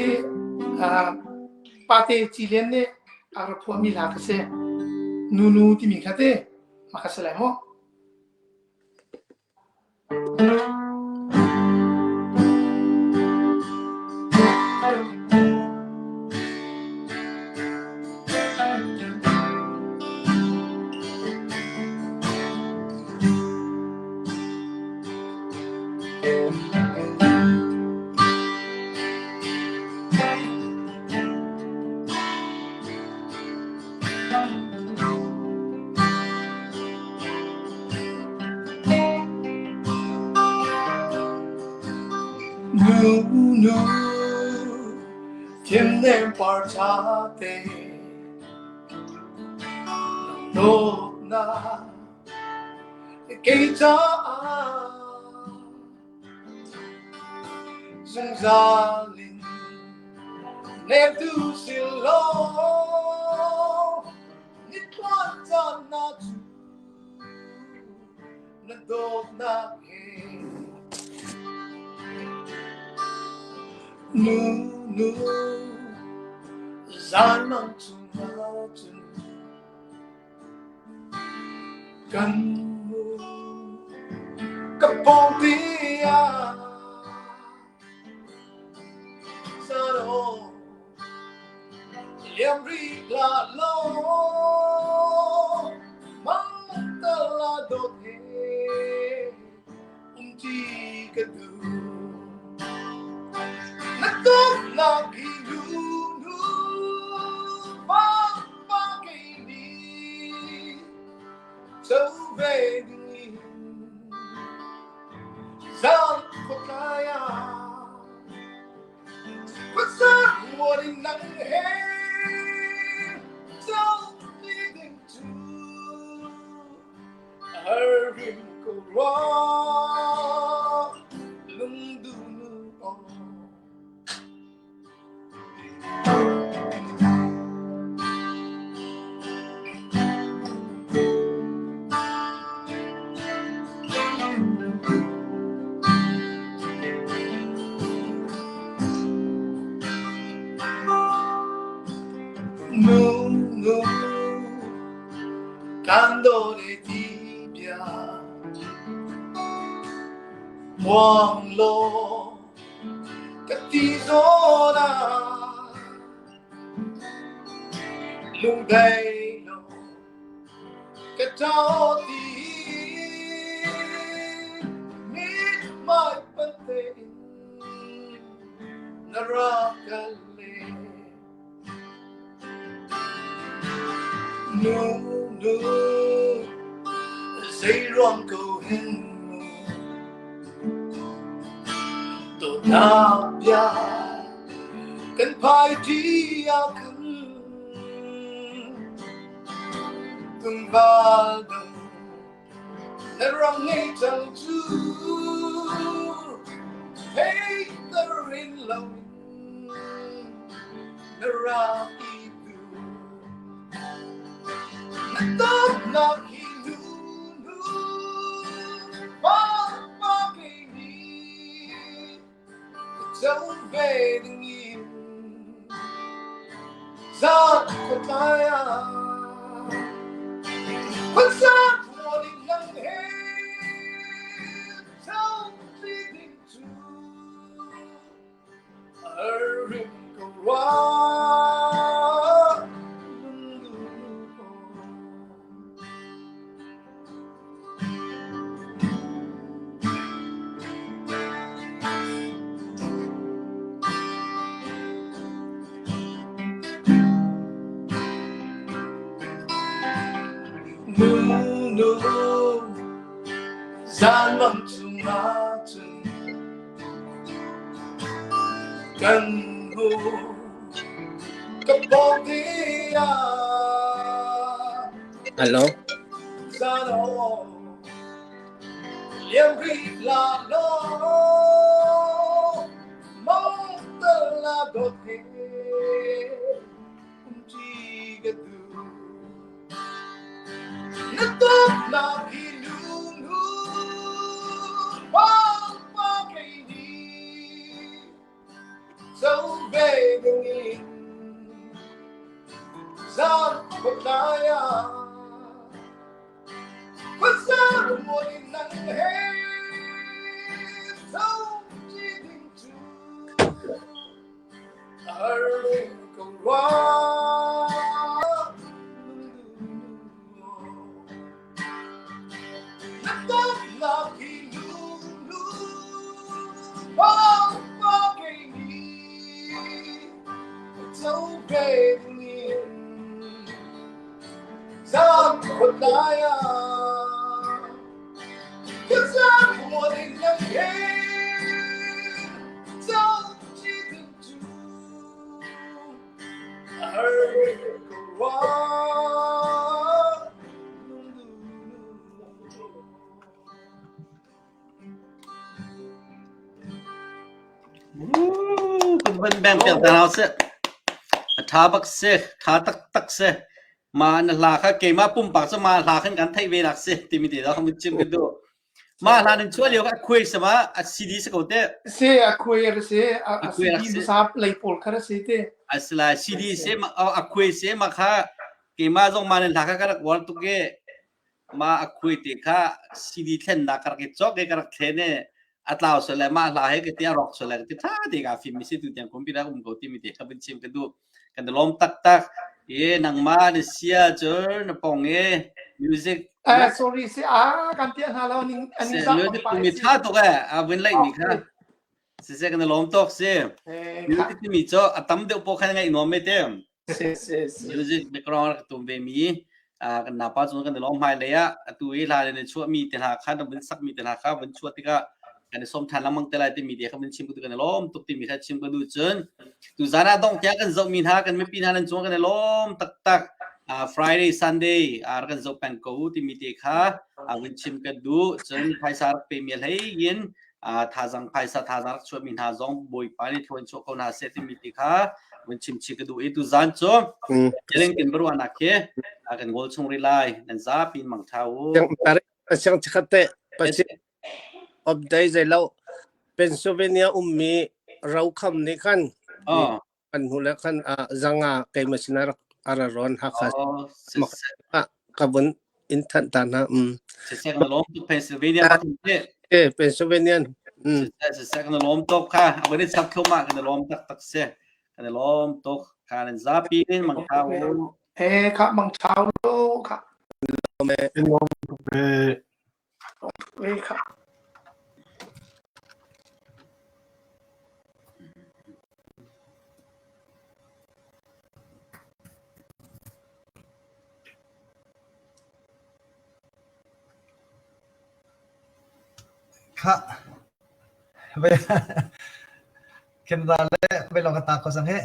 i pate ci lian nih a rak phuahmi hla ka si. Nunu timi kha te ma ka si lai mu. Nu thiên par cha te dawtnak kei caah zungzal in nemtu si law nitluan caan na cu na dawtnak he nu nu zan mang chung cun Kan mu ka pawng tiah zaro liam rih hlah law mang tala dawt he umṭi ka duh. Na dawtnak hi nu nu pa pa kei nih co ve ding in zan khuatlai ah khuasak mual in nang he co ti ding cu Har ko rua lungdu nu aw. Nu nu Kan dawt i ti bia Muang law ka ti zawn ah lungdai law ka ṭao ti mithmai panh tein na rak ka leh. Nu nu zeiruang ko hen mu dawtnak bia kan phai ṭi ah khan tungval dang na ram ngei cang cu theiter in lo in. Na rak i duh. Na dawtnak hi nu nu pa kei nih ka co ve ding in zan khuatlai ah khuasa mual in nang he co ti ding cu Nu zan mang chungah cun Kan hmu ka pawng tiah Hello. zan aw liam rih la law mong tal la dawt he um chi ka duh Na dawtnak hi lung pa kei nih co ve dingin zan khuatlai ah khuasa mual in nang he tho ti ding cu Kan bang piak ta hau seh. A tha bak si, tha taktak si. Ma na hla kha keimah pumpak cu ma hla khan kan theih ve nak si timi te da kan chim ka duh. Mah hlan in chuah lio kha a khuai sama a CD si ko te. Si a khuai a si a CD hmasa lei pawl kha si te. A si lai CD se a khuai se ma kha keimah zong ma nan hla kha ka rak uar tuk i ma a khuai te kha CD thlennak ka rak i cawk i ka rak thlen i a tlau sual le mah hla he ka ti a rawk sual le ka ti tha te ka fim mi si tu tiang computer um ko ti mi te kha vun chim ka duh. Kan i lawm taktak. I nangmah na sia cu na pong i music Eh, sorry si a kan tia hna lo ning aning se music tumi tha tuk eh a vun laih mi kha siseh kan i lawm tuk si music timi cu a tam deuh pawh khan ngaih nuam me te Si si si. music background rak tum ve mi kan napa cu kan i lawm hmai lei ah atu i hla le chuah mi te hla kha na vun sak mi te hla kha vun chuah tikah kan i sawm ṭhan lengmang te lai timi te kha vun chim kan i lawm tuk timi kha chim ka duh cun tu zan ah dong tiang kan zoh mi hna kan mipi hna nan cung kan i lawm taktak Friday Sunday ar kan zoh peng ko timi te kha vun chim ka duh cun phaisa rak pe mi hlei in thazang phaisa thazang rak chuah mi hna zong bawipa nih thlawn chuah ko hna seh timi te kha vun chim chi ka duh i tu zan cu Jeleng kin baruanak khi kan ngol chung rih lai nan zapi mang tha u Siang chikhat te Update zei lo Pennsylvania ummi rokham nih khan Oh. kan hnu le khan ah zanga keimah sinah rak ara rawn Hakha Oh, ah ka vun in thanh ta hna. Mm. Sisek na lawm tuk Pennsylvania bak ni. Eh Pennsylvania. Mm. Sisek na lawm tuk kha. Abin i chap thlum ah kan lawm tak tak si. Kan lawm tuk. Kha nan zapi in mang thau. Eh kha mang thau lo kha. Lawm eh. Lawm tuk eh. Khah, Canada le vei lawng ka ta ko cang hih.